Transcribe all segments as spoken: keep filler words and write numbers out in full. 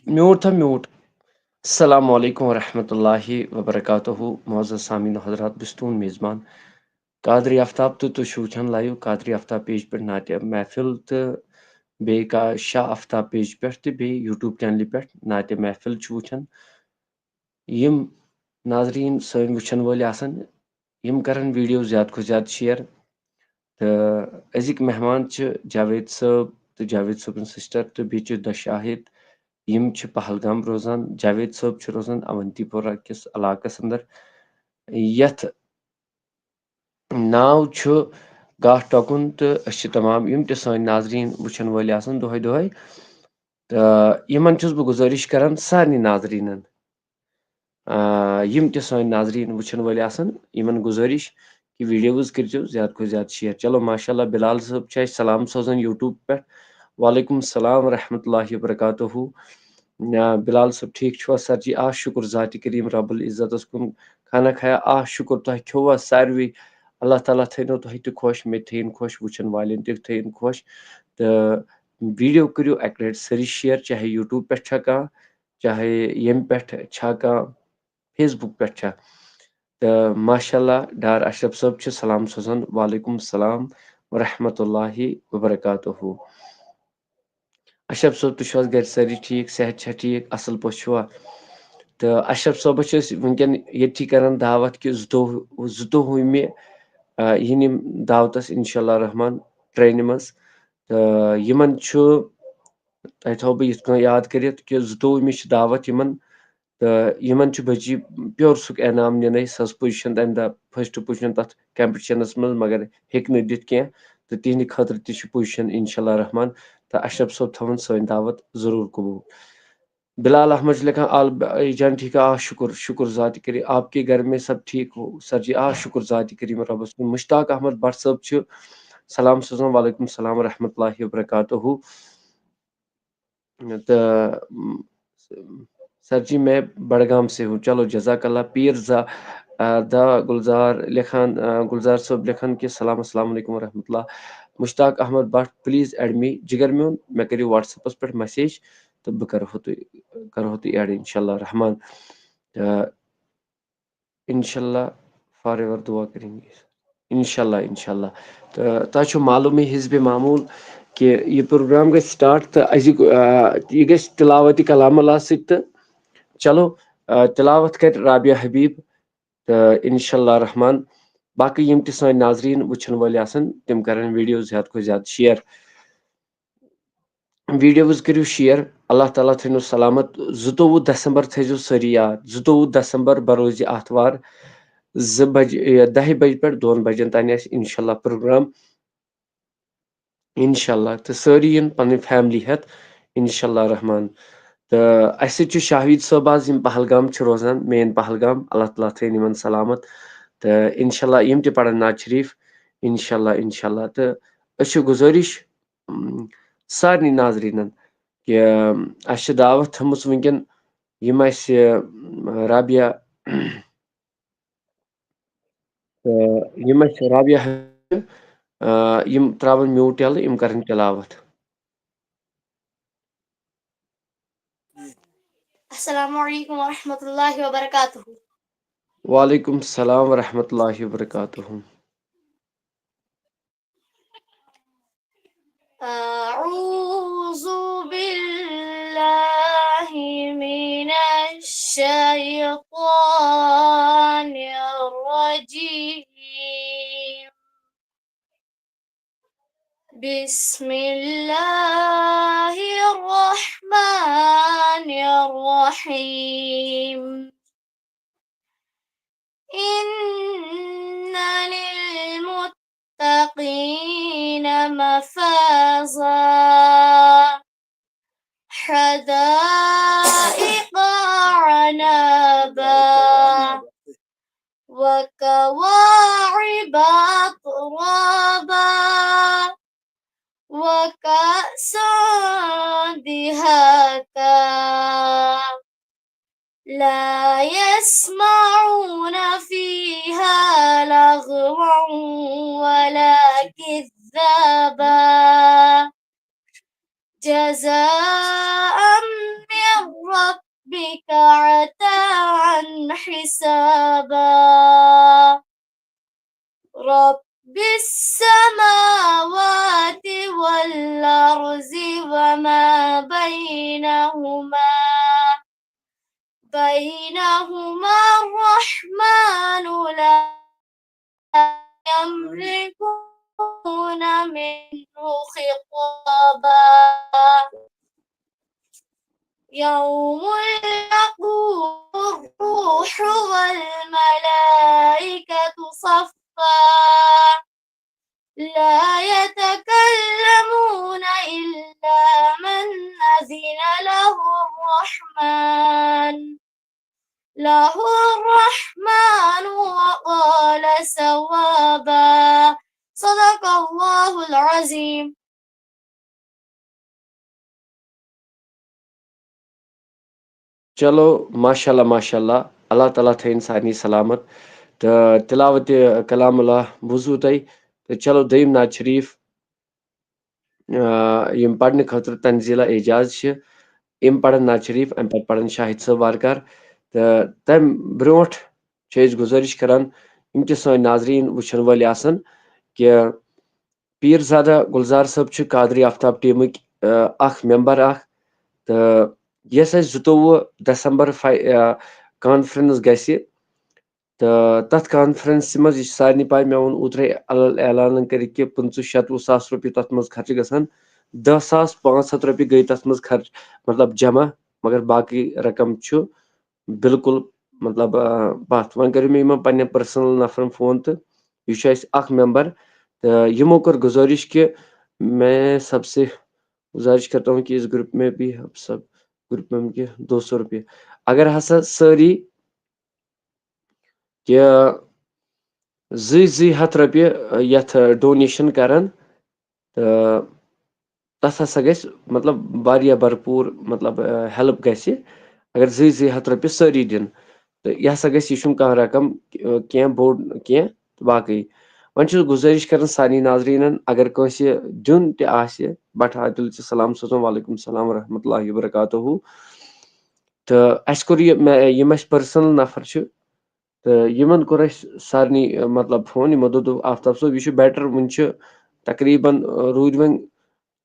Mute تھا mute. السلام علیکم ورحمۃ اللہ وبرکاتہ۔ معزز سامعین حضرات، بہٕ چھُس تُہُنٛد میزبان قادری آفتاب تہٕ تُہۍ چھِو وٕچھان لایِو قادری آفتاب پیج پٮ۪ٹھ نعتِ محفل تہٕ بیٚیہِ کا شاہ آفتاب پیج پٮ۪ٹھ تہٕ بیٚیہِ YouTube چینلہِ پٮ۪ٹھ نعتِ محفل چھِ وٕچھان۔ یِم ناظریٖن سٲنۍ وٕچھَن وٲلۍ آسَن، یِم کَرَن ویٖڈیو زیادٕ کھۄتہٕ زیادٕ شِیَر۔ تہٕ أزِکۍ مہمان چھِ جاوید صٲب تہٕ جاوید صٲبٕنۍ سِسٹَر تہٕ بیٚیہِ چھِ دۄشاہد۔ یِم چھِ پہلگام روزان۔ جاوید صٲب چھِ روزان اونتی پورہ کِس علاقَس اندر، یَتھ ناو چھُ گاہ ٹۄکُن۔ تہٕ أسۍ چھِ تمام یِم تہِ سٲنۍ ناظریٖن وٕچھَن وٲلۍ آسَن دۄہَے دۄہَے، تہٕ یِمَن چھُس بہٕ گُزٲرِش کران سارنٕے ناظریٖنَن، آ، یِم تہِ سٲنۍ ناظریٖن وٕچھَن وٲلۍ آسَن، یِمَن گُزٲرِش کہِ ویٖڈیوز کٔرۍزیو زیادٕ کھۄتہٕ زیادٕ شِیَر۔ چلو، ماشاء اللہ، بِلال صٲب چھِ اَسہِ سلام سوزان YouTube پٮ۪ٹھ۔ وعلیکم السلام ورحمۃ اللہ وبرکاتہ۔ آ، بِلال صٲب، ٹھیٖک چھُوا؟ سَر جی، آ، شُکُر ذاتِ کریٖم رب العزتَس کُن۔ کھانا کھایا؟ آ، شُکُر، تۄہہِ کھیوٚوا ساروٕے؟ اللہ تعالیٰ تھٲینو تۄہہِ تہِ خۄش، مےٚ تہِ تھٲیِن خۄش، وٕچھَن والٮ۪ن تہِ تھٲیِن خۄش۔ تہٕ ویٖڈیو کٔرِو اَکہِ لَٹہِ سٲری شِیَر، چاہے YouTube پٮ۪ٹھ چھا کانٛہہ، چاہے ییٚمہِ پٮ۪ٹھ چھا کانٛہہ، Facebook پٮ۪ٹھ چھا۔ تہٕ ماشاء اللہ، ڈار اشرف صٲب چھِ سلام سوزان، وعلیکم السلام ورحمۃ اللہ وبرکاتہ۔ اشرف صٲب، تُہۍ چھِو حظ گرِ سٲری ٹھیٖک؟ صحت چھا ٹھیٖک؟ اَصٕل پٲٹھۍ چھِوا؟ تہٕ اشرف صٲبَس چھِ أسۍ وٕنکیٚن ییٚتھی کران دعوت کہِ زٕتووُہ، زٕتووُہمہِ، آ، یِن یِم دعوتَس انشاء اللہ رحمان ٹرینہِ منٛز۔ تہٕ یِمن چھُ، تۄہہِ تھاوو بہٕ یِتھ کٔنۍ یاد کٔرِتھ کہِ زٕتووُہمہِ چھِ دعوت یِمن، تہٕ یِمن چھُ بجی پیورسُک انعام نِنَے۔ سۄ ٲس پوزیشن تَمہِ دۄہ، فرسٹ پوزیشن تَتھ کمپٹیشنس منٛز، مگر ہیٚکہِ نہٕ دِتھ کینٛہہ۔ تہٕ تِہنٛدِ خٲطرٕ تہِ چھِ پوزیشن انشاء اللہ رحمان۔ تہٕ اشرف صٲب تھاوَن سٲنۍ دعوت ضروٗر قبوٗل۔ بلال احمد چھُ لیکھان، آل ب-، جان ٹھیک ہے؟ آ، شُکُر، شُکُر ذاتِ کریٖم۔ آپ کے گھر میں سب ٹھیک ہو سر جی؟ آ، شُکُر ذاتِ کریٖم رۄبَس کُن۔ مشتاق احمد بٹ صٲب چھُ سلام سوزان، وعلیکم السلام ورحمۃ اللہ وبرکاتہ۔ تہٕ، م، سر جی، میں بڈگام سے ہوں۔ چلو، جزاک اللہ۔ پیٖر زا-، آ، دا گُلزار لیکھان، آ، گُلزار صٲب لیکھان کہِ سلام، السلام علیکم ورحمۃ اللہ۔ Mushtaq Ahmad Bhat, please add me، جگر میون، مےٚ کٔرِو WhatsApp-س پٮ۪ٹھ message تہٕ بہٕ کرہو تُہۍ، کرہو تُہۍ add انشاء اللہ رحمان۔ تہٕ انشاء اللہ forever دعا کریں گے۔ انشاء اللہ، انشاء اللہ۔ تہٕ تۄہہِ چھُو معلومٕے حزبِ معمول کہِ یہِ پروگرام گژھِ start تہٕ أزیُک، آ، یہِ گژھِ تلاوتِ کلام اللہ سۭتۍ۔ تہٕ چلو، آ، تلاوت کرِ رابعہ حبیب۔ تہٕ انشاء اللہ رحمان، باقٕے یِم تہِ سٲنۍ ناظریٖن وٕچھن وٲلۍ آسن، تِم کرن ویٖڈیو زیادٕ کھۄتہٕ زیادٕ share۔ ویٖڈیوز کٔرِو share۔ اللہ تعالیٰ تھٲینو سلامت۔ زٕتووُہ دسمبر تھٲیزیو سٲری یاد، زٕتووُہ دسمبر بروزِ آتھوار، زٕ بجہِ، یہِ، دَہہِ بجہِ پٮ۪ٹھ دۄن بجن تام آسہِ انشاء اللہ پروگرام۔ انشاء اللہ۔ تہٕ سٲری یِن پنٕنۍ family ہٮ۪تھ، انشاء اللہ رحمان۔ تہٕ اَسہِ سۭتۍ چھُ شاہوید صٲب آز، یِم پہلگام چھِ روزان، main پہلگام۔ اللہ تعالیٰ تھٲیِن یِمن سلامت۔ تہٕ انشاء اللہ یِم تہِ پرن نعت شریف، انشاء اللہ، انشاء اللہ۔ تہٕ أسۍ چھِ گُزٲرِش، م، سارنٕے ناظریٖنن کہِ، م، اَسہِ چھِ دعوت تھٲومٕژ وٕنکیٚن، یِم اَسہِ، م، رابعہ، تہٕ یِم اَسہِ رابعہ، آ، یِم ترٛاوَن mute یَلہٕ، یِم کَرَن تلاوت۔ السلام علیکم ورحمۃ اللہ وبرکاتہ۔ وعلیکم السلام ورحمۃ اللہ وبرکاتہ۔ أعوذ بالله من الشيطان الرجيم. بسم الله الرحمن الرحيم. إن للمتقين مفازا. حدائق أعنابا. وكواعب أترابا. وكأسا دهاقا. لا يسمعون فيها لغوا ولا كذابا. جزاء من حسابا. رب السماوات والأرض وما بينهما، بينهما الرحمن لا يملكون منه خطابا. يوم يقوم الروح والملائكة صفا لا يتكلمون إلا من أذن له الرحمن له الرحمن وقال صوابا. صدق الله العظيم. چلو، ماشاء اللہ، ماشاء اللہ، اللہ تعالیٰ تھٲیِن سارنٕے سلامت۔ تہٕ تلاوت کلام اللہ بوٗزوٕ تۄہہِ۔ تہٕ چلو، دوٚیِم نعت شریٖف، آ، یِم پرنہٕ خٲطرٕ تنزیلہ اعجاز چھِ، یِم پرن نعت شریٖف، اَمہِ پتہٕ پرن شاہد صٲب وارٕ کار۔ تہٕ تَمہِ برٛونٛٹھ چھِ أسۍ گُزٲرِش کران، یِم تہِ سٲنۍ ناظریٖن وٕچھن وٲلۍ آسن، کہِ پیٖرزادہ گُلزار صٲب چھِ قادری آفتاب ٹیٖمٕکۍ، آ، اکھ ممبر اکھ۔ تہٕ یۄس اَسہِ زٕتووُہ دسمبر فاے-، آ، کانفرنس گژھِ، تہٕ تَتھ کانفرنسہِ منٛز، یہِ چھِ سارنٕے پَے، مےٚ ووٚن اوترَے الگ اعلان کٔرِتھ کہِ پٕنٛژٕہ شَتوُہ ساس رۄپیہِ تَتھ منٛز خرچہٕ گژھن، دَہ ساس پانٛژھ ہَتھ رۄپیہِ گٔے تَتھ منٛز خرچ، مطلب جمع، مگر باقٕے رقم چھُ بالکل، مطلب، آ، پَتھ۔ وۄنۍ کٔرِو مےٚ یِمَن پنٛنٮ۪ن پٔرسنل نفرَن فون، تہٕ یہِ چھُ اَسہِ اَکھ ممبر، تہٕ یِمو کٔر گُزٲرِش کہِ میں سب سے گزارش کرتا ہوں کہ اس گروپ میں بھی ہم سب گروپ میں کے دو سو روپیے، اگر ہسا سٲری کہِ زٕ زٕ ہتھ رۄپیہِ یتھ ڈونیشن کرن، تہٕ تتھ ہسا گژھِ، مطلب، واریاہ بھرپوٗر، مطلب، ہیلپ گژھِ، اگر زٕ زٕ ہتھ رۄپیہِ سٲری دِن۔ تہٕ یہِ ہسا گژھِ، یہِ چھُنہٕ کانٛہہ رقم، آ، کینٛہہ بوٚڑ کینٛہہ، تہٕ باقٕے۔ وۄنۍ چھُس گُزٲرِش کران سارنٕے ناظریٖنن، اگر کٲنٛسہِ دیُن تہِ آسہِ، بٹ عادل چھِ سلام سوزان، وعلیکم السلام ورحمۃ اللہ وبرکاتہ۔ تہٕ اَسہِ کوٚر یہِ، مےٚ، یِم اَسہِ پٔرسنل نفر چھِ، تہٕ یِمن کوٚر اَسہِ سارنٕے، مطلب، فون، یِمو دوٚپ، دوٚپ، آفتاب صٲب، یہِ چھُ بیٹر، وُنہِ چھِ تقریٖباً، روٗدۍ وۄنۍ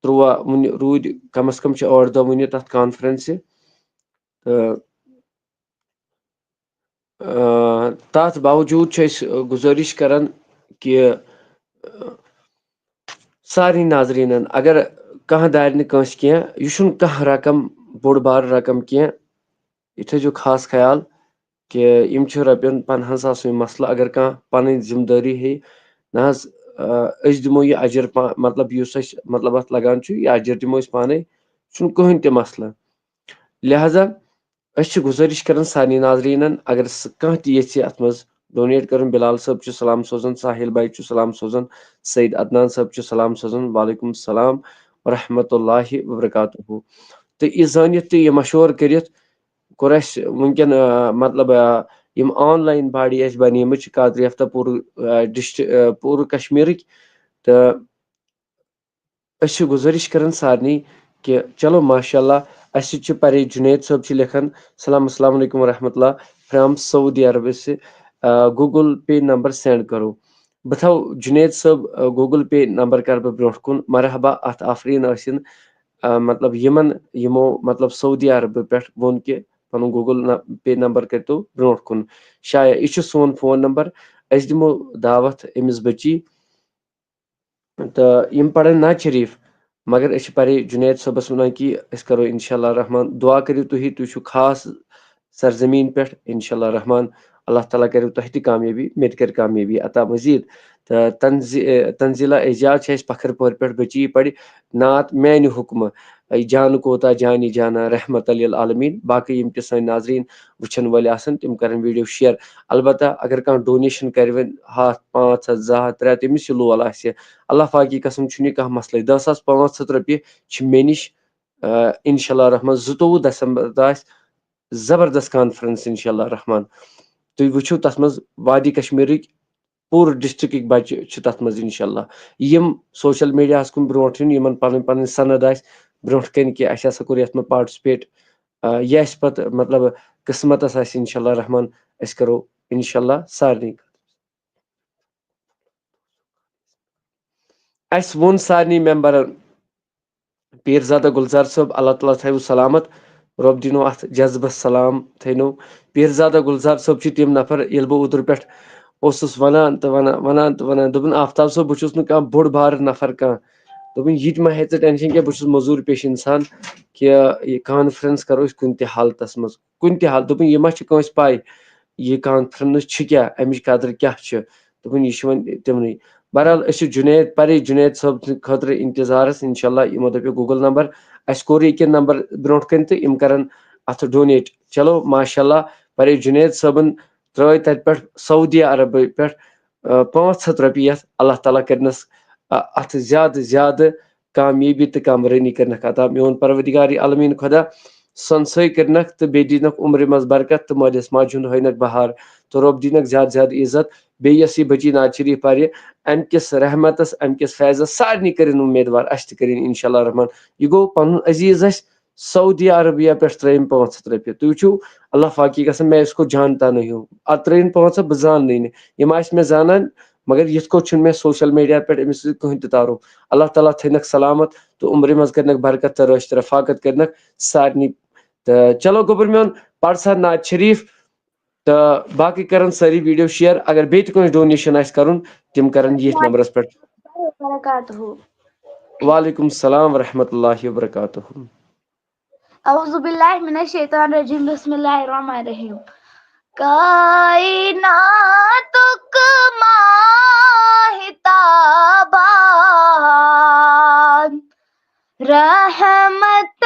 تُرٛواہ، وُنہِ روٗدۍ کم از کم چھِ ٲٹھ دۄہ وُنہِ تَتھ کانفرنسہِ۔ تہٕ آ، تَتھ باوجوٗد چھِ أسۍ، آ، گُزٲرِش کران کہِ، آ، سارنٕے ناظریٖنَن، اگر کانٛہہ دارِ نہٕ کٲنٛسہِ کینٛہہ، یہِ چھُنہٕ کانٛہہ رقم، بوٚڑ بار رقم کینٛہہ، یہِ تھٲیزیو خاص خیال کہِ یِم چھِ رۄپیَن پنٛدہَن ساسَن ہُنٛد مسلہٕ، اگر کانٛہہ پَنٕنۍ ذمہٕ دٲری ہیٚیہِ، نہ حظ، آ، أسۍ دِمو یہِ اجر پا-، مطلب، یُس اَسہِ، مطلب، اَتھ لگان چھُ، یہِ اجر دِمو أسۍ پانَے، چھُنہٕ کٕہٕنۍ تہِ مسلہٕ۔ لہذا أسۍ چھِ گُزٲرِش کران سارنٕے ناظریٖنَن، اگر سُہ کانٛہہ تہِ یژھِ اَتھ منٛز ڈونیٹ کرُن، بلال صٲب چھُ سلام سوزان، ساحل بھائی چھُ سلام سوزان، سعید عدنان صٲب چھُ سلام سوزان، وعلیکم السلام ورحمۃ اللہ وبرکاتہ۔ تہٕ یہِ زٲنِتھ تہٕ یہِ مشورٕ کٔرِتھ کوٚر اَسہِ وٕنکیٚن، آ، مطلب، آ، یِم آن لاین باڈی اَسہِ بَنیمٕژ چھِ قادری آفتاب پوٗرٕ، آ، ڈسٹرک، آ، پوٗرٕ کشمیٖرٕکۍ، تہٕ أسۍ چھِ گُزٲرِش کران سارنٕے کہِ چلو، ماشاء اللہ، اَسہِ سۭتۍ چھِ پرے جُنید صٲب چھِ لیکھان، سلام، السلام علیکم ورحمۃ اللہ، فرام سعودی عرب سے، آ، گوگل پے نمبر سینڈ کرو۔ بہٕ تھاوٕ جُنید صٲب، آ، گوگل پے نمبر کرٕ بہٕ برونٛٹھ کُن۔ مرحبا، اَتھ آفریٖن ٲسِن، آ، مطلب، یِمن، یِمو، مطلب، سعودی عربہٕ پٮ۪ٹھ ووٚن کہِ پنُن گوگل ن-، پے نمبر کٔرۍتو برونٛٹھ کُن شایع۔ یہِ چھُ سون فون نمبر۔ أسۍ دِمو دعوت أمِس بٔچی، تہٕ یِم پرن نعت شریٖف، مگر أسۍ چھِ پرے جُنید صٲبس وَنان کہِ أسۍ کرو انشاءاللہ رحمان، دعا کٔرِو تُہی، تُہۍ چھِو خاص سرزمیٖن پٮ۪ٹھ، انشاءاللہ رحمان، اللہ تعالیٰ کٔرِو تۄہہِ تہِ کامیٲبی، مےٚ تہِ کَرِ کامیٲبی عطا مزید۔ تہٕ تنزی-، تنزیلہ اعجاز چھِ اَسہِ پکھر پورِ پٮ۪ٹھ، بٔچی پرِ نعت میانہِ حُکمہٕ، اے جان کوتاہ جانی جانا رحمت للعالمین۔ باقٕے یِم تہِ سٲنۍ ناظریٖن وٕچھن وٲلۍ آسن، تِم کرن ویڈیو شیئر۔ البتہ اگر کانٛہہ ڈونیشن کرِ وۄنۍ ہتھ، پانٛژھ ہتھ، زٕ ہتھ، ترٛےٚ ہتھ، ییٚمِس یہِ لول آسہِ، اللہ پاکی قسم چھُنہٕ یہِ کانٛہہ مسلے۔ دہ ساس پانٛژھ ہتھ رۄپیہِ چھِ مےٚ نِش، آ، انشاءاللہ رحمان، زٕتووُہ دسمبر دۄہ آسہِ زبردست کانفرنس انشاءاللہ رحمان۔ تُہۍ وٕچھِو تتھ منٛز وادی کشمیرٕکۍ پوٗرٕ ڈسٹرکٕکۍ بچہِ چھِ تتھ منٛز انشاءاللہ۔ یِم سوشل میڈیاہس کُن برونٛٹھ یُن، یِمن پنٕنۍ پنٕنۍ سند آسہِ برونٛٹھ کنہِ کہِ اسہِ ہسا کوٚر یتھ منٛز پارٹسپیٹ، آ، یہِ آسہِ پتہٕ، مطلب، قسمتس آسہِ انشاءاللہ رحمان، أسۍ کرو انشاءاللہ سارنٕے خٲطرٕ۔ اسہِ ووٚن سارنٕے ممبرن، پیٖرزادہ گُلزار صٲب، اللہ تعالیٰ تھٲیِو سلامت، رۄب دِنو اتھ جذبس سلام تھٲینو۔ پیٖرزادہ گُلزار صٲب چھِ تِم نفر، ییٚلہِ بہٕ اوترٕ پٮ۪ٹھ اوسُس ونان تہٕ ونان، ونان تہٕ ونان، دوٚپُن، "آفتاب صٲب، بہٕ چھُس نہٕ کانٛہہ بوٚڑ بارٕ نفر کانٛہہ۔" دوٚپُن، "یہِ تہِ مہ ہیٚے ژٕ ٹینشن کینٛہہ، بہٕ چھُس موٚزوٗرۍ پیشہِ انسان، کہِ یہِ کانفرنس کرو أسۍ کُنہِ تہِ حالتس منٛز، کُنہِ تہِ حال۔" دوٚپُن، "یہِ ما چھِ کٲنٛسہِ پاے، یہِ کانفرنس چھِ کیٛاہ، امِچ قدر کیٛاہ چھِ؟" دوٚپُن، "یہِ چھِ وۄنۍ تِمنٕے۔" بہرحال، أسۍ چھِ جُنید، پرے جُنید صٲب سٕنٛدِ خٲطرٕ انتظارس۔ انشاءاللہ یِمو دَپہِ گوٗگل نمبر، اَسہِ کوٚر ییٚکیٛاہ نمبر برونٛٹھ کَنہِ تہٕ یِم کرن اَتھ ڈونیٹ۔ چلو، ماشاءاللہ، پرے جُنید صٲبن ترٲے تَتہِ پٮ۪ٹھ سعودی عربہٕ پٮ۪ٹھ، آ، پانٛژھ ہَتھ رۄپیہِ یَتھ۔ اللہ تعالیٰ کٔرنَس، آ، اَتھ زیادٕ زیادٕ کامیٲبی تہٕ کامرٲنی کٔرنَکھ عطا۔ میون پروردگار عالمیٖن خۄدا سۄنسٲے کٔرنَکھ تہٕ بیٚیہِ دِنَکھ عمرِ منٛز برکت تہٕ مٲلِس ماجہِ ہُنٛد ہٲینَکھ بہار تہٕ رۄب دِنَکھ زیادٕ زیادٕ عزت۔ بیٚیہِ یۄس یہِ بٔچی نعت شریٖف پَرِ، اَمہِ کِس رحمتَس، اَمہِ کِس فیضَس سارنٕے کٔرِن اُمیدوار، اَسہِ تہِ کٔرِن انشاءاللہ الرحمن۔ یہِ گوٚو پَنُن عزیٖز اَسہِ سعودی عربیہ پٮ۪ٹھ ترٲیِم پانٛژھ ہَتھ رۄپیہِ۔ تُہۍ وٕچھِو، اللہ فاقی قسم، میں اس کو جانتا نہیں ہوں۔ اَتھ ترٲیِن پانٛژھ ہَتھ، بہٕ زاننٕے نہٕ۔ یِم آسہِ مےٚ زانان، مگر یِتھ کٲٹھۍ چھُنہٕ مےٚ سوشل میڈیا پٮ۪ٹھ أمِس سۭتۍ کٕہٕنۍ تہِ تعارُف۔ اللہ تعالیٰ تھٲینَکھ سلامت تہٕ عمرِ منٛز کٔرنَکھ برکت تہٕ رٲچھ تہٕ رفاقت کٔرنَکھ سارنٕے۔ تہٕ چلو گوٚبُر میون، پَر سا نعت شریٖف تہٕ باقٕے کَرَن سٲری ویٖڈیو شیئر۔ اگر بیٚیہِ تہِ کٲنٛسہِ ڈونیشن آسہِ کَرُن، تِم کَرَن ییٚتھۍ نمبرَس پٮ۪ٹھ۔ وبرکاتہ۔ وعلیکم السلام ورحمۃ اللہ وبرکاتہ۔ اعوذ باللہ من الشیطان الرجیم، بسم اللہ الرحمن الرحیم۔ کائناتک ماہتابان، رحمت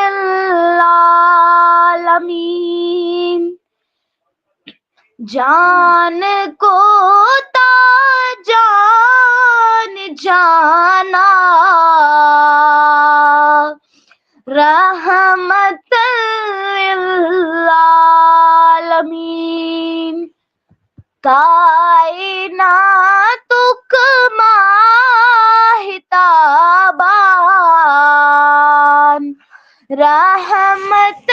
للعالمین، جان کو تا جان جانا، رحمت للعالمین۔ کائناتک ماہتابان، رحمت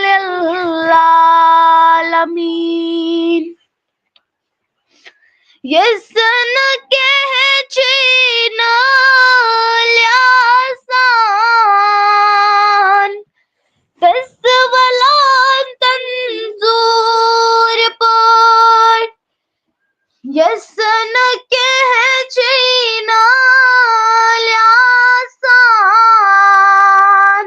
للعالمین۔ یس نہ کہچین لیاسان، تس ولان تنظور پٲٹھۍ۔ یس نہ کہچین لیاسان،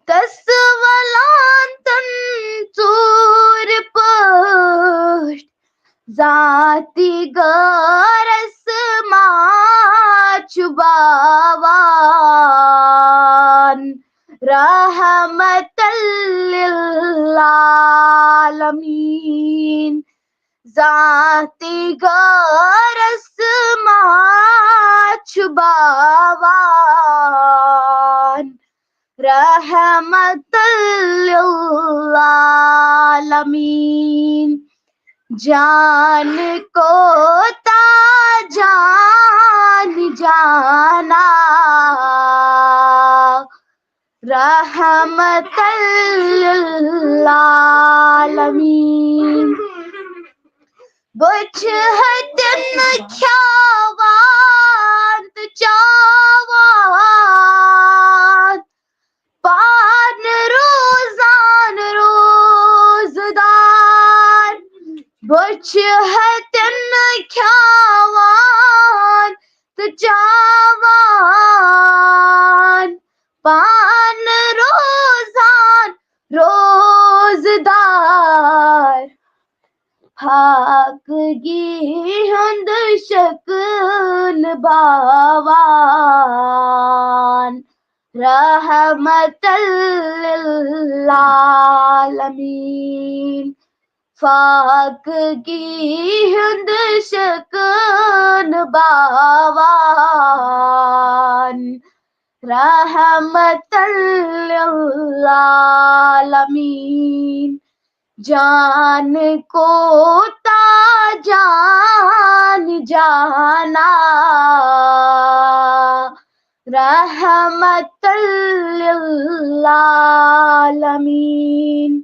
تس ولان تنظور پٲٹھۍ۔ ذاتی غٲرس ما چھُ باوان، رحمت للعالمین۔ ذاتی غٲرس ما چھُ باوان، رحمت للعالمین۔ جان کو تا جان جانا، رحمت للعالمین۔ بہٕ چھُ ہتٮ۪ن کھیاوان تہٕ چاوان، پانہٕ روزان روزدار۔ بہٕ چھُ ہتٮ۪ن کھیاوان تہٕ چاوان، پانہٕ روزان روزدار۔ فاقگی ہُنٛد شکل باوان، رحمت للعالمین۔ فاقگی ہُنٛد شکل باوان، رحمت للعالمین۔ جان کو تا جان جانا، رحمت للعالمین۔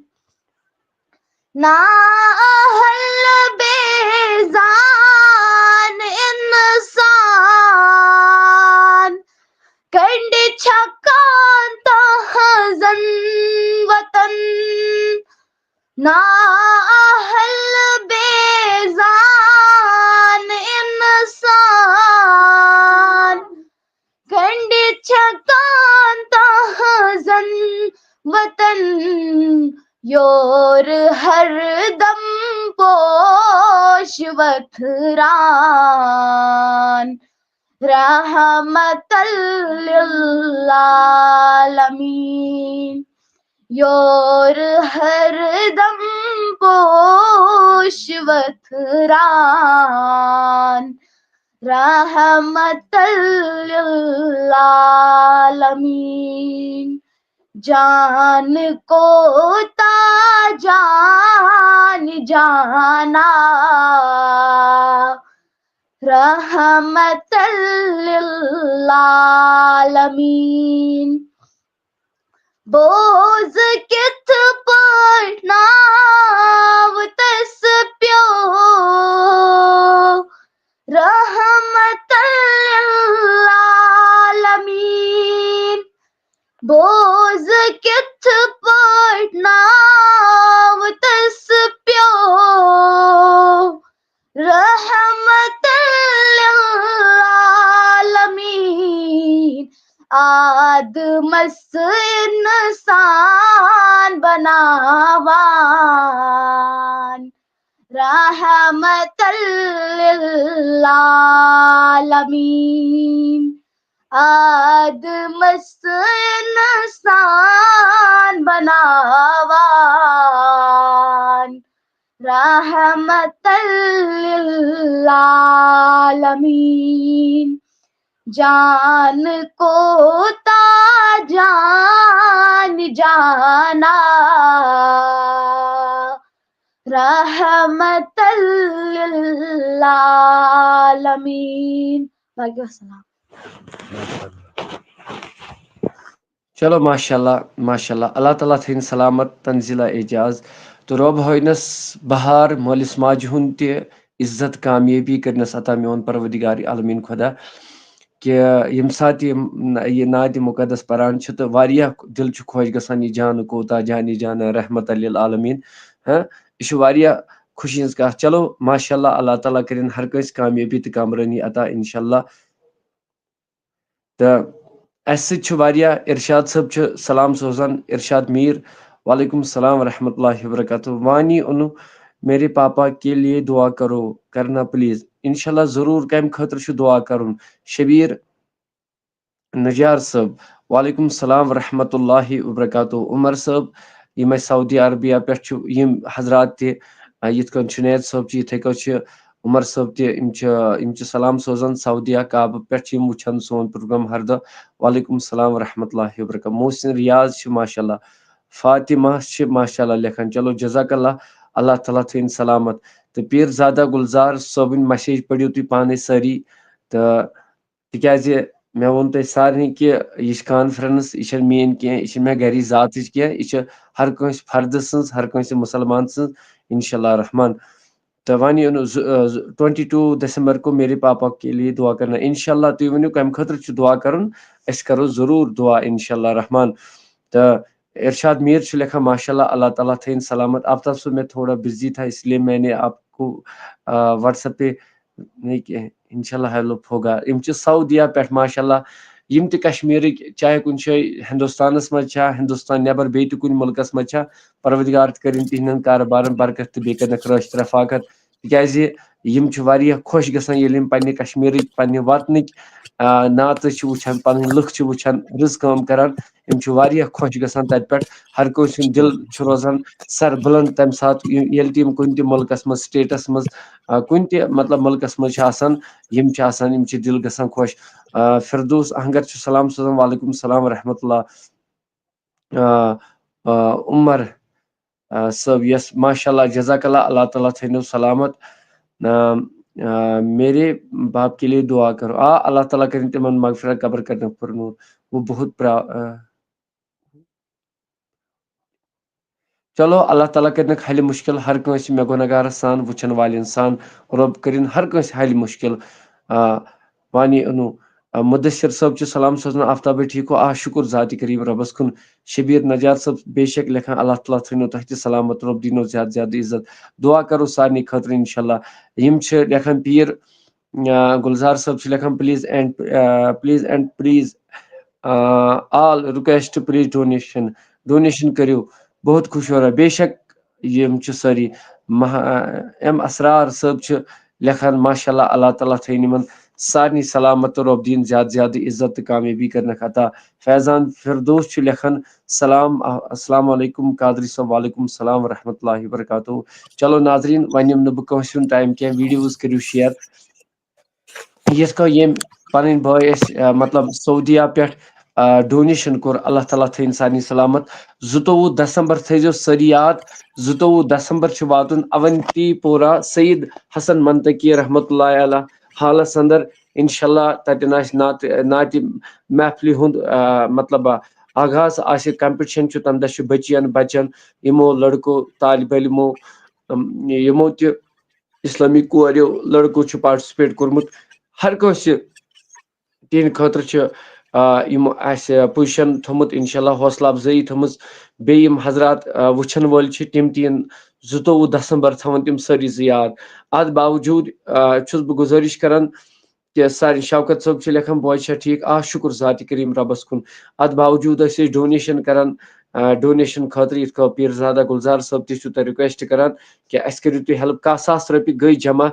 نااہل بے زان انسان، کنڈِ چھکان تہنزن وطن۔ نااہل بے زان انسان، کنڈِ چھکان تہنزن وطن۔ یور ہر دم پوش وتھران، رحمت للعالمین۔ یور ہر دم پوش وتھران، رحمت للعالمین۔ جان کوتا جان جانا، رحمت للعالمین۔ بوز کِتھ پٲٹھۍ ناو تس پیو، رحمت للعالمین۔ بوز کِتھ پٲٹھۍ ناو تس پیو، رحمت للعالمین۔ آدمس انسان بناوان، رحمت للعالمین۔ آدمس انسان بناوان، رحمت للعالمین۔ جان کوتا جان جانا، رحمت للعالمین۔ باقی وسلام۔ چلو، ماشاءاللہ، ماشاءاللہ، اللہ تعالیٰ تھٲیِن سلامت تنزیلہ اعجاز۔ تہٕ رۄب ہٲینَس بہار مٲلِس ماجہِ ہُنٛد تہِ عزت، کامیٲبی کٔرنَس عطا میون پروردگار عالمین خدا، کہِ ییٚمہِ ساتہٕ یِم ن- یہِ نعتِ مُقدس پران چھِ تہٕ واریاہ دِل چھُ خۄش گژھان، یہِ جانہٕ کوتاہ جانی جانہٕ رحمت للعالمین۔ ہاں، یہِ چھُ واریاہ خوشی ہٕنٛز کَتھ۔ چلو، ماشاءاللہ، اللہ تعالیٰ کٔرِنۍ ہر کٲنٛسہِ کامیٲبی تہٕ کامرٲنی عطا، انشاءاللہ۔ تہٕ اَسہِ سۭتۍ چھُ واریاہ، ارشاد صٲب چھُ سلام سوزان، ارشاد میٖر، وعلیکم السلام ورحمۃ اللہ وبرکاتہ۔ وانی انو میرے پاپا کے لیے دعا کرو، کرنا پلیز۔ انشاءاللہ ضروٗر، کَمہِ خٲطرٕ چھُ دعا کرُن؟ شبیر نجار صٲب، وعلیکم السلام ورحمۃ اللہ وبرکاتہ۔ عمر صٲب، یِم اَسہِ سعودی عربیہ پٮ۪ٹھ چھِ، یِم حضرات تہِ، آ، یِتھ کٔنۍ جنید صٲب چھِ، یِتھَے کٔنۍ چھِ عمر صٲب تہِ، یِم چھِ، یِم چھِ سلام سوزان سعودیہ کعبہٕ پٮ۪ٹھ، چھِ یِم وٕچھان سون پروگرام ہر دۄہ۔ وعلیکم السلام ورحمۃ اللہ وبرکاتہ۔ محسن ریاض چھِ ماشاءاللہ، فاطمہ چھِ ماشاءاللہ لیکھان۔ چلو، جزاک اللہ، اللہ تعالیٰ تھٲیِن سلامت۔ تہٕ پیٖر زادہ گُلزار صٲبٕنۍ مسیج پٔرِو تُہۍ پانے سٲری۔ تہٕ تِکیازِ مےٚ ووٚن تۄہہِ سارنٕے کہِ یہِ چھِ conference، یہِ چھَنہٕ میٛٲنۍ کینٛہہ، یہِ چھِ مےٚ گَرِچ ذاتٕچ کینٛہہ، یہِ چھِ ہر کٲنٛسہِ فردٕ سٕنٛز، ہر کٲنٛسہِ مُسلمان سٕنٛز، انشاءاللہ الرحمن۔ تہٕ وۄنۍ یِنہٕ زٕ، ٲں، زٕ، twenty two دسمبر کو میرے پاپا کے لیے دعا کرنا۔ انشاءاللہ تُہۍ ؤنِو کَمہِ خٲطرٕ چھُ دعا کَرُن، أسۍ کَرو ضروٗر دعا انشاءاللہ الرحمن۔ تہٕ ارشاد میٖر چھُ لیکھان، ماشاءاللہ، اللہ تعالیٰ تھٲیِن سلامت۔ آفتاب صٲب، میں تھوڑا busy تھا، اس لیے میں نے آپ کو، آ، WhatsApp پہ نہیں کینٛہہ، انشاءاللہ help ہوگا۔ یِم چھِ سعودیہ پٮ۪ٹھ، ماشاءاللہ، یِم تہِ کشمیٖرٕکۍ، چاہے کُنہِ جایہِ ہندوستانس منٛز چھا، ہندوستان نٮ۪بر بیٚیہِ تہِ کُنہِ مُلکس منٛز چھا، پروردگار تہِ کٔرِنۍ تِہنٛدٮ۪ن کارٕبارن برکت تہٕ بیٚیہِ کٔرِنَکھ رٲچھ رفاقت، تِکیازِ یِم چھِ واریاہ خۄش گژھان ییٚلہِ یِم پننہِ کشمیٖرٕکۍ، پننہِ وطنٕکۍ، آ، نعتہٕ چھِ وٕچھان، پنٕنۍ لُکھ چھِ وٕچھان، رٕژ کٲم کران، یِم چھِ واریاہ خۄش گژھان تتہِ پٮ۪ٹھ۔ ہر کٲنٛسہِ ہُنٛد دِل چھُ روزان سر بلند تمہِ ساتہٕ، یہِ-، ییٚلہِ تہِ یِم کُنہِ تہِ مُلکس منٛز، stateس منٛز، آ، کُنہِ تہِ، مطلب، مُلکس منٛز چھِ آسان، یِم چھِ آسان، یِم چھِ دِل گژھان خۄش۔ آ، فردوس اہنگر چھُ سلام سوزان، وعلیکم السلام ورحمۃ اللہ۔ آ، آ، عمر، آ، صٲب، یس، ماشاءاللہ، جزاک اللہ، اللہ تعالیٰ تھٲینو سلامت۔ آ، آ، میرے باپ کے لیے دعا کرو۔ آ، اللہ تعالیٰ کٔرِنۍ تِمن مغفرت، قبر کٔرِنَکھ پُرنوٗر۔ وہ بہت پرا-، آ، چلو، اللہ تعالیٰ کٔرِنَکھ حل مُشکِل ہر کٲنٛسہِ مےٚ گۄنہگارَس سان، وٕچھَن والٮ۪ن سان۔ رۄب کٔرِن ہر کٲنٛسہِ حل مُشکِل۔ آ، وانی أنو، آ، مُدثر صٲب چھُ سلام سوزان، آفتابے ٹھیٖک ہو؟ آ، شُکُر ذاتِ کریٖم رۄبَس کُن۔ شبیٖر نجار صٲب بے شک لیکھان، اللہ تعالیٰ تھٲینو تۄہہِ تہِ سلامت، رۄب دیٖنو زیادٕ زیادٕ عزت۔ دُعا کَرو سارنٕے خٲطرٕ اِنشاء اللہ۔ یِم چھِ لیکھان پیٖر، آ، گُلزار صٲب چھِ لیکھان، please and, آ، please and please, آ، all request, please donation, donation کٔرِو۔ بہت خوش ہو رہا۔ بے شک یِم چھِ سٲری مہا-، ایم اسرار صٲب چھِ لیکھان، ماشاء اللہ، اللہ تعالیٰ تھٲیِن یِمن سارنٕے سلامت تہٕ رۄب دِیِن زیادٕ زیادٕ عزت تہٕ کامیٲبی کٔرنَکھ عطا۔ فیضان فردوس چھُ لیکھان، سلام، السلام علیکم قادری صٲب۔ وعلیکم السلام ورحمۃ اللہ وبرکاتہ۔ چلو ناظریٖن، وۄنۍ نِمہٕ نہٕ بہٕ کٲنٛسہِ ہُنٛد ٹایم کینٛہہ، ویٖڈیوز کٔرِو شیئر۔ یِتھ کٔنۍ ییٚمۍ پنٕنۍ بٲے اَسہِ، آ، مطلب، سعودیہ پٮ۪ٹھ، آ، ڈونیشن کوٚر، اللہ تعالیٰ تھٲیِن سارنٕے سلامت۔ زٕتووُہ دسمبر تھٲیزیو سٲری یاد، زٕتووُہ دسمبر چھُ واتُن اونتی پورہ سعید حسن منطقی رحمتہ اللہ علیہ ہالس اندر۔ انشاءاللہ تتٮ۪ن آسہِ نعت، نعتِ محفلہِ ہُنٛد، آ، مطلب، آ، آغاز آسہِ۔ کمپٹیشن چھُ تمہِ دۄہ، چھُ بچین، بچن، یِمو لڑکو، طالب علمو، أم، یِمو تہِ اسلامی کوریو لڑکو چھُ پارٹیسپیٹ کوٚرمُت۔ ہر کٲنٛسہِ تِہنٛدِ خٲطرٕ چھُ، آ، یِم اَسہِ پُزیشن تھوٚمُت، انشاءاللہ حوصلہٕ افزٲیی تھٲومٕژ۔ بیٚیہِ یِم حضرات، آ، وٕچھن وٲلۍ چھِ، تِم تہِ یِن زٕتووُہ دسمبر، تھاوان تِم سٲری زٕ یاد۔ اتھ باوجوٗد، آ، چھُس بہٕ گُزٲرِش کران کہِ سارنٕے، شوکت صٲب چھُ لیکھان، بوے چھا ٹھیٖک؟ آ، شُکُر ذاتِ کریٖم رۄبَس کُن۔ اتھ باوجوٗد ٲسۍ أسۍ ڈونیشن کران، آ، ڈونیشن خٲطرٕ، یِتھ کٔنۍ پیٖرزادہ گُلزار صٲب تہِ چھُ تۄہہِ ریکویسٹ کران کہِ اَسہِ کٔرِو تُہۍ ہیلپ۔ کاہ ساس رۄپیہِ گٔے جمع،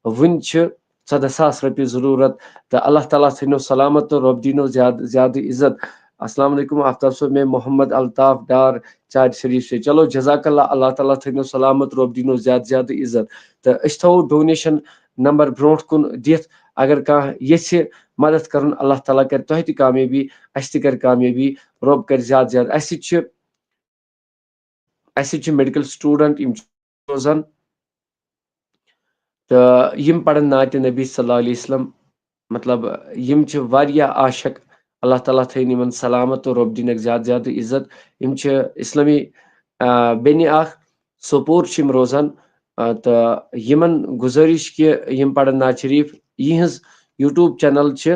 وُنہِ چھِ ژۄدہ ساس رۄپیہِ ضروٗرت۔ تہٕ اللہ تعالیٰ تھٲینو سلامت تہٕ رۄب دیٖنو زیادٕ زیادٕ عزت۔ السلام علیکم آفتاب صٲب، میں محمد الطاف ڈار چار شریف سے۔ چلو جزاک اللہ، اللہ تعالیٰ تھٲینو سلامت، رۄب دیٖنو زیادٕ زیادٕ عزت۔ تہٕ أسۍ تھاوو ڈونیشن نمبر برونٛٹھ کُن دِتھ، اگر کانٛہہ یژھِ مدد کرُن، اللہ تعالیٰ کرِ تۄہہِ تہِ کامیٲبی، اَسہِ تہِ کرِ کامیٲبی، رۄب کرِ زیادٕ زیادٕ۔ اَسہِ سۭتۍ چھِ اَسہِ سۭتۍ چھِ میڈیکل سٹوڈنٹ، یِم چھِ روزان تہٕ یِم پرن نعتِ نبی صلی اللہ علیہ وسلم، مطلب، یِم چھِ واریاہ عاشق۔ اللہ تعالیٰ تھٲیِن یِمن سلامت تہٕ رۄب دِنکھ زیادٕ زیادٕ عزت۔ یِم چھِ اسلامی، آ، بیٚنہِ اکھ، سوپور چھِ یِم روزان، آ، تہٕ یِمن گُزٲرِش کہِ یِم پرن نعت شریف۔ یِہنٛز یوٗٹیوب چینل چھِ،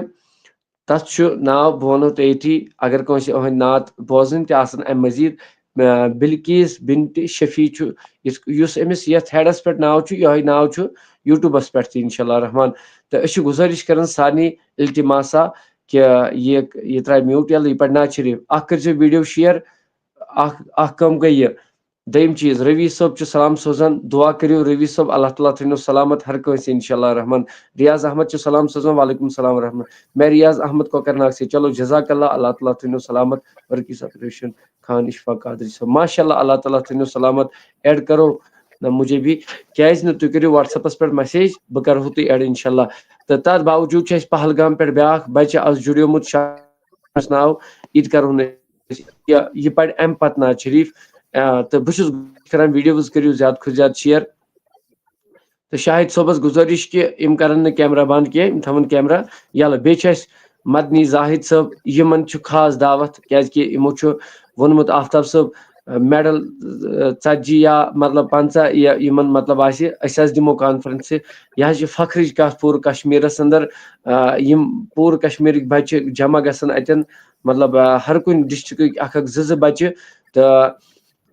تَتھ چھُ ناو، بہٕ وَنو تۄہہِ ییٚتی، اگر کٲنٛسہِ یِہٕنٛدۍ نعت بوزٕنۍ تہِ آسَن اَمہِ مٔزیٖد، آ، بلقیس بنت شفیع چھُ، یُس، یُس أمِس یَتھ ہیڈَس پٮ۪ٹھ ناو چھُ، یِہوٚے ناو چھُ یوٗٹیوٗبَس پٮ۪ٹھ تہِ، اِنشاء اللہ الرحمٰن۔ تہٕ أسۍ چھِ گُزٲرِش کَران سارنٕے، التماسا، کہِ یہِ، یہِ ترٛایہِ میوٗٹ یَلہٕ، یہِ پَرِ نعت شریٖف۔ اَکھ کٔرۍزیو ویٖڈیو شِیَر، اَکھ، اَکھ کٲم گٔے یہِ۔ دوٚیِم چیٖز، روی صٲب چھُ سلام سوزان، دُعا کٔرِو روی صٲب، اللہ تعالیٰ تھٲینو سلامت ہر کٲنٛسہِ، اِنشاء اللہ الرحمٰن۔ ریاض احمد چھُ سلام سوزان، وعلیکم السلام ورحمۃ۔ میں ریاض احمد کۄکرناگ سے، چلو جزاک اللہ، اللہ تعالیٰ تھٲینو سلامت۔ ورقی صٲب، روشن خان، اشفاق قادری صٲب، ماشاء اللہ، اللہ تعالیٰ تھٲینو سلامت۔ ایڈ کرو نہ مجھے بھی، کیازِ نہٕ، تُہۍ کٔرِو WhatsApp-س پٮ۪ٹھ message، بہٕ کرہو تُہۍ ایڈ اِنشاء اللہ۔ تہٕ تَتھ باوجوٗد چھُ اَسہِ پہلگام پٮ۪ٹھ بیٛاکھ بچہٕ آز جُڑیومُت، شاہ ناو، یہِ تہِ کرہون أسۍ، یہِ، یہِ پرِ اَمہِ پتہٕ نعت شریٖف۔ آ، تہٕ بہٕ چھُس کران، ویٖڈیوز کٔرِو زیادٕ کھۄتہٕ زیادٕ شِیَر۔ تہٕ شاہد صٲبَس گُزٲرِش کہِ یِم کرن نہٕ کیمرہ بنٛد کینٛہہ، یِم تھاوَن کیمرہ یَلہٕ۔ بیٚیہِ چھِ اَسہِ مدنی زاہد صٲب، یِمن چھُ خاص دعوت، کیازِ کہِ یِمو چھُ ووٚنمُت، آفتاب صٲب، آ، میڈل، آ، ژتجی یا مطلب پنٛژاہ یا یِمن مطلب آسہِ، أسۍ حظ دِمو کانفرنس۔ یہِ حظ چھِ فخرٕچ کَتھ پوٗرٕ کشمیٖرَس اندر، آ، یِم پوٗرٕ کشمیٖرٕکۍ بچہٕ جمع گژھن اَتٮ۪ن، مطلب، آ، ہر کُنہِ ڈسٹرکٕکۍ اکھ اکھ زٕ زٕ بچہٕ، تہٕ،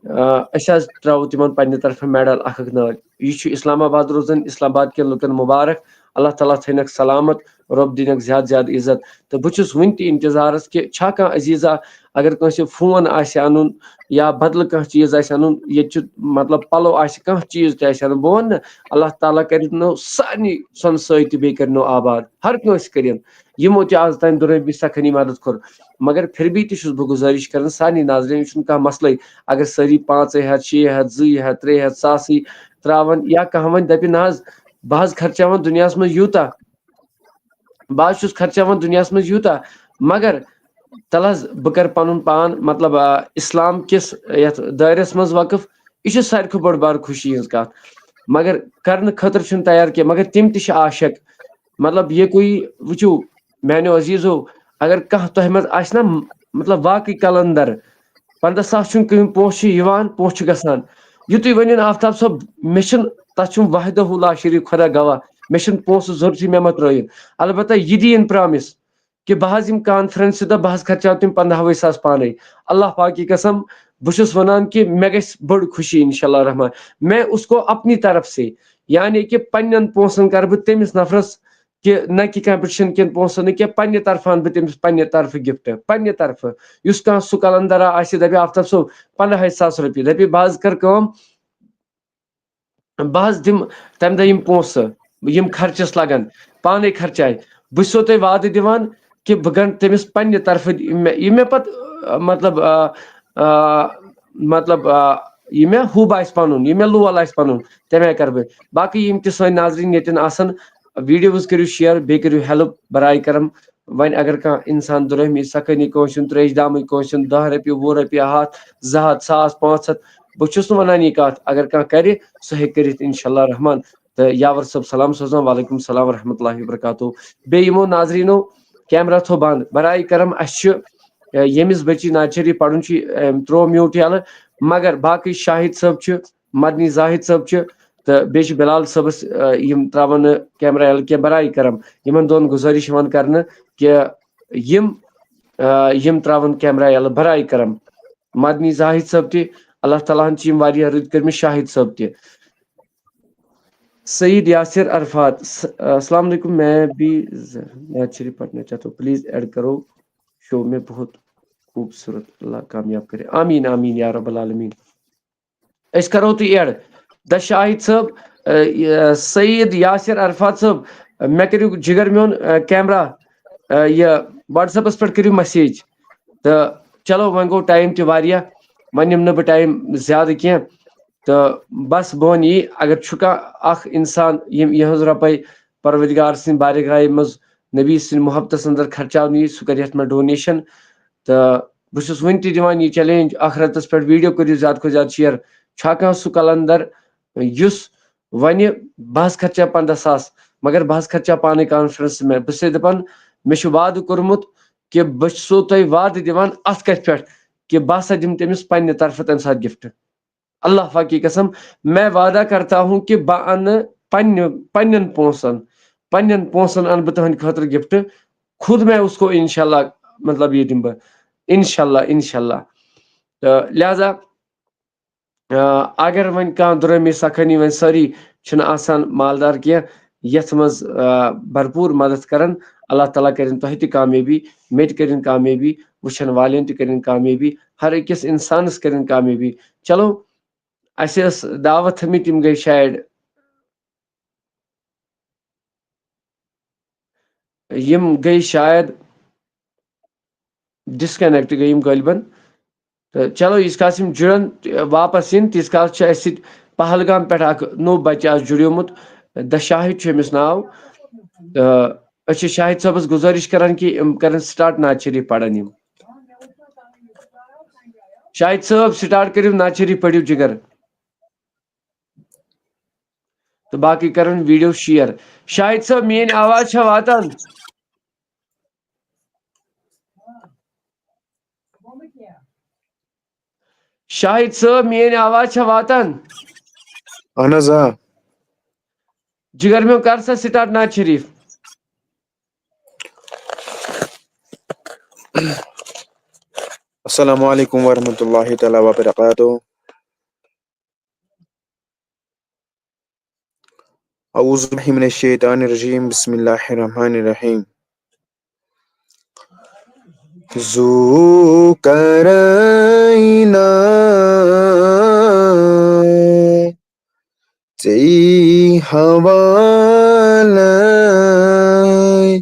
آ، أسۍ حظ ترٛاوو تِمن پننہِ طرفہٕ میڈل اکھ اکھ نٲلۍ۔ یہِ چھُ اسلام آباد روزان، اسلام آباد کٮ۪ن لُکن مبارک۔ اللہ تعالیٰ تھٲینکھ سلامت، رۄب دِنکھ زیادٕ زیادٕ عزت۔ تہٕ بہٕ چھُس وُنہِ تہِ انتظارس کہِ چھا کانٛہہ عزیزا، اگر کٲنٛسہِ فون آسہِ انُن یا بدلہٕ کانٛہہ چیٖز آسہِ انُن، ییٚتہِ چھُ، مطلب، پلو آسہِ، کانٛہہ چیٖز تہِ آسہِ انُن، بہٕ ونہٕ نہٕ، اللہ تعالیٰ کرِ نو سارنٕے سۄنہٕ سۭتۍ تہٕ بیٚیہِ کرِ نو آباد، ہر کٲنٛسہِ کٔرِن۔ یِمو تہِ آز تام دُرٲبی سخنی مدد کوٚر، مگر پھر بھی تہِ چھُس بہٕ گُزٲرِش کران سارنٕے ناظریٖن، یہِ چھُنہٕ کانٛہہ مسلے۔ اگر سٲری پانٛژے ہتھ، شیٚیہِ ہتھ، زٕے ہتھ، ترٛےٚ ہتھ، ساسٕے ترٛاوان یا کانٛہہ وَنہِ دَپہِ، نہ حظ، بہٕ حظ خرچاوان دُنیاہَس منٛز یوٗتاہ، بہٕ حظ چھُس خرچاوان دُنیاہَس منٛز یوٗتاہ، مگر تَلہٕ حظ بہٕ کَرٕ پَنُن پان، مطلب، آ، اِسلام کِس یَتھ دٲیرَس منٛز وقف۔ یہِ چھِ ساروی کھۄتہٕ بٔڑ بار خوشی ہٕنٛز کَتھ۔ مگر کَرنہٕ خٲطرٕ چھُنہٕ تیار کینٛہہ، مگر تِم تہِ چھِ عاشق۔ مطلب، یہِ گوٚو یہِ، وٕچھِو، میٛانیو عزیٖزو، اگر کانٛہہ تۄہہِ منٛز آسہِ نہ، مطلب، واقعٕے قلندر، پنٛداہ ساس چھُنہٕ کٕہٕنۍ، پونٛسہٕ چھُ یِوان، پونٛسہٕ چھُ گژھان۔ یُتُے ؤنِن آفتاب صٲب، مےٚ چھُنہٕ، تَتھ چھُم وحدہ لا شریٖک، خۄدا گواہ، مےٚ چھُنہٕ پونٛسہٕ ضوٚرتھٕے، مےٚ مہ ترٲیِن۔ البتہ یہِ دِیِن پرٛامِس کہِ بہٕ حظ یِم کانفرنسہِ دۄہ، بہٕ حظ خرچاو تِم پنٛدہوے ساس پانے۔ اللہ پاکی قسم، بہٕ چھُس وَنان کہِ مےٚ گژھِ بٔڑ خوشی انشاءاللہ الرحمن۔ میں اس کو اپنی طرف سے، یعنی کہِ پنٛنٮ۪ن پونٛسَن کَرٕ بہٕ تٔمِس نفرَس کہِ نہ کہِ کمپٹیشن کٮ۪ن پونٛسن نہٕ کینٛہہ، پننہِ طرفہٕ انہٕ بہٕ تٔمِس پننہِ طرفہٕ گفٹ، پننہِ طرفہٕ۔ یُس کانٛہہ سُہ قلندر آسہِ، دپہِ آفتاب صٲب، پنٛدہے ساس رۄپیہِ، دپہِ بہٕ حظ کر کٲم، بہٕ حظ دِمہٕ تمہِ دۄہ یِم پونٛسہٕ، یِم خرچس لگن، پانے خرچاے۔ بہٕ چھُسو تۄہہِ وعدٕ دِوان کہِ بہٕ گنٛڈٕ تٔمِس پننہِ طرفہٕ، یہِ مےٚ، یہِ مےٚ پتہٕ، آ، مطلب، آ، آ، مطلب، آ، یہِ مےٚ حُب آسہِ پنُن، یہِ مےٚ لول آسہِ پنُن، تمہِ آیہِ کرٕ بہٕ۔ باقٕے یِم تہِ سٲنۍ ناظریٖن ییٚتٮ۪ن آسن، ویٖڈیوز کٔرِو شِیَر، بیٚیہِ کٔرِو ہیلپ برائے کرم۔ وۄنۍ اگر کانٛہہ اِنسان دُرٲہمی سخٲنی کٲنٛسہِ ہُنٛد، ترٛیش دامٕے کٲنٛسہِ ہُنٛد، دَہ رۄپیہِ، وُہ رۄپیہِ، ہَتھ، زٕ ہَتھ، ساس، پانٛژھ ہَتھ، بہٕ چھُس نہٕ وَنان یہِ کَتھ، اگر کانٛہہ کَرِ، سُہ ہیٚکہِ کٔرِتھ اِنشاء اللہ رحمان۔ تہٕ یاور صٲب سلام سوزان، وعلیکُم السلام ورحمۃ اللہ وبرکاتہ۔ بیٚیہِ یِمو ناظریٖنو کیمرہ تھوٚو بنٛد، برائے کرم، اَسہِ چھُ، اے، ییٚمِس بچی ناچری پَرُن چھُ، اے، ترٛوو میوٗٹ یَلہٕ، مگر باقٕے شاہد صٲب چھُ، مدنی زاہد صٲب چھُ، تہٕ بیٚیہِ چھُ بلال صٲبس، آ، یِم تراوان نہٕ کیمرہ یَلہٕ کینٛہہ، برائے کرم۔ یِمن دۄن گُزٲرِش یِوان کرنہٕ کہِ یِم، آ، یِم تراوان کیمرہ یَلہٕ، برائے کرم۔ مدنی زاہد صٲب تہِ، اللہ تعالیٰ ہن چھِ یِم واریاہ رٕتۍ کٔرمٕتۍ، شاہد صٲب تہِ۔ سعید یاسر عرفات، س-، السلام علیکم، میں بھی ز-، نعت شریف پڑھنا چاہتا ہوں، پلیز ایڈ کرو شو میں، بہت خوبصورت، اللہ کامیاب کرے، آمین آمین یا رب العالمین۔ أسۍ کرو تُہۍ ایڈ۔ دَ شاہد صٲب، اے، یہِ، سعید یاسر عرفات صٲب، مےٚ کٔرِو جِگر میون، اے، کیمرہ، اے، یہِ WhatsApp-س پٮ۪ٹھ کٔرِو message۔ تہٕ چلو، وۄنۍ گوٚو ٹایم تہِ واریاہ، وۄنۍ نِمہٕ نہٕ بہٕ ٹایم زیادٕ کینٛہہ۔ تہٕ بس، بہٕ وَنہٕ یی، اگر چھُ کانٛہہ اکھ اِنسان یِم یِہٕنٛز رۄپَے پروردگار سٕنٛدِ بارگاہہِ منٛز، نبی سٕنٛدِ محبتَس اندر خرچاونہٕ یی، سُہ کَرِ یَتھ منٛز donation۔ تہٕ بہٕ چھُس وٕنہِ تہِ دِوان یہِ challenge، ٲخرتَس پٮ۪ٹھ ویٖڈیو کٔرِو زیادٕ کھۄتہٕ زیادٕ share۔ چھا کانٛہہ سُہ قلندر یُس وَنہِ بہٕ حظ خرچاو پنٛداہ ساس، مگر بہٕ حظ خرچاو پانَے کانفرنسَس منٛز؟ بہٕ چھُسَے دَپان، مےٚ چھُ وعدٕ کوٚرمُت کہِ بہٕ چھُسو تۄہہِ وعدٕ دِوان اَتھ کَتھِ پٮ۪ٹھ کہِ بہٕ ہسا دِمہٕ تٔمِس پنٛنہِ طرفہٕ تَمہِ ساتہٕ gift۔ اللہ پاک کی قسم، میں وعدہ کرتا ہوں کہ بہٕ اَنہٕ پنٛنہِ، پنٛنٮ۪ن پونٛسَن، پنٛنٮ۪ن پونٛسَن اَنہٕ بہٕ تُہٕنٛدِ خٲطرٕ gift۔ خود میں اس کو انشاءاللہ، مطلب، یہِ دِمہٕ بہٕ۔ انشاءاللہ، انشاءاللہ۔ تہٕ لہذا، آ، اگر وۄنۍ کانٛہہ دُرٲمی سخٲنی، وۄنۍ سٲری چھِنہٕ آسان مالدار کینٛہہ، یَتھ منٛز، آ، بھرپوٗر مدد کرن، اللہ تعالیٰ کٔرِن تۄہہِ تہِ کامیٲبی، مےٚ تہِ کٔرِن کامیٲبی، وٕچھن والٮ۪ن تہِ کٔرِن کامیٲبی، ہر أکِس اِنسانَس کٔرِن کامیٲبی۔ چلو، اَسہِ ٲس دعوت تھٲومٕتۍ، یِم گٔے شاید، یِم گٔے شاید disconnect گٔے یِم غٲلبن۔ تہٕ چلو، ییٖتِس کالَس یِم جُڑن، واپس یِن، تیٖتِس کالَس چھُ اَسہِ سۭتۍ پہلگام پٮ۪ٹھ اکھ نوٚو بچہٕ آز جُڑیومُت، دَ شاہد چھُ أمِس ناو۔ تہٕ أسۍ چھِ شاہد صٲبَس گُزٲرِش کران کہِ یِم کرن start نعت شریٖف پرن یِم۔ شاہد صٲب، start کٔرِو نعت شریٖف، پٔرِو جِگر۔ تہٕ باقٕے کرن ویٖڈیو share۔ شاہد صٲب، میٲنۍ آواز چھا واتان؟ شاہد صٲب، میٲنۍ آواز چھا واتان؟ اہن حظ، آ۔ جگر میون، کر سا start نعت شریٖف۔ السلام علیکم ورحمۃ اللہ تعالیٰ وبرکاتہ۔ اعوذ باللہ من الشیطان الرجیم، بسم اللہ الرحمن الرحیم۔ ذوالقرنین، ژے حوالے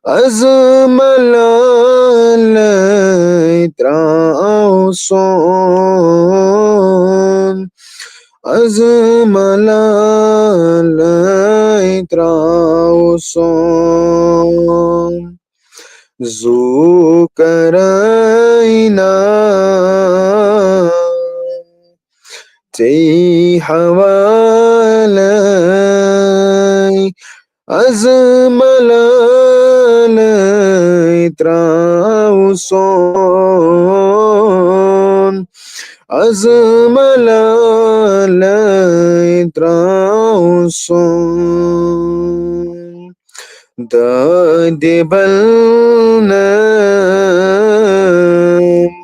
از ملالے تراو سون، از ملالے تراو سون۔ ذوالقرنین، ژے حوالے از ملالے تراو سون۔ از ملالے ترٛاوسون۔ دادِ بلنم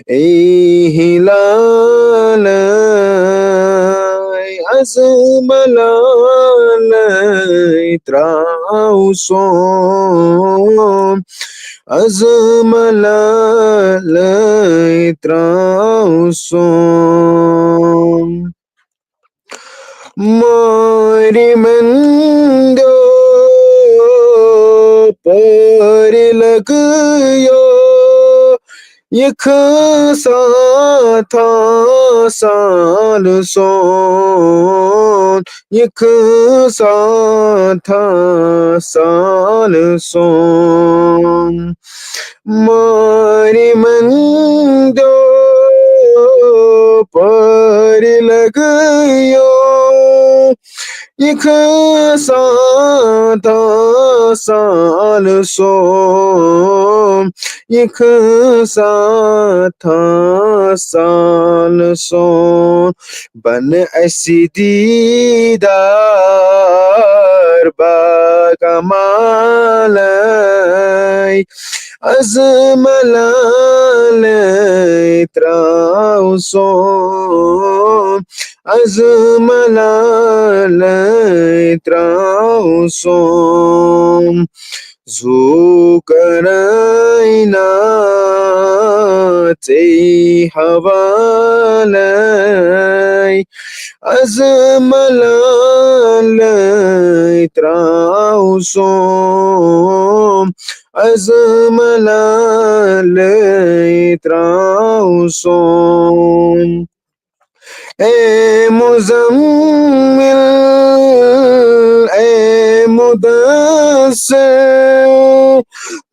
اے ہلالے، از ملالے ترٛاوسون۔ از ملالے ترٛاوسون۔ مارِ مندو پورِ لگیو، یہِ کھسا تھا سال سون، یہِ کھسا تھا سال سون۔ مارِ مندو پورِ لگیو، یہِ کھسا تھا سال سون، یہِ کھسا تھا سال سون۔ بن اَسہِ دیٖدار باغ مالے، از ملالے ترٛاوسون، از ملالے ترٛاوسون۔ ذو قرنینا ژے حوالے، از ملالے ترٛاوسون، از ملالے ترٛاوسون۔ اے مزمل، اے مدثر،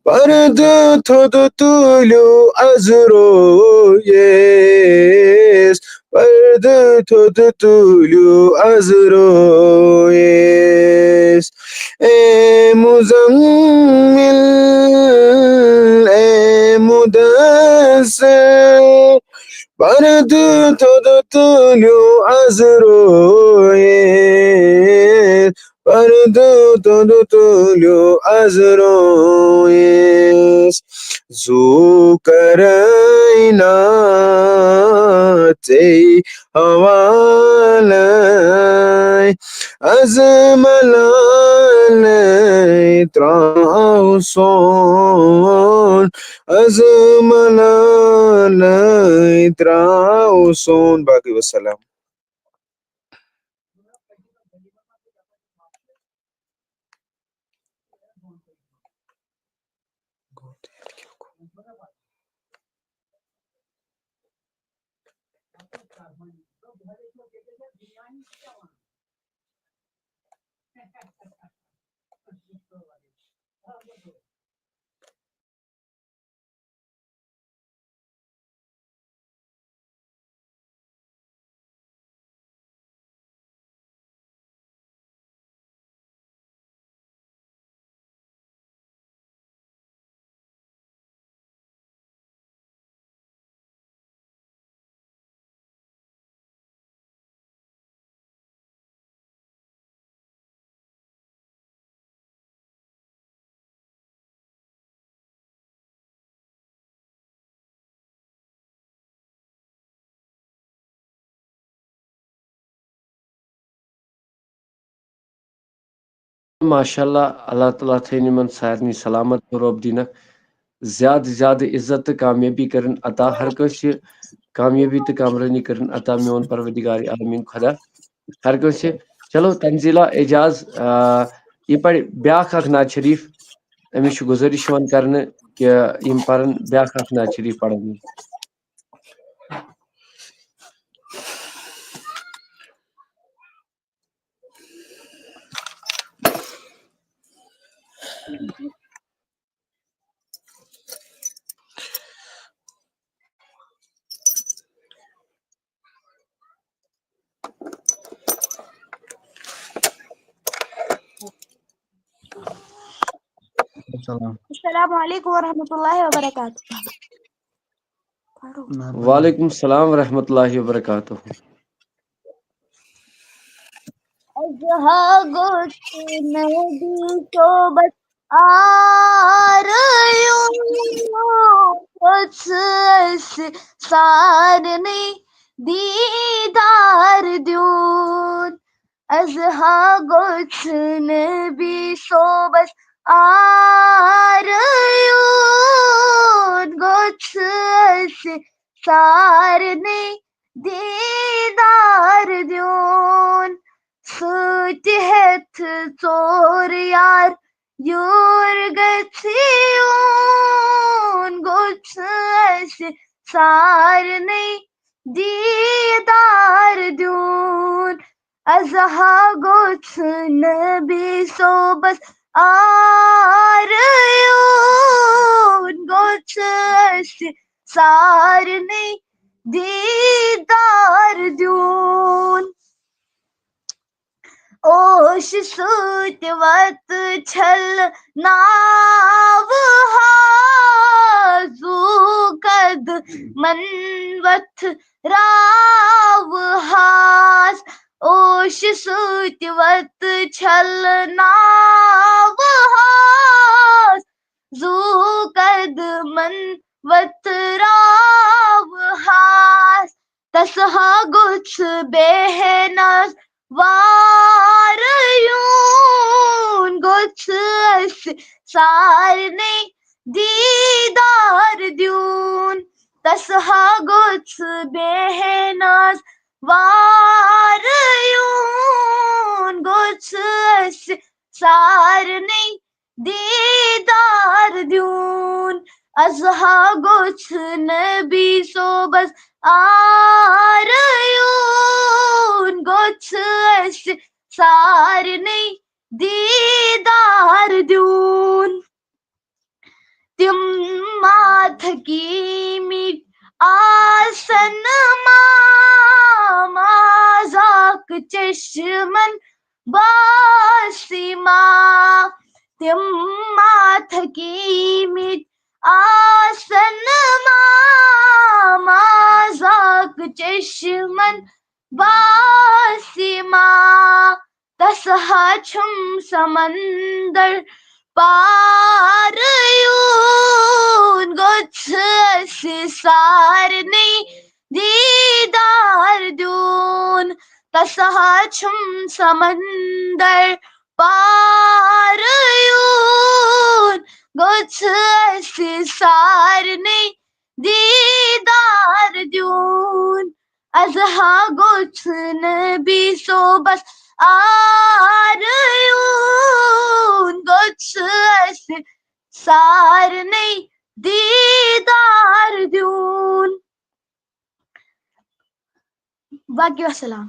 پردٕ تھوٚد تُلِو از رویس، پردٕ تھوٚد تُلِو از رویس۔ اے مزمل، اے مدثر، پردٕ تھوٚد تُلِو از رویس، پردٕ تھوٚد تُلِو از رویس۔ ذو قرنینا ژے حوالے، از ملالے ترٛاوسون، از ملالے ترٛاوسون۔ باقٕے وسلام۔ ماشاء اللہ، اللہ تعالیٰ تھٲیِن یِمن سارنٕے سلامت تہٕ رۄب دِنکھ زیادٕ زیادٕ عزت تہٕ کامیٲبی کٔرِن عطا۔ ہر کٲنٛسہِ کامیٲبی تہٕ کامرٲنی کٔرِن عطا، میون پروردگار عالمیٖن خۄدا۔ ہر کٲنٛسہِ۔ چلو، تنزیلہ اعجاز، آ، یہِ پرِ بیٛاکھ اکھ نعت شریف۔ أمِس چھُ گُزٲرِش یِوان کرنہٕ کہِ یِم پرن بیٛاکھ اکھ نعت شریف پرن۔ السلام۔ السلام علیکم ورحمۃ اللہ وبرکاتہ۔ وعلیکم السلام ورحمۃ اللہ وبرکاتہ۔ از ہا گوٚژھ نبی صوبس آر یُن، گوٚژھ اَسہِ سارنٕے دیٖدار دیُن۔ از ہا گوٚژھ نبی صوبس آر یُن، گوٚژھ اَسہِ سارنٕے دیٖدار دیُن۔ سۭتۍ ہٮ۪تھ ژور یار یور گژھِ یُن، گوٚژھ اَسہِ سارنٕے دیٖدار دیُن۔ از ہا گوٚژھ نبی صوبس آر یُن، گوٚژھ اَسہِ سارنٕے دیٖدار دیُن۔ اوش سۭتۍ وتہٕ چھل ناوٕ ہا، زُو قدمن وتھ راوٕ ہاس۔ اوش سۭتۍ وتہٕ چھل ناوٕ ہاس، زُو قدمن وتھ راوٕ ہاس۔ تس ہا گوٚژھ بیہنس وار یُن، گوٚژھ اَسہِ سارنٕے دیٖدار دیُن۔ تس ہا گوٚژھ بیہنس وار یُن، گوٚژھ اَسہِ سارنٕے دیٖدار دیُن۔ از ہا گوٚژھ نبی صوبس آر یُن، گوٚژھ اَسہِ سارنٕے دیٖدار دیُن۔ تِم ما تھکیمٕتۍ آسن ما، مازاک چشمن باسِما۔ تِم ما تھکیمٕتۍ آسن ما، مازاک چشمن باسِما۔ تس ہا چھُم سمندر پار یُن، گوٚژھ اَسہِ سارنٕے دیٖدار دیُن۔ تس ہا چھُم سمندر پار یُن، گوٚژھ اَسہِ سارنٕے دیٖدار دیُن۔ از ہا گوٚژھ نبی صوبس آر یُن، گوٚژھ اَسہِ سارنٕے دیٖدار دیُن۔ باقی وسلام۔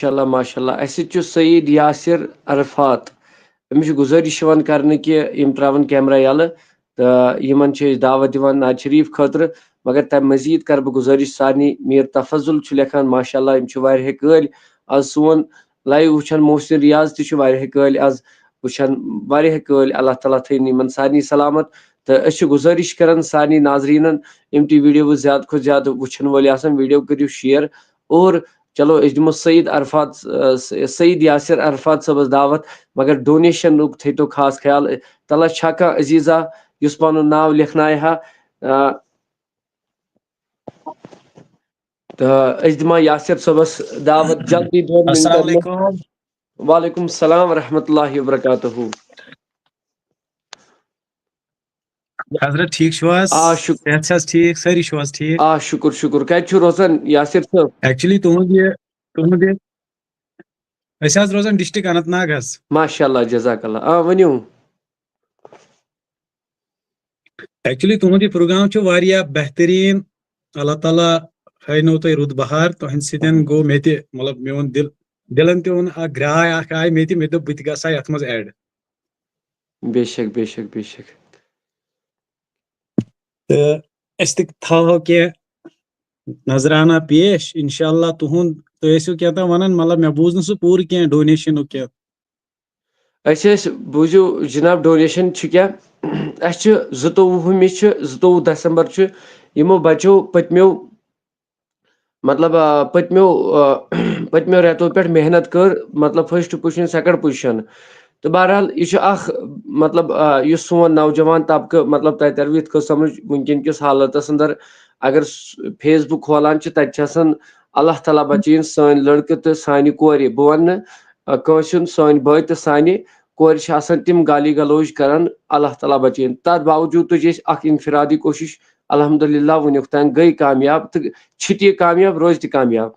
ماشاءاللہ، ماشاءاللہ۔ اَسہِ سۭتۍ چھُ سعید یاسر عرفات۔ أمِس چھِ گُزٲرِش یِوان کرنہٕ کہِ یِم ترٛاوَن کیمرہ یَلہٕ تہٕ یِمَن چھِ أسۍ دعوت دِوان نعت شریف خٲطرٕ۔ مگر تَمہِ مٔزیٖد کَرٕ بہٕ گُزٲرِش سارنٕے۔ میٖر تفضل چھُ لیکھان، ماشاءاللہ، یِم چھِ واریاہ قٲلۍ۔ آز سون live وٕچھان محسن ریاض تہِ چھُ واریاہ قٲلۍ آز وٕچھان، واریاہ قٲلۍ۔ اللہ تعالیٰ تھٲیِن یِمَن سارنٕے سلامت۔ تہٕ أسۍ چھِ گُزٲرِش کران سارنٕے ناظریٖنَن، یِم تہِ video زیادٕ کھۄتہٕ زیادٕ وٕچھَن وٲلۍ آسَن، video کٔرِو share۔ اور چلو، أسۍ دِمو سعید عرفات، آ، س-، سعید یاسر عرفات صٲبَس دعوت، مگر donation-ُک تھٲیتو خاص خیال۔ تَلہ چھا کانٛہہ عزیٖزا یُس پَنُن ناو لیکھنایہِ ہا؟ آ، تہٕ أسۍ دِمو یاسر صٲبَس دعوت جلدی دۄن السلام منٹَن منٛز۔ علیکم۔ وعلیکم السلام ورحمۃ اللہ وبرکاتہ۔ حضرت، ٹھیٖک چھِو حظ؟ آ، شُک-، صحت چھِ حظ ٹھیٖک؟ سٲری چھِو حظ ٹھیٖک؟ آ، شُکُر، شُکُر۔ کَتہِ چھِو روزان یاسر صٲب؟ Actually، تُہُنٛد یہِ، تُہُنٛد یہِ، أسۍ حظ روزان district اننت ناگ حظ۔ ماشاء اللہ، جزاک اللہ۔ آ، ؤنِو۔ Actually، تُہُنٛد یہِ program چھُ واریاہ بہتریٖن۔ اللہ تعالیٰ ہٲینو تۄہہِ رُت بہار، تُہنٛدِ سۭتۍ گوٚو مےٚ تہِ، مطلب، میون دِل، دِلن تہِ اوٚن اکھ گراے اکھ آے مےٚ تہِ، مےٚ دوٚپ بہٕ تہِ گژھٕ ہا یتھ منٛز ایڈ۔ بے شک، بے شک، بے شک۔ تہٕ أسۍ تہِ تھاوو کینٛہہ نذرانہ پیش، انشاءاللہ تُہُنٛد، تُہۍ ٲسِو کینٛہہ تام ونان، مطلب، مےٚ بوٗز نہٕ سُہ پوٗرٕ کینٛہہ ڈونیشنُک کینٛہہ۔ أسۍ ٲسۍ، بوٗزِو جناب، ڈونیشن چھُ کیٛاہ؟ اَسہِ چھُ زٕتووُہمہِ چھُ، زٕتووُہ دسمبر چھُ، یِمو بچو پٔتمیو، مطلب، آ، پٔتمیو، آ، پٔتمیو رٮ۪تو پٮ۪ٹھ محنت کٔر، مطلب، فسٹ پوزیشن، سیکنڈ پوزیشن۔ تہٕ بہرحال، یہِ چھُ اکھ، مطلب، آ، یُس سون نوجوان طبقہٕ، مطلب، تۄہہِ ترِوٕ یِتھ کٔنۍ سمجھ، وٕنکیٚن کِس حالتس اندر اگر فیس بُک کھولان چھِ، تتہِ چھِ آسان، اللہ تعالیٰ بچٲیِن، سٲنۍ لڑکہٕ تہٕ سانہِ کورِ، بہٕ ونہٕ نہٕ، آ، کٲنٛسہِ ہُنٛد، سٲنۍ بٲے تہٕ سانہِ کورِ چھِ آسان تِم گالی گلوج کران، اللہ تعالیٰ بچٲیِن۔ تتھ باوجوٗد تُج اَسہِ اکھ انفرادی کوٗشش، الحمدللہ وُنیُک تام گٔے کامیاب تہٕ چھِ تہِ کامیاب، روزِ تہِ کامیاب۔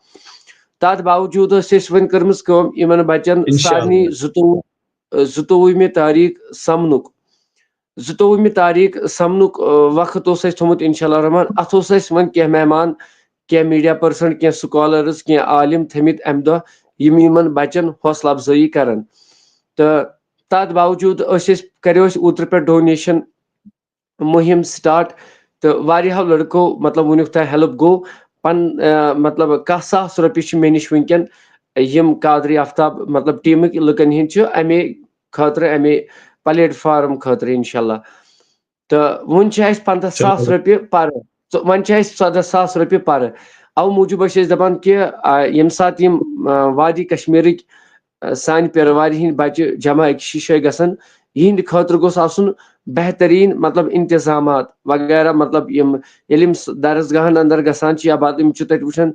تتھ باوجوٗد ٲس اَسہِ وۄنۍ کٔرمٕژ کٲم، یِمن بچن، انشاءاللہ، سارنٕے زٕتووُہ، زٕتووُہمہِ تاریخ سمنُک، زٕتووُہمہِ تاریخ سمنُک، آ، وقت اوس اَسہِ تھوٚمُت، انشاءاللہ الرحمن۔ اتھ اوس اَسہِ وۄنۍ کینٛہہ مہمان، کینٛہہ میڈیا پرسن، کینٛہہ سکالرز، کینٛہہ عالم تھٲمٕتۍ امہِ دۄہ، یِم یِمن بچن حوصلہٕ افزٲیی کرن۔ تہٕ تتھ باوجوٗد ٲسۍ أسۍ، کریو اَسہِ اوترٕ پٮ۪ٹھ ڈونیشن مُہِم سٹارٹ، تہٕ واریاہو لڑکو، مطلب، وُنیُک تام ہیلپ گوٚو۔ پن-، آ، مطلب، کاہ ساس رۄپیہِ چھِ مےٚ نِش وٕنکیٚن، یِم قادری آفتاب، مطلب، ٹیمٕکۍ لُکن ہِنٛدۍ چھِ، امے خٲطرٕ، امے پلیٹ فارم خٲطرٕ، انشاءاللہ۔ تہٕ وُنہِ چھِ اَسہِ پنٛداہ ساس رۄپیہِ پرٕ، ژٕ-، وۄنۍ چھِ اَسہِ ژۄداہ ساس رۄپیہِ پرٕ۔ اَوٕ موٗجوٗب ٲسۍ أسۍ دَپان کہِ، آ، ییٚمہِ ساتہٕ یِم، آ، وادی کشمیٖرٕکۍ، آ، سانہِ پیٖروارِ ہِنٛدۍ بچہٕ جمع أکِس جایہِ گژھن، یِہِنٛدِ خٲطرٕ گوٚژھ آسُن بہتریٖن، مطلب، انتظامات وغیرہ، مطلب، یِم ییٚلہِ یِم س-، درسگاہن اندر گژھان چھِ یا بدل، یِم چھِ تَتہِ وٕچھان،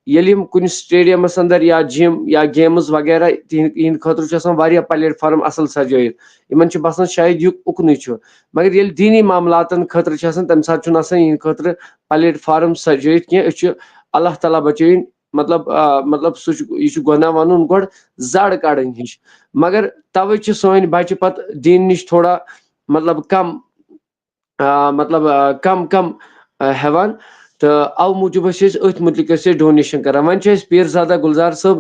ییٚلہِ یِم کُنہِ سٹیڈیمس اندر یا جم یا گیمز وغیرہ، تِہِنٛدِ، یِہِنٛدِ خٲطرٕ چھُ آسان واریاہ پلیٹ فارم اصل سجٲیِتھ، یِمن چھُ باسان شاید یہِ اُکنُے چھُ، مگر ییٚلہِ دینی معاملاتن خٲطرٕ چھُ آسان، تمہِ ساتہٕ چھُنہٕ آسان یِہِنٛدِ خٲطرٕ پلیٹ فارم سجٲیِتھ کینٛہہ۔ أسۍ چھِ، اللہ تعالیٰ بچٲیِن، مطلب، آ، مطلب، سُہ چھُ، یہِ چھُ گۄناہ وَنُن گۄڈٕ، زَر کَڑٕنۍ ہِش۔ مگر تَوَے چھِ سٲنۍ بَچہِ پَتہٕ دیٖن نِش تھوڑا، مطلب، کَم، آ، مطلب، آ، کَم کَم، آ، ہٮ۪وان۔ تہٕ اَوٕ موٗجوٗب ٲسۍ أسۍ أتھۍ مُتعلِق ٲسۍ أسۍ ڈونیشن کران۔ وۄنۍ چھِ أسۍ پیٖر زادہ گُلزار صٲب،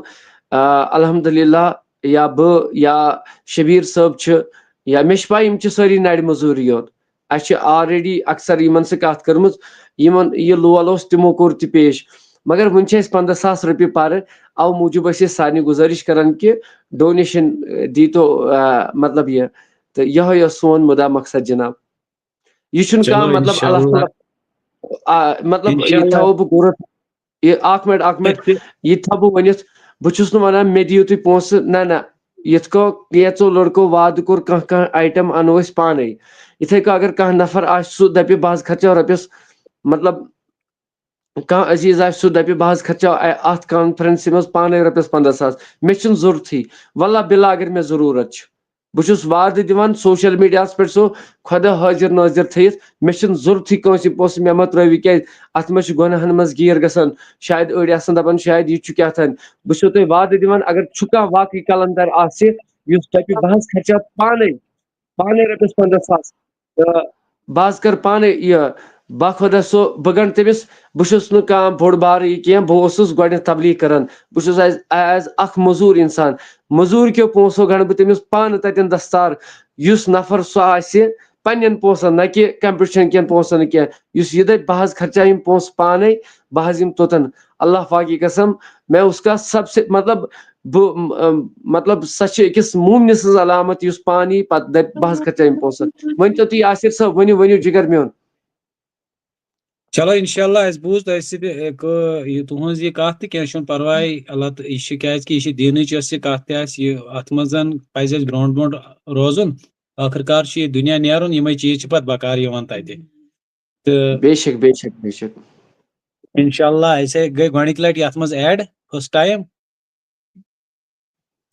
آ، الحمدللہ، یا بہٕ یا شبیٖر صٲب چھِ، یا مےٚ چھِ پَے یِم چھِ سٲری نَرِ مٔزوٗرٕے یوت۔ اَسہِ چھِ already اکثر یِمن سۭتۍ کَتھ کٔرمٕژ، یِمن یہِ لول اوس، تِمو کوٚر تہِ پیش۔ مگر وُنہِ چھِ اَسہِ پنٛداہ ساس رۄپیہِ پَرٕ، اَوٕ موٗجوٗب ٲسۍ أسۍ سارنٕے گُزٲرِش کران کہِ ڈونیشن، اے، دیٖتو، آ، مطلب، یہِ۔ تہٕ یِہوٚے اوس سون مُدا مقصد، جناب۔ یہِ چھُنہٕ چلو، کانٛہہ، مطلب، اللہ انشاءاللہ۔ تعالیٰ، آ، مطلب، یہِ انشاءاللہ۔ تھاوو بہٕ گُرُتھ، یہِ اکھ منٹ، اکھ منٹ، أسۍ تہِ۔ یہِ تھاوٕ بہٕ ؤنِتھ، بہٕ چھُس نہٕ وَنان مےٚ دِیِو تُہۍ پونٛسہٕ، نہ، نہ، یِتھ کٔنۍ کینٛژو لڑکو وعدٕ کوٚر، کانٛہہ، کانٛہہ آیٹم اَنو أسۍ پانے۔ یِتھے کٔنۍ اگر کانٛہہ نفر آسہِ، سُہ دَپہِ، بہٕ حظ خرچاو رۄپیَس، مطلب، کانٛہہ عزیز آسہِ، سُہ دَپہِ، بہٕ حظ خرچاو اَ-، اَتھ کانفرنسہِ منٛز پانے رۄپیَس پنٛداہ ساس، مےٚ چھُنہٕ ضروٗرتھٕے۔ واللہ باللہ اگر مےٚ ضروٗرت چھِ، بہٕ چھُس وعدٕ دِوان سوشل میڈیاہَس پٮ۪ٹھ، سُہ خۄدا حٲضِر نٲضِر تھٲیِتھ، مےٚ چھُنہٕ ضروٗرتھٕے کٲنٛسہِ پونٛسہٕ، مےٚ مہ ترٛٲوِو، کیٛازِ اَتھ منٛز چھِ گۄناہَن منٛز گیٖر گژھان۔ شاید أڑۍ آسَن دَپان، شاید یہِ چھُ کیٛاہ تام۔ بہٕ چھُسو تۄہہِ وعدٕ دِوان، اگر چھُ کانٛہہ واقعی قلندر آسہِ، یُس دَپہِ، بہٕ حظ خرچاو پانے، پانے رۄپیَس پنٛداہ ساس، تہٕ بہٕ حظ کَرٕ پانے یہِ، باخۄدا سُہ، بہٕ گنٛڈٕ تٔمِس۔ بہٕ چھُس نہٕ کانٛہہ بوٚڑ بارٕ یہِ کینٛہہ، بہٕ اوسُس گۄڈٕنٮ۪تھ تبلیغ کران، بہٕ چھُس as، as اکھ مٔزوٗر اِنسان۔ مٔزوٗرۍ کیو پونٛسو گنٛڈٕ بہٕ تٔمِس پانہٕ تَتٮ۪ن دستار، یُس نفر سُہ آسہِ پننٮ۪ن پونٛسن، نہ کہِ کمپٹیشن کٮ۪ن پونٛسن کینٛہہ، یُس یہِ دَپہِ، بہٕ حظ خرچاو یِم پونٛسہٕ پانے، بہٕ حظ یِمہٕ توٚتن۔ اللہ پاکی قسم، میں اس کا سب سے، مطلب، بہٕ، م-، م-، مطلب، سۄ چھِ أکِس مومنہِ سٕنٛز علامت، یُس پانہٕ یی، پتہٕ دَپہِ، بہٕ حظ خرچاو یِم پونٛسہٕ۔ ؤنۍ تو تُہۍ، آصف صٲب، ؤنِو، ؤنِو، جِگر میون۔ چلو، انشاءاللہ، اَسہِ بوٗز تۄہہِ سۭتۍ، اے، کٲ-، یہِ تُہٕنٛز یہِ کَتھ تہِ، کینٛہہ چھُنہٕ پَرواے۔ اللہ تہٕ یہِ چھِ، کیٛازِ کہِ یہِ چھِ دیٖنٕچ، یۄس یہِ کَتھ تہِ آسہِ، یہِ، اَتھ منٛز زَن پَزِ اَسہِ برونٛٹھ برونٛٹھ روزُن۔ ٲخٕر کار چھُ یہِ دُنیا نیرُن، یِمَے چیٖز چھِ پَتہٕ بکار یِوان تَتہِ۔ تہٕ بے شک، بے شک، بے شک۔ انشاءاللہ، أسۍ ہے گٔے گۄڈٕنِکۍ لَٹہِ یَتھ منٛز add first time۔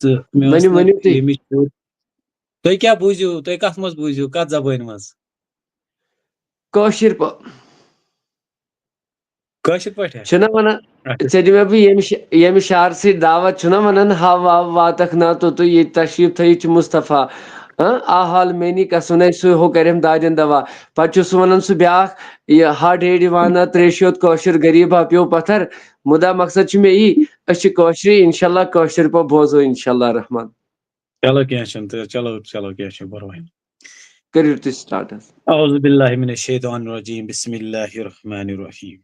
تہٕ مےٚ ٲس ؤنِو، نہٕ ؤنِو تُہۍ۔ ییٚمِچ، تُہۍ کیٛاہ بوٗزِو؟ تُہۍ کَتھ منٛز بوٗزِو؟ کَتھ زبٲنۍ منٛز؟ کٲشِر پٲ-، کٲشِر پٲٹھۍ ہا؟ چھُنہ وَنان، اچھا۔ ژےٚ دِمے بہٕ ییٚمہِ ش-، ییٚمہِ شعرٕ سۭتۍ دعوت، چھُنہ وَنان، ہاو واو واتَکھ نا توٚتُے، ییٚتہِ تشریٖف تھٲیِتھ چھُ مُصطفیٰ۔ ہاں، آ حال میٛٲنی قسم نے سُہ ہُہ کَرٮ۪م دادٮ۪ن دوا۔ پَتہٕ چھُ سُہ وَنان سُہ بیٛاکھ، یہِ ہا ڈیڈی وانا ترٛیشہِ یوت کٲشُر غریٖب ہا پیوٚو پَتھر۔ مُدا مقصد چھُ مےٚ یی، أسۍ چھِ کٲشرِ، اِنشاءاللہ کٲشِر پٲٹھۍ بوزو اِنشاءاللہ رحمان۔ چلو کینٛہہ چھُنہٕ تہٕ چلو چلو کینٛہہ چھُنہٕ پرواے۔ کٔرِو تُہۍ start حظ۔ اعوذ باللہ من الشیطان الرجیم، بسم اللہ الرحمن الرحیم۔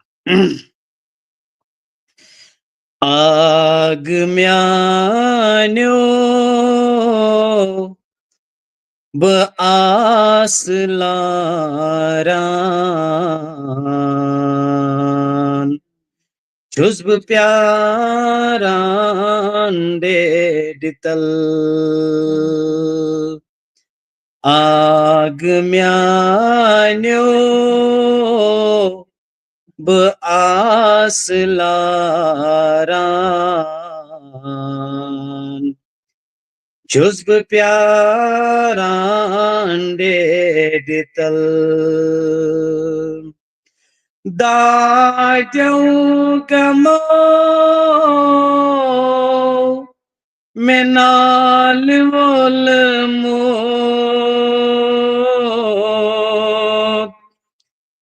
آگ میانیو بہٕ آس لاران، چھُس بہٕ پیاران ڈیڈِ تل۔ آگ میانیو بہٕ آس لاران، چھُس بہٕ پیاران ڈیڈِ تل۔ دادیو کمو مےٚ نال وولمُت،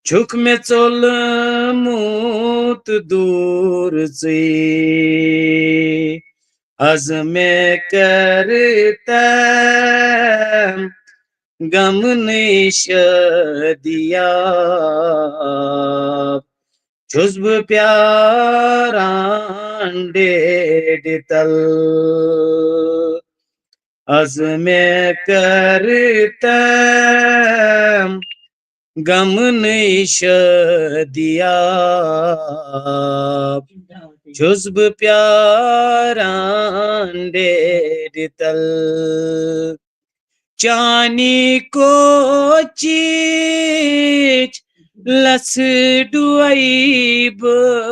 چھُکھ مےٚ ژوٚلمُت دوٗرژٕے۔ از مےٚ کر تم غمنٕے شٲدیاب، چھُس بہٕ پیاران ڈیڈِ تل۔ از مےٚ کر تم غمنٕے شٲدیاب، چھُس بہٕ پیاران ڈیڈِ تل۔ چانی کوچِچ لژھ ڈوے بہٕ،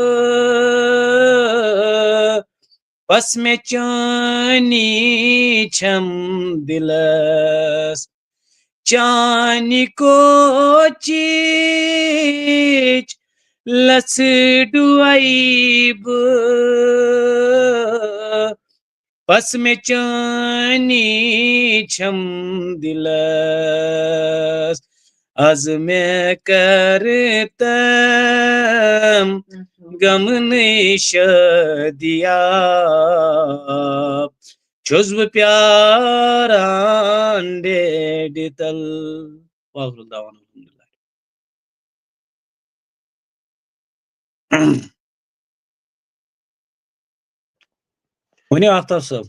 بس مےٚ چٲنی چھم دِلس۔ چانہِ کوچِچ لژھ ڈوے بہٕ، بس مےٚ چٲنی چھم دِلس۔ از مےٚ کر تم غمنٕے شٲدیاب، چھُس بہٕ پیاران ڈیڈِ تل۔ وآخر دعوانا الحمدللہ۔ ؤنِو آفتاب صٲب۔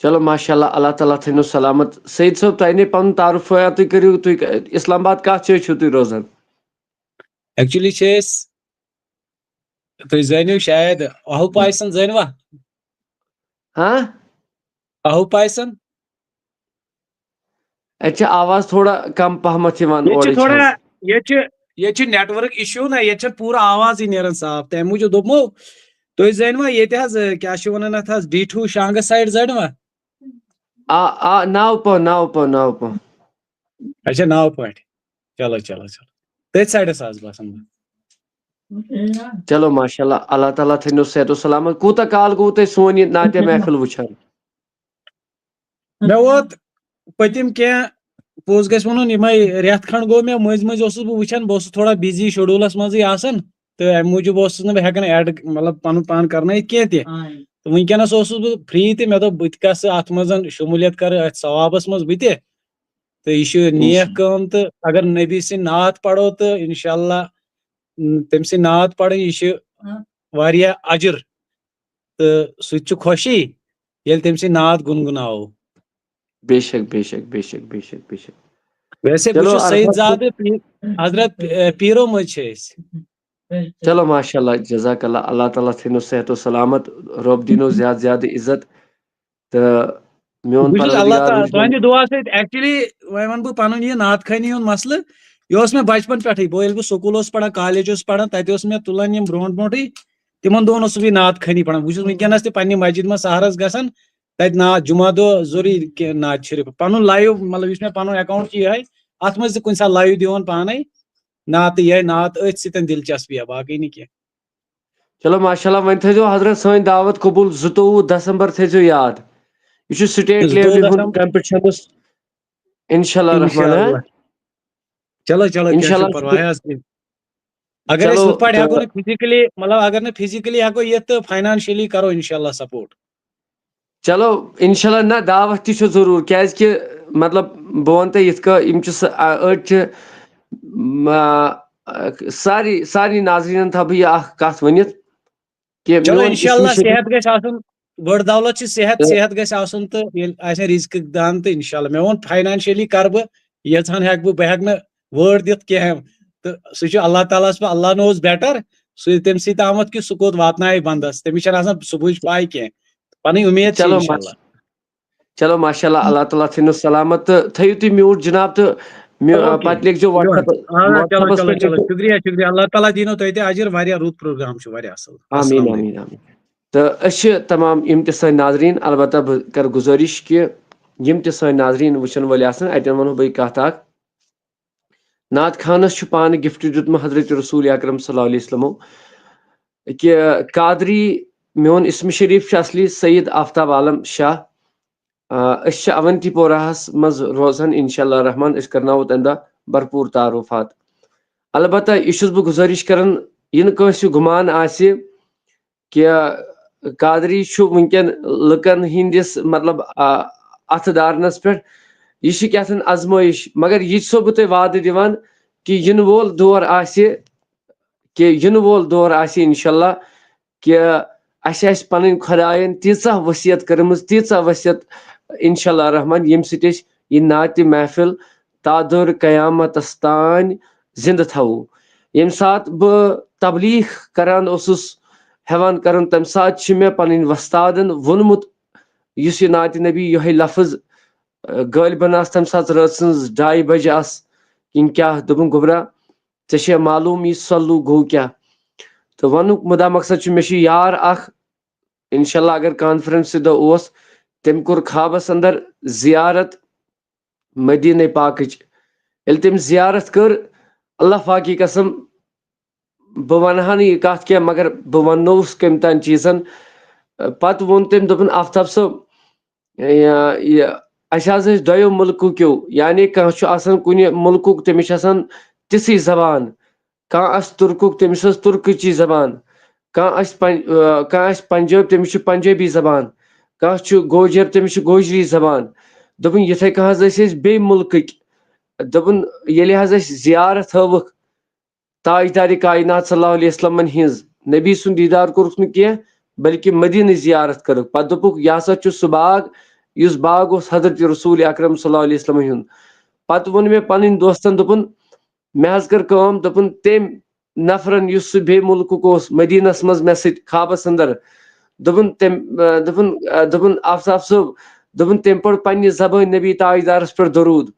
چلو ماشاءاللہ، اللہ تعالیٰ تھٲینو سلامت۔ سعید صٲب، تۄہہِ نے پنُن تعارُف ہٲیو، تُہۍ کٔرِو، تُہۍ اسلام آباد کتھ جایہِ چھِو تُہۍ روزان؟ ایکچولی چھِ أسۍ، تُہۍ زٲنِو شاید اہو پایسن زٲنوا؟ ہاں؟ اہو پایسن؟ اَتہِ چھِ آواز تھوڑا کم پہمتھ یِوان ییٚتہِ چھِ اورٕچ تھوڑا، حظ۔ ییٚتہِ چھِ، ییٚتہِ چھِ نیٹ ورک ایشو نا، ییٚتہِ چھَنہٕ پوٗرٕ آوازٕے نیران صاف، تَمہِ موٗجوٗب دوٚپمو تُہۍ زٲنوا ییٚتہِ حظ، کیٛاہ چھِ وَنان اَتھ حظ، ڈیٹھوٗ شانٛگہٕ سایڈ زٲنوا؟ آ آ ناو پٲ ناو پٲ ناو پٲ اچھا، ناو پٲٹھۍ۔ چلو چلو چلو، تٔتھۍ سایڈس آز باسان بہٕ۔ چلو ماشاءاللہ، اللہ تعالیٰ تھٲینو صحت و سلامت۔ کوٗتاہ کال گوٚو تۄہہِ سون یہِ نعتِ محفل وٕچھان؟ مےٚ ووت پٔتِم کینٛہہ، پوٚز گژھِ وَنُن، یِمے رٮ۪تھ کھنٛڈ گوٚو مےٚ، مٔنٛزۍ مٔنٛزۍ اوسُس بہٕ وٕچھان، بہٕ اوسُس تھوڑا بِزی شیڈوٗلس منٛزٕے آسان، تہٕ اَمہِ موٗجوٗب اوسُس نہٕ بہٕ ہٮ۪کان ایڈ، مطلب، پَنُن پان کرنٲیِتھ کینٛہہ تہِ۔ تہٕ وٕنکیٚنس اوسُس بہٕ فری تہٕ مےٚ دوٚپ بہٕ تہِ گژھٕ اَتھ منٛز شموٗلیت کرٕ أتھۍ ثوابس منٛز بہٕ تہِ۔ تہٕ یہِ چھُ نیک کٲم، تہٕ اگر نبی سٕنٛدۍ نعت پرو تہٕ انشاءاللہ، م، تٔمۍ سٕنٛدۍ نعت پرٕنۍ، یہِ چھُ واریاہ اجر، تہٕ سُہ تہِ چھُ خوشی ییٚلہِ تٔمۍ سٕنٛدۍ نعت گُنگُناوو۔ بے شک، بے شک، بے شک، بے شک، بے شک۔ ویسے بہٕ چھُس سعید زادٕ پی-، حضرت، اے، پیٖرو منٛز چھِ أسۍ۔ چلو ماشاءاللہ، جزاک اللہ، اللہ تعالیٰ تھٲینو صحت و سلامت، رۄب دِنو زیادٕ زیادٕ عزت۔ تہٕ میون بہٕ چھُس اللہ پروردگار تعالیٰ وٕچھِ وۄنۍ۔ تُہنٛدِ دُعا سۭتۍ، ایکچولی وۄنۍ وَنہٕ بہٕ پَنُن یہِ نعت خٲنی ہُنٛد مسلہٕ۔ یہِ اوس مےٚ بچپن پٮ۪ٹھٕے، بہٕ ییٚلہِ بہٕ سکوٗل اوسُس پَران، کالج اوسُس پَران، تَتہِ اوس مےٚ تُلان یِم برونٛٹھ برونٛٹھٕے، تِمن دۄہن اوسُس بہٕ یہِ نعت خٲنی پَران۔ بہٕ چھُس وٕنکیٚنَس تہِ پننہِ مسجد منٛز سحرس گژھان، تَتہِ نعت جمعہ دۄہ ضروٗری کینٛہہ نعت شریٖف۔ پَنُن لایِو، مطلب، یُس مےٚ پَنُن اکاؤنٹ چھُ یِہوٚے، اَتھ منٛز تہِ کُنہِ ساتہٕ لایِو دِوان پانے نعتہٕ، یِہوٚے نعت أتھۍ سۭتۍ دلچسپی، باقٕے نہٕ کینٛہہ۔ چلو ماشاءاللہ، وۄنۍ تھٲیزیو حضرت سٲنۍ دعوت قبول، زٕتووُہ دسمبر تھٲیزیو یاد۔ یہِ چھُ سٹیٹ زٕتووُہ لیولہِ ہُنٛد دسمبر۔ کمپٹیشنس، انشاء اللہ الرحمن، ہاں؟ انشاءاللہ۔ چلو چلو، کینٛہہ انشاءاللہ چھُنہٕ پرواے حظ۔ اگر أسۍ چلو، ہُتھ پٲٹھۍ ہٮ۪کو تہٕ نہٕ physically، مطلب اگر نہٕ physically ہٮ۪کو یِتھ تہٕ financially کرو انشاءاللہ support۔ چلو، انشاءاللہ نہ، دعوت تہِ چھُ ضروٗر، کیازِ کہِ مطلب بہٕ وَنہٕ تۄہہِ یِتھ کٔنۍ یِم چھِ سا-، آ، أڑۍ چھِ، م-، آ، سارے سارے ناظریٖنَن تھاوٕ بہٕ یہِ اکھ کَتھ ؤنِتھ کہِ چلو میون انشاءاللہ، initiative صحت گژھِ آسُن، بٔڑ دولت چھِ صحت، تہٕ صحت گژھِ آسُن تہٕ ییٚلہِ آسہِ رِزقٕک دان تہٕ انشاءاللہ۔ مےٚ ووٚن financially کرٕ بہٕ، ییٖژہن ہٮ۪کہٕ بہٕ، بہٕ ہٮ۪کہٕ نہٕ word دِتھ کینٛہہ، تہٕ سُہ چھُ اللہ تعالیٰ ہس پٮ۪ٹھ، اللہ knows better، سُہ تٔمۍ سٕے تامَتھ کہِ سُہ کوٚت واتنایہِ بندس، تٔمِس چھَنہٕ آسان صُبحٕچ پاے کینٛہہ۔ پنٕنۍ اُمید چھِ چلو، انشاءاللہ۔ چلو ماشاءاللہ، اللہ تعالیٰ تھٲینو سلامت تہٕ تھٲیِو تُہۍ mute جناب تہٕ مےٚ، آ، اوکے۔ پتہٕ لیکھزیو WhatsApp، آ، چلو WhatsApp-س چلو پٮ۪ٹھ چلو، لیکھزیو۔ شُکریہ شُکریہ، اللہ تعالیٰ دِنو تۄہہِ تہِ اجر، واریاہ رُت program چھُ، واریاہ اصل۔ آمین، السلام علیکم۔ آمین، آمین۔ تہٕ أسۍ چھِ تمام یِم تہِ سٲنۍ ناظریٖن، البتہ بہٕ کرٕ گُزٲرِش کہِ یِم تہِ سٲنۍ ناظریٖن وٕچھن وٲلۍ آسن، اتٮ۪ن ونہو بہٕ یہِ کتھ اکھ۔ نعت خانس چھُ پانہٕ gift دیُتمُت حضرت رسول اکرم صلی اللہ علیہ وسلمو کہِ قادری، میون اسم شریف چھُ اصلی سید آفتاب عالم شاہ۔ آ، أسۍ چھِ اونتی پوراہس منٛز روزان، انشاءاللہ الرحمن أسۍ کرناوو تمہِ دۄہ بھرپوٗر تعارفات۔ البتہ یہِ چھُس بہٕ گُزٲرِش کران، یہِ نہٕ کٲنٛسہِ گُمان آسہِ کہِ قادری چھُ وٕنکیٚن لُکن ہٕنٛدِس، مطلب، آ، اتھٕ دارنس پٮ۪ٹھ، یہِ چھِ کیٛاہ تھان ازمٲیش۔ مگر یہِ چھُسو بہٕ تۄہہِ وعدٕ دِوان کہِ یِنہٕ وول دور آسہِ، کہِ یِنہٕ وول دور آسہِ انشاءاللہ کہِ اسہِ آسہِ پنٕنۍ خۄدایَن تیٖژاہ وصیت کٔرمٕژ، تیٖژاہ وصیت، انشاءاللہ الرحمن، ییٚمہِ سۭتۍ أسۍ یہِ نعتِ محفل تا دورِ قیامتس تام زندٕ تھاوو۔ ییٚمہِ ساتہٕ بہٕ تبلیغ کران اوسُس، ہٮ۪وان کرُن، تمہِ ساتہٕ چھِ مےٚ پنٕنۍ وۄستادن ووٚنمُت، یُس یہِ نعتِ نبی، یِہوٚے لفظ، آ، غٲلبن آسہٕ تمہِ ساتہٕ رٲژ سٕنٛز ڈاے بجہِ آسہٕ کِنہٕ کیٛاہ، دوٚپُن، گوٚبرا، ژےٚ چھےٚ معلوٗم یہِ صلو گوٚو کیٛاہ؟ تہٕ ونُک مُدا مقصد چھُ، مےٚ چھُ یار اکھ، انشاءاللہ اگر conference دۄہ اوس، تٔمۍ کوٚر خوابس اندر زیارت مدینہ پاکٕچ۔ ییٚلہِ تٔمۍ زیارت کٔر، اللہ پاکی قسم، بہٕ ونہٕ ہا نہٕ یہِ کتھ کینٛہہ، مگر بہٕ وننووُس کٔمۍ تام چیٖزن۔ پتہٕ ووٚن تٔمۍ، دوٚپُن، آفتاب صٲب، یہِ، یہِ، اسہِ حظ ٲسۍ دۄیو مُلکہٕ کیو، یعنی کانٛہہ چھُ آسان کُنہِ مُلکُک، تٔمِس چھِ آسان تِژھٕے زبان، کانٛہہ آسہِ تُرکُک، تٔمِس ٲس تُرکٕچی زبان، کانٛہہ آسہِ پن-، آ، کانٛہہ آسہِ پنجٲبۍ، تٔمِس چھِ پنجٲبی زبان، کانٛہہ چھُ گوجر، تٔمِس چھِ گوجری زبان۔ دوٚپُن، یِتھَے کٔنۍ حظ ٲسۍ أسۍ بیٚیہِ مُلکٕکۍ۔ دوٚپُن، ییٚلہِ حظ اَسہِ زیارت ہٲوٕکھ تاجدارِ کائنات صلی اللہ علیہ وسلمن ہٕنٛز، نبی سُنٛد دیٖدار کوٚرُکھ نہٕ کینٛہہ، بلکہِ مدیٖنٕچ زیارت کٔرٕکھ۔ پتہٕ دوٚپُکھ، یہِ ہسا چھُ سُہ باغ، یُس باغ اوس حضرت رسول اکرم صلی اللہ علیہ وسلم ہُنٛد۔ پتہٕ ووٚن مےٚ پنٕنۍ دوستن، دوٚپُن، مےٚ حظ کٔر کٲم، دوٚپُن، تٔمۍ نفرن، یُس سُہ بیٚیہِ مُلکُک اوس، مدیٖنس منٛز مےٚ سۭتۍ خوابس اندر، دوٚپُن تٔمۍ، آ، دوٚپُن، آ، دوٚپُن، آفتاب صٲب، دوٚپُن، تٔمۍ پوٚر پننہِ زبٲنۍ نبی تاجدارس پٮ۪ٹھ درود۔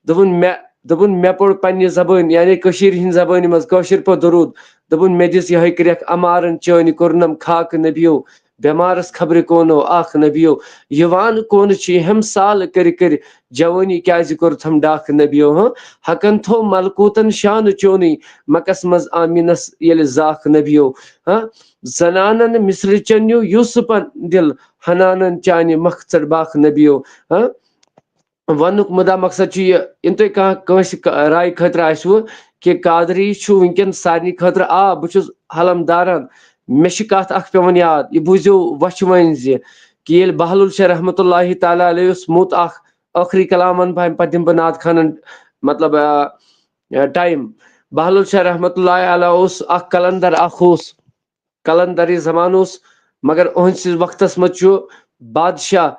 دوٚپُن، مےٚ، دوٚپُن، مےٚ پوٚر پننہِ زبٲنۍ، یعنی کٔشیٖرِ ہِنٛدِ زبٲنہِ منٛز کٲشِر پٲٹھۍ درود۔ دوٚپُن، مےٚ دِژ یِہوٚے کرٛٮ۪کھ، عمارن چٲنۍ کوٚرنم خاکہٕ نبیو، بٮ۪مارس خبرِ کونو اکھ نبیو، یِوان کونہٕ چھِ ہم سال کٔرۍ کٔرۍ، جوٲنی کیازِ کوٚرتھم ڈاکھ نبیو، ہاں؟ ہکن تھو ملکوتن شانہٕ چونٕے، مکس منٛز آمینس ییٚلہِ زاکھ نبیو، ہاں؟ زنانن مصرِ چنیو یوسفن دل، حنانن چانہِ مخ ژٹ باکھ نبیو، ہاں؟ وننُک مُدا مقصد چھُ یہِ، یِم تۄہہِ کانٛہہ کٲنٛسہِ ک-، راے خٲطرٕ آسِوٕ کہِ قادری چھُ وٕنکیٚن سارنٕے خٲطرٕ، آ، بہٕ چھُس حلم داران، مےٚ چھِ کتھ اکھ پٮ۪وان یاد، یہِ بوٗزِو وۄچھِ وٲنۍ زِ کہِ ییٚلہِ بہلول شاہ رحمتہ اللہ تعالیٰ علیہ اوس موٚت اکھ ٲخری کلام ونہٕ بہٕ، امہِ پتہٕ دِمہٕ بہٕ نعت خانن، مطلب، آ، آ، time۔ بہلول شاہ رحمتہ اللہ علیہ اوس اکھ قلندر، اکھ اوس قلندری زمانہٕ اوس، مگر أہنٛدِس وقتس منٛز چھُ بادشاہ،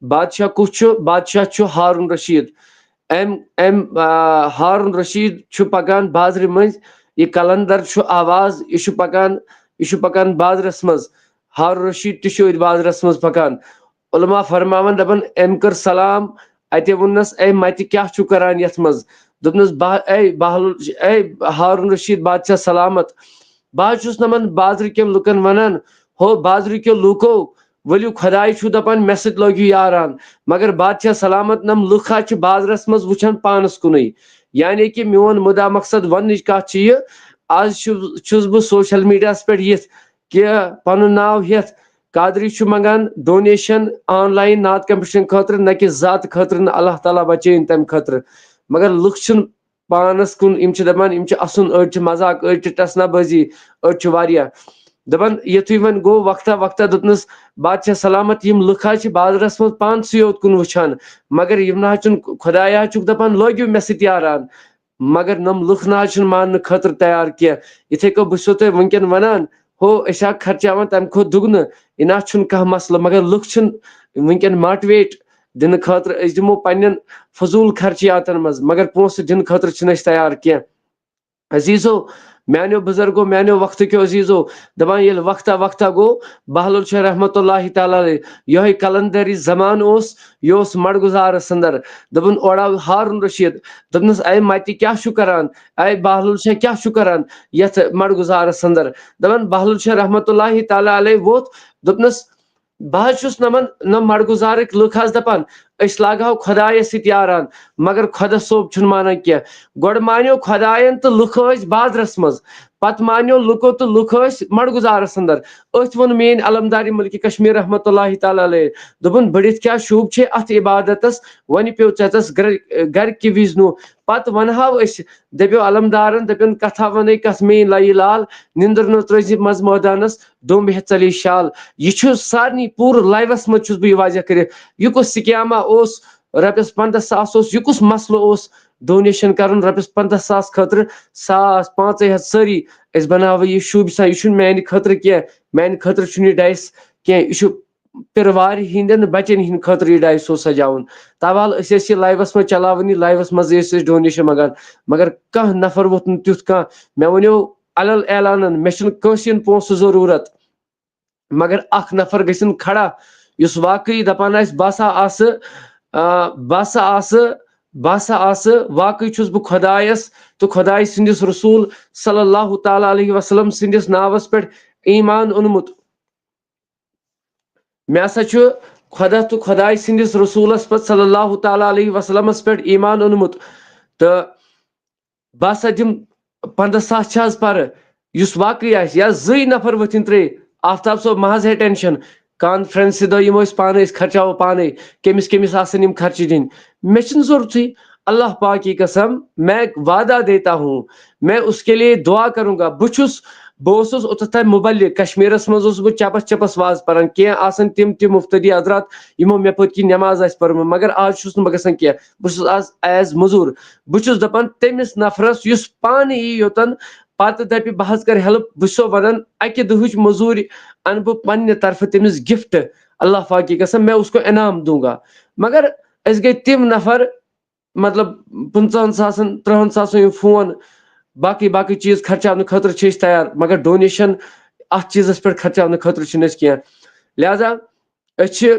بادشاہ کُس چھُ؟ بادشاہ چھُ ہارون رشید۔ أمۍ، أمۍ، آ، ہارون رشید چھُ پکان بازرِ مٔنٛزۍ، یہِ قلندر چھُ آواز، یہِ چھُ پکان، یہِ چھُ پکان بازرس منٛز۔ ہارون رشید تہِ چھُ أتھۍ بازرس منٛز پکان۔ علماء فرماوان، دپان، أمۍ کٔر سلام، اتہِ ووٚننس، "اے متہِ، کیٛاہ چھُو کران یتھ منٛز؟" دوٚپنس، "بہ-، اے بہلول، اے ہارون رشید بادشاہ سلامت، بہٕ حظ چھُس نمن بازرٕ کٮ۪ن لُکن ونان، ہو بازرٕ کیو لوٗکو، ؤلِو خۄداے چھُ دپان، مےٚ سۭتۍ لٲگِو یاران۔" مگر بادشاہ سلامت، نم لُکھ حظ چھِ بازرس منٛز وٕچھان پانس کُنُے۔ یعنی کہِ میون مُدا مقصد وننٕچ کتھ چھِ یہِ، آز چھُ، چھُس بہٕ social mediaہس پٮ۪ٹھ یِتھ کہِ پنُن ناو ہٮ۪تھ قادری چھُ منٛگان ڈونیشن آن لاین نعت کمپٹیشن خٲطرٕ، نہ کہِ ذات خٲطرٕ نہٕ، اللہ تعالیٰ بچٲیِن تمہِ خٲطرٕ۔ مگر لُکھ چھِنہٕ پانس کُن، یِم چھِ دپان یِم چھِ اسُن، أڑۍ چھِ مذاق، أڑۍ چھِ ٹسنا بٲزی، أڑۍ چھِ واریاہ۔ دپان یُتھُے وۄنۍ گوٚو وقتہ وقتہ، دوٚپنس، بادشاہ سلامت، یِم لُکھ حظ چھِ بازرس منٛز پانسٕے یوت کُن وٕچھان، مگر یِم نہ حظ چھُنہٕ خۄدایا چھُکھ دپان لٲگِو مےٚ سۭتۍ یاران۔ مگر نۄم لُکھ نہ حظ چھِنہٕ ماننہٕ خٲطرٕ تیار کینٛہہ۔ یِتھے کٔنۍ بہٕ چھُسو تۄہہِ وٕنکیٚن ونان، ہو، أسۍ ہا خرچاوان تمہِ کھۄتہٕ دُگنہٕ، یہِ نہ حظ چھُنہٕ کانٛہہ مسلہٕ، مگر لُکھ چھِنہٕ وٕنکیٚن موٹیویٹ دِنہٕ خٲطرٕ، أسۍ دِمو پننٮ۪ن فضوٗل خرچیاتن منٛز، مگر پونٛسہٕ دِنہٕ خٲطرٕ چھِنہٕ أسۍ تیار کینٛہہ۔ عزیزو، میانیو بزرگو، میانیو وقتہٕ کیو عزیزو، دپان ییٚلہِ وقتہ وقتہ گوٚو، بہلول شاہ رحمتہ اللہ تعالیٰ علیہ، یِہوٚے قلندری زمانہٕ اوس، یہِ اوس مڑگُزارس اندر۔ دوٚپُن، اورٕ آو ہارون رشید، دوٚپنس، اے متہِ کیٛاہ چھُ کران؟ اے بہلول شاہ کیٛاہ چھُ کران یتھ مڑگُزارس اندر؟ دپان بہلول شاہ رحمتہ اللہ تعالیٰ علیہ ووٚتھ، دوٚپنس، بہٕ حظ چھُس نمن نہ مڑگُزارٕکۍ لُکھ حظ دپان، أسۍ لاگہو خۄدایس سۭتۍ یاران، مگر خۄدا صٲب چھُنہٕ مانان کینٛہہ۔ گۄڈٕ مانیو خۄداین تہٕ لُکھ ٲسۍ بازرس منٛز، پتہٕ مانیو لُکو تہٕ لُکھ ٲسۍ مڑگُزارس اندر۔ أتھۍ ووٚن میٲنۍ علمدار ملکہِ کشمیر رحمتہ اللہ تعالیٰ علیہ، دوٚپُن، بٔڑِتھ کیٛاہ شوٗب چھے اتھ عبادتس، وۄنۍ پیوٚو ژےٚ تس گرِ، گرِ کہِ وِزِ نوٗ۔ پتہٕ ونہاو أسۍ، دپیو علمدارن، دپن، کتھا ونے کتھ میٲنۍ لایہِ لال، نِندٕر نہٕ ترٲزِ منٛز مٲدانس، دوٚم ہیٚتھ ژَلے شال۔ یہِ چھُ سارنٕے پوٗرٕ لایوَس منٛز چھُس بہٕ یہِ واضح کٔرِتھ۔ یہِ کُس سکیما اوس، رۄپیَس پنٛداہ ساس اوس، یہِ کُس مسلہٕ اوس ڈونیشن کرُن رۄپیَس پنٛداہ ساس خٲطرٕ؟ ساس، پانٛژے ہَتھ سٲری۔ أسۍ بناوو یہِ شوٗبہِ سان، یہِ چھُنہٕ میانہِ خٲطرٕ کینٛہہ، میانہِ خٲطرٕ چھُنہٕ یہِ ڈایس کینٛہہ، یہِ چھُ پِرٕ وارِ ہِنٛدٮ۪ن بچن ہِنٛدِ خٲطرٕ یہِ ڈایس اوس سجاوُن۔ تاوال أسۍ ٲسۍ یہِ لایوَس منٛز چلاوان، یہِ لایوَس منٛز ٲسۍ أسۍ ڈونیشن منٛگان، مگر کانٛہہ نفر ووٚتھ نہٕ تیُتھ کانٛہہ۔ مےٚ ونیو علل اعلانن، مےٚ چھُنہٕ کٲنٛسہِ ہُنٛد پونٛسہٕ ضروٗرت، مگر اکھ نفر گژھن کھڑا یُس واقعی دپان آسہِ، بہٕ ہسا آسہٕ، آ، بہٕ ہسا آسہٕ، بہٕ ہسا آسہٕ، واقعی چھُس بہٕ خۄدایس تہٕ خۄدایہِ سٕنٛدِس رسول صلی اللہ تعالیٰ علیہ وسلم سٕنٛدِس ناوس پٮ۪ٹھ ایمان اوٚنمُت۔ مےٚ ہسا چھُ خۄدا تہٕ خۄدایہِ سٕنٛدِس رسولس پٮ۪ٹھ صلی اللہ تعالیٰ علیہ وسلمس پٮ۪ٹھ ایمان اوٚنمُت، تہٕ بہٕ ہسا دِمہٕ پنٛداہ ساس چھِ حظ پرٕ، یُس واقعی آسہِ، یا زٕے نفر ؤتھِن ترٛے، آفتاب صٲب مہ حظ ہے ٹینشن، کانفرنسہِ دۄہ یِمو أسۍ پانے، أسۍ خرچاوو پانے، کٔمِس کٔمِس آسن یِم خرچہِ دِنۍ، مےٚ چھِنہٕ ضروٗرتھٕے۔ اللہ پاک کی قسم، میں وعدہ دیتا ہوں، میں اس کے لیے دعا کروں گا۔ بہٕ چھُس، بہٕ اوسُس اوٚتتھ تام مبلغ، کشمیرس منٛز اوسُس بہٕ چپس چپس واز پران، کینٛہہ آسن تِم تہِ مفتدی حضرات یِمو مےٚ پٔتۍ کِنۍ نٮ۪ماز آسہِ پٔرمٕژ، مگر آز چھُس نہٕ بہٕ گژھان کینٛہہ، بہٕ چھُس آز ایز مٔزوٗر۔ بہٕ چھُس دَپان تٔمِس نفرَس یُس پانہٕ یی یوٚتَن، پَتہٕ دَپہِ بہٕ حظ کَرٕ ہیلپ، بہٕ چھُسو وَنان اَکہِ دُہٕچ مٔزوٗرۍ اَنہٕ بہٕ پنٛنہِ طرفہٕ تٔمِس گفٹ، اللہ پاک کی قسم، میں اس کو انعام دوں گا۔ مگر أسۍ گٔے تِم نفر، مطلب، پٕنٛژٕہَن ساسَن، تٕرٛہَن ساسَن ہُنٛد فون، باقٕے باقٕے چیٖز خرچاونہٕ خٲطرٕ چھِ أسۍ تیار، مگر ڈونیشن اَتھ چیٖزَس پٮ۪ٹھ خرچاونہٕ خٲطرٕ چھِنہٕ أسۍ کینٛہہ۔ لہذا أسۍ چھِ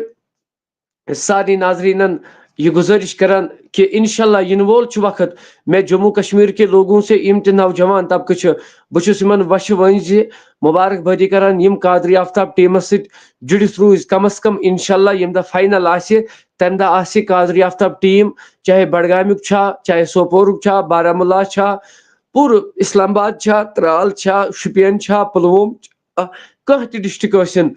سارنٕے ناظریٖنَن یہِ گُزٲرِش کران کہِ انشاءاللہ یِنہٕ وول چھُ وقت، میں جموں کشمیر کے لوگوں سے، یِم تہِ نوجوان طبقہٕ چھِ، بہٕ چھُس یِمن وَشہِ وٲنٛجہِ مُبارک بٲدی کران، یِم قادری آفتاب ٹیٖمَس سۭتۍ جُڑِتھ روٗزۍ۔ کم از کم انشاءاللہ ییٚمہِ دۄہ فاینل آسہِ، تَمہِ دۄہ آسہِ قادری آفتاب ٹیٖم، چاہے بڈگامیُک چھا، چاہے سوپورُک چھا، بارہمولہ چھا، پوٗرٕ اسلام آباد چھا، ترال چھا، شُپین چھا، پُلووم چھا، کانٛہہ تہِ ڈسٹرکٹ ٲسِن،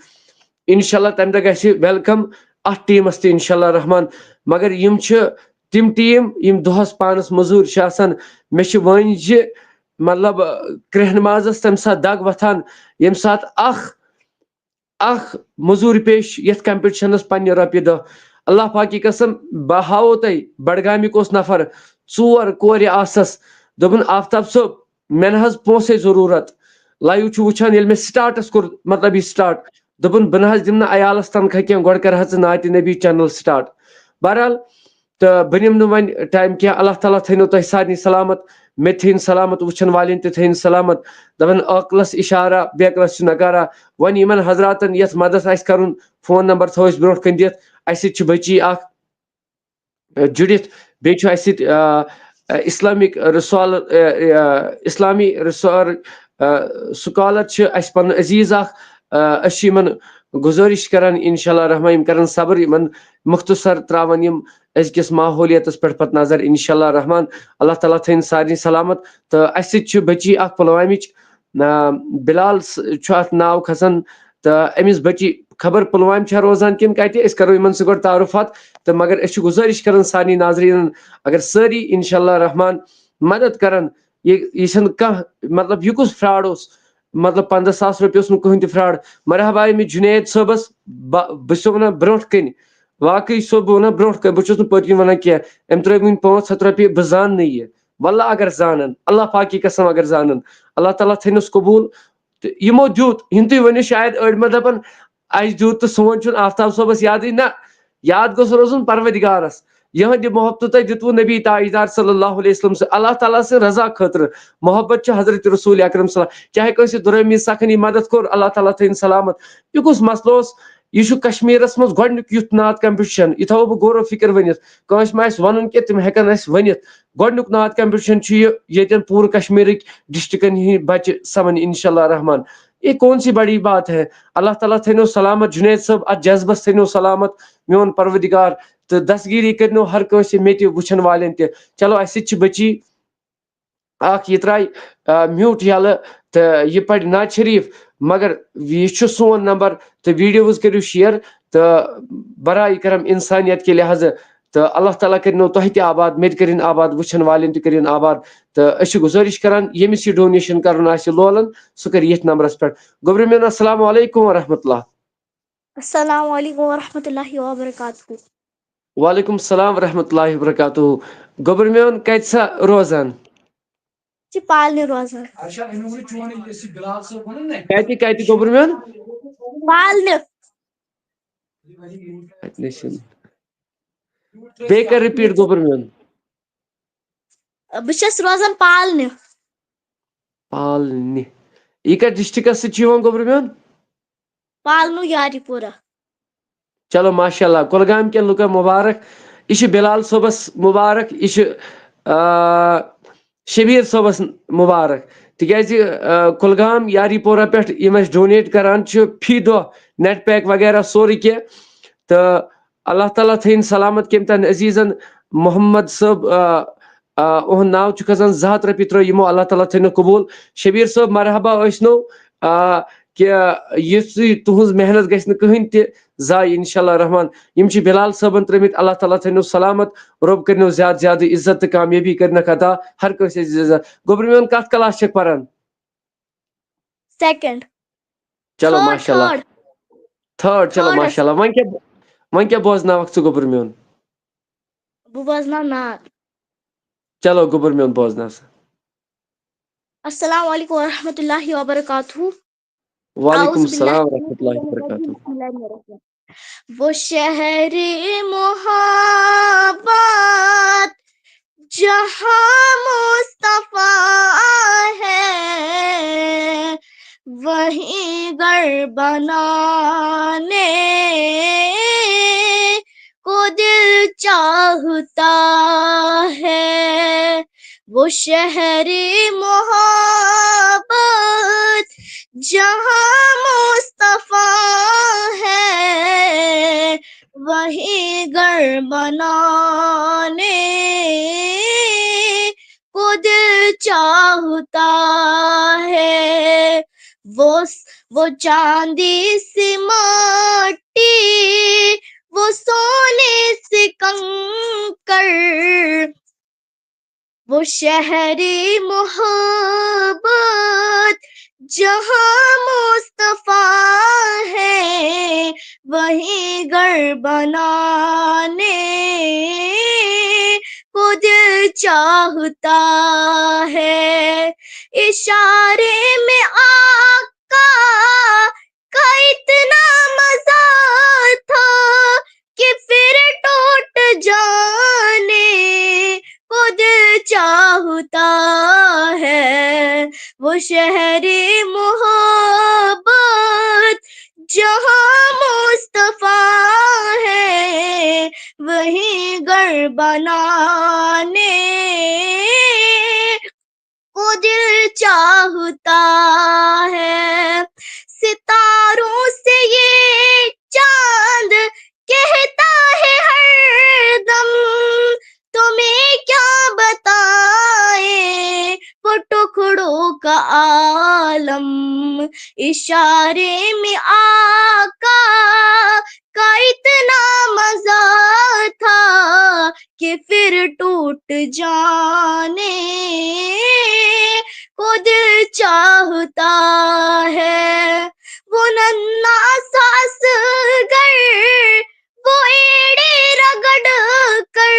انشاءاللہ تَمہِ دۄہ گژھِ ویلکم اَتھ ٹیٖمَس تہِ انشاءاللہ رحمان۔ مگر یِم چھِ تِم ٹیٖم یِم دۄہَس پانَس مٔزوٗرۍ چھِ آسان۔ مےٚ چھِ وٲنٛجہِ، مطلب، کرٛہنہِ مازَس تَمہِ ساتہٕ دَگ وۄتھان، ییٚمہِ ساتہٕ اَکھ، اَکھ مٔزوٗرۍ پیش یَتھ کمپِٹیشنَس پنٛنہِ رۄپیہِ دَہ۔ اللہ پاک کی قسم، بہٕ ہاوو تۄہہِ، بڈگامیُک اوس نفر، ژور کورِ آسَس، دوٚپُن، "آفتاب صٲب، مےٚ نہ حظ پونٛسَے ضروٗرت۔" لایِو چھُ وٕچھان، ییٚلہِ مےٚ سٹاٹَس کوٚر، مطلب، یہِ سٹاٹ، دوٚپُن، "بہٕ نہ حظ دِمہٕ نہٕ عیالَس تنخواہ کینٛہہ، گۄڈٕ کَرٕ حظ ژٕ نعتِ نبی چینل سٹاٹ۔" بہرحال، تہٕ بہٕ نِمہٕ نہٕ وۄنۍ ٹایم کینٛہہ۔ اللہ تعالیٰ تھٲینو تۄہہِ سارنٕے سلامت، مےٚ تہِ تھٲیِن سلامت، وٕچھَن والٮ۪ن تہِ تھٲیِن سلامت۔ دَپان، عٲقلَس اِشارہ، بیکلَس چھُ نکارہ۔ وۄنۍ یِمَن حضراتَن یَتھ مدد آسہِ کَرُن، فون نمبر تھاوو أسۍ برونٛٹھ کَنہِ دِتھ۔ اَسہِ سۭتۍ چھِ بٔچی اَکھ، اَ، جُڑِتھ۔ بیٚیہِ چھُ اَسہِ سۭتۍ، آ، آ، Islamic Resource، آ، آ، Islami Resource، آ، scholar چھِ اَسہِ پَنُن عزیٖز اَکھ۔ آ، أسۍ چھِ یِمَن گُزٲرِش کَران، اِنشاءاللہ رحمان، یِم کَرَن صبر، یِمَن مختصر ترٛاوَن یِم أزکِس ماحولیتَس پٮ۪ٹھ پَتہٕ نظر، اِنشاءاللہ رحمان۔ اللہ تعالیٰ تھٲیِن سارنٕے سلامت۔ تہٕ اَسہِ سۭتۍ چھِ بٔچی اَکھ پُلوامِچ، آ، بِلال س-، چھُ اَتھ ناو کھسان، تہٕ أمِس بچی خبر پُلوامہِ چھا روزان کِنہٕ کَتہِ، أسۍ کَرو یِمَن سۭتۍ گۄڈٕ تعارُفات۔ تہٕ مگر أسۍ چھِ گُزٲرِش کَران سارنٕے ناظریٖنَن، اگر سٲری اِنشاء اللہ رحمان مدد کَرَن، یہِ یہِ چھَنہٕ کانٛہہ، مطلب، یہِ کُس fraud اوس؟ مطلب، پنٛداہ ساس رۄپیہِ اوس نہٕ کٕہٕنۍ تہِ fraud۔ مرحبا أمِس جُنید صٲبَس، بہ بہٕ چھُسو وَنان برونٛٹھ کَنہِ، واقعی چھُسو بہٕ وَنان برونٛٹھ کَنہِ، بہٕ چھُس نہٕ پٔتۍ کِنۍ وَنان کینٛہہ۔ أمۍ ترٲوۍ وٕنہِ پانٛژھ ہَتھ رۄپیہِ، بہٕ زانہٕ نہٕ یہِ۔ واللہ اگر زانَن، اللہ پاکی قسم اگر زانَن، اللہ تعالیٰ تھٲینَس قبوٗل۔ تہٕ یِمو دیُت، یِم تُہۍ ؤنِو شاید أڑۍ ما دَپَن، اَسہِ دیُت تہٕ سون چھُنہٕ آفتاب صٲبَس یادٕے۔ نہ، یاد گوٚژھ روزُن پروردگارَس۔ یِہٕنٛدِ محبتہٕ تۄہہِ دیُتوُ نبی تاجدار صلی اللہ علیہ وسلم سۭتۍ، اللہ تعالیٰ سٕنٛز رضا خٲطرٕ۔ محبت چھِ حضرت رسول اکرم صلی اللہ، چاہے کٲنٛسہِ دُرٲمی سخنی مدد کوٚر، اللہ تعالیٰ تھٲیِن سلامت۔ یہِ کُس مسلہٕ اوس؟ یہِ چھُ کشمیٖرَس منٛز گۄڈٕنیُک youth نعت competition، یہِ تھاوو بہٕ غور و فکر ؤنِتھ۔ کٲنٛسہِ ما آسہِ وَنُن کینٛہہ، تِم ہٮ۪کَن اَسہِ ؤنِتھ۔ گۄڈٕنیُک نعت competition چھُ یہِ، ییٚتٮ۪ن پوٗرٕ کشمیٖرٕکۍ ڈسٹرکن ہٕنٛدۍ بچہِ سَمَن اِنشاء اللہ رحمان۔ یہ کون سی بڑی بات ہے؟ اللہ تعالیٰ تھٲینو سلامت جُنید صٲب، اتھ جذبس تھٲینو سلامت میون پروردگار، تہٕ دستگیری کٔرنو ہر کٲنٛسہِ مےٚ تہِ وٕچھن والٮ۪ن تہِ۔ چلو، اسہِ سۭتۍ چھِ بچی اکھ، یہِ ترٛایہِ، آ، mute یَلہٕ تہٕ یہِ پرِ نعت شریف، مگر یہِ چھُ سون نمبر، تہٕ videos کٔرِو share، تہٕ برائے کرم انسانیت کے لحاظ، تہٕ اللہ تعالیٰ کٔرِنو تۄہہِ تہِ آباد، مےٚ تہِ کٔرِن آباد، وٕچھن والٮ۪ن تہِ کٔرِن آباد۔ تہٕ أسۍ چھِ گُزٲرِش کران، ییٚمِس یہِ donation کرُن آسہِ لولن، سُہ کَرِ ییٚتھۍ نمبرَس پٮ۪ٹھ۔ گوٚبرِ میون، السلام علیکم ورحمۃ اللہ۔ السلام علیکم ورحمۃ اللہ وبرکاتہ۔ وعلیکم السلام ورحمۃ اللہ وبرکاتہ۔ گوٚبرِ میون، کَتہِ سا روزان؟ چھِ پالنہِ روزان۔ کَتہِ، کَتہِ گوٚبرِ میون؟ پالنہِ۔ اَتہِ نَے چھِنہٕ۔ بیٚیہِ کَر repeat گوٚبرِ میون۔ بہٕ چھَس روزان پالنہِ۔ پالنہِ۔ یہِ کَتھ ڈسٹرکس سۭتۍ چھُ یِوان گوٚبرِ میون؟ پالنہٕ یاری پورہ۔ چلو ماشاء اللہ، کۄلگامہِ کٮ۪ن لُکن مُبارک۔ یہِ چھُ بلال صٲبس مُبارک، یہِ چھُ، آ، شبیٖر صٲبس مُبارک۔ تِکیازِ، آ، کۄلگام یاری پورہ پٮ۪ٹھ یِم اَسہِ donate کران چھِ فی دۄہ net pack وغیرہ سورُے کینٛہہ۔ تہٕ اللہ تعالیٰ تھٲیِن سلامت کٔمۍ تام عزیزن محمد صٲب، آ، آ، اُہُنٛد ناو چھُ کھسان زٕ ہَتھ رۄپیہِ ترٲو یِمو، اللہ تعالیٰ تھٲینو قبوٗل۔ شبیٖر صٲب، مرحبا ٲسۍ نو، آ، کہِ یُس یہِ تُہٕنٛز محنت گژھِ نہٕ کٕہٕنۍ تہِ ضایع، انشاءاللہ الرحمن۔ یِم چھِ بلال صٲبن ترٲومٕتۍ، اللہ تعالیٰ تھٲینو سلامت، رۄب کٔرنو زیادٕ زیادٕ عزت تہٕ کامیٲبی کٔرنکھ عطا ہر کٲنٛسہِ عزیزس۔ گوٚبرِ میون، کتھ class چھکھ پران؟ Second۔ چلو، third، ماشاءاللہ۔ Third۔ Third، چلو، third۔ ماشاءاللہ۔ وۄنۍ کیٛاہ، وۄنۍ کیٛاہ بوزناوکھ ژٕ، گوٚبُر میون؟ بہٕ بوزناو نعت۔ چلو، گوٚبُر میون، بوزناو سا۔ السلام علیکم ورحمۃ اللہ وبرکاتہ۔ وعلیکم اعوذ باللہ السلام من ورحمۃ اللہ الشیطان الرجیم۔ وبرکاتہ۔ بسم اللہ الرحمن الرحیم۔ وہ شہر محبت جہاں مصطفیٰ ہے، وہیں گھر بنانے کو دل چاہتا ہے۔ وہ شہر محبت جہاں مصطفیٰ ہے، وہیں گھر بنانے کو دل چاہتا ہے۔ وہ، وہ چاندی سی مٹی، وہ سونے سے کنکر، وہ شہر محبت جہاں مصطفیٰ ہے، وہیں گھر بنانے کو دل چاہتا ہے۔ اشارے میں آقا کا اتنا مزہ تھا کہ پھر ٹوٹ جانے کو دل چاہتا ہے۔ وہ شہر محبت جہاں مصطفیٰ ہے، وہیں گھر بنانے کو دل چاہتا ہے۔ ستاروں سے یہ چاند کہتا ہے ہر دم، تمہیں کیا بتائیں وہ ٹکڑوں کا عالم۔ اشارے میں کہ پھر ٹوٹ جانے کو دل چاہتا ہے۔ وہ ننا ساس گر، وہ ایڑے رگڑ کر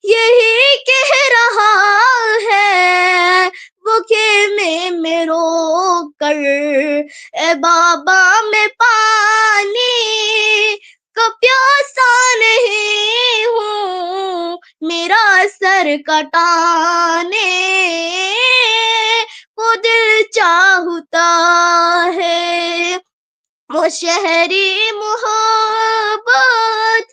یہی کہہ رہا ہے، وہ خیمے میں رو کر، اے بابا، میں پانی کا پیاسا نہیں ہوں، میرا سر کٹانے کو دل چاہتا ہے۔ وہ شہری محبت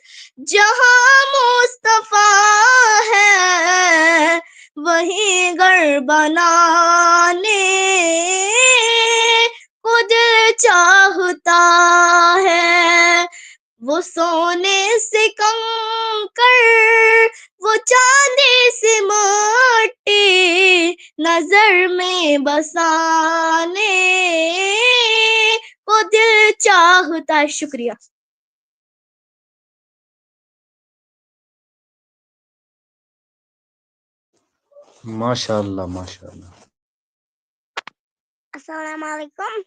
جہاں مصطفیٰ ہے، وہیں گھر بنانے کو دل چاہتا ہے۔ وہ سونے سے کنکر، وہ چاندی سے مٹی، نظر میں بسانے کو دل چاہتا ہے۔ شکریہ۔ ماشاء اللہ، ماشاء اللہ۔ السلام علیکم۔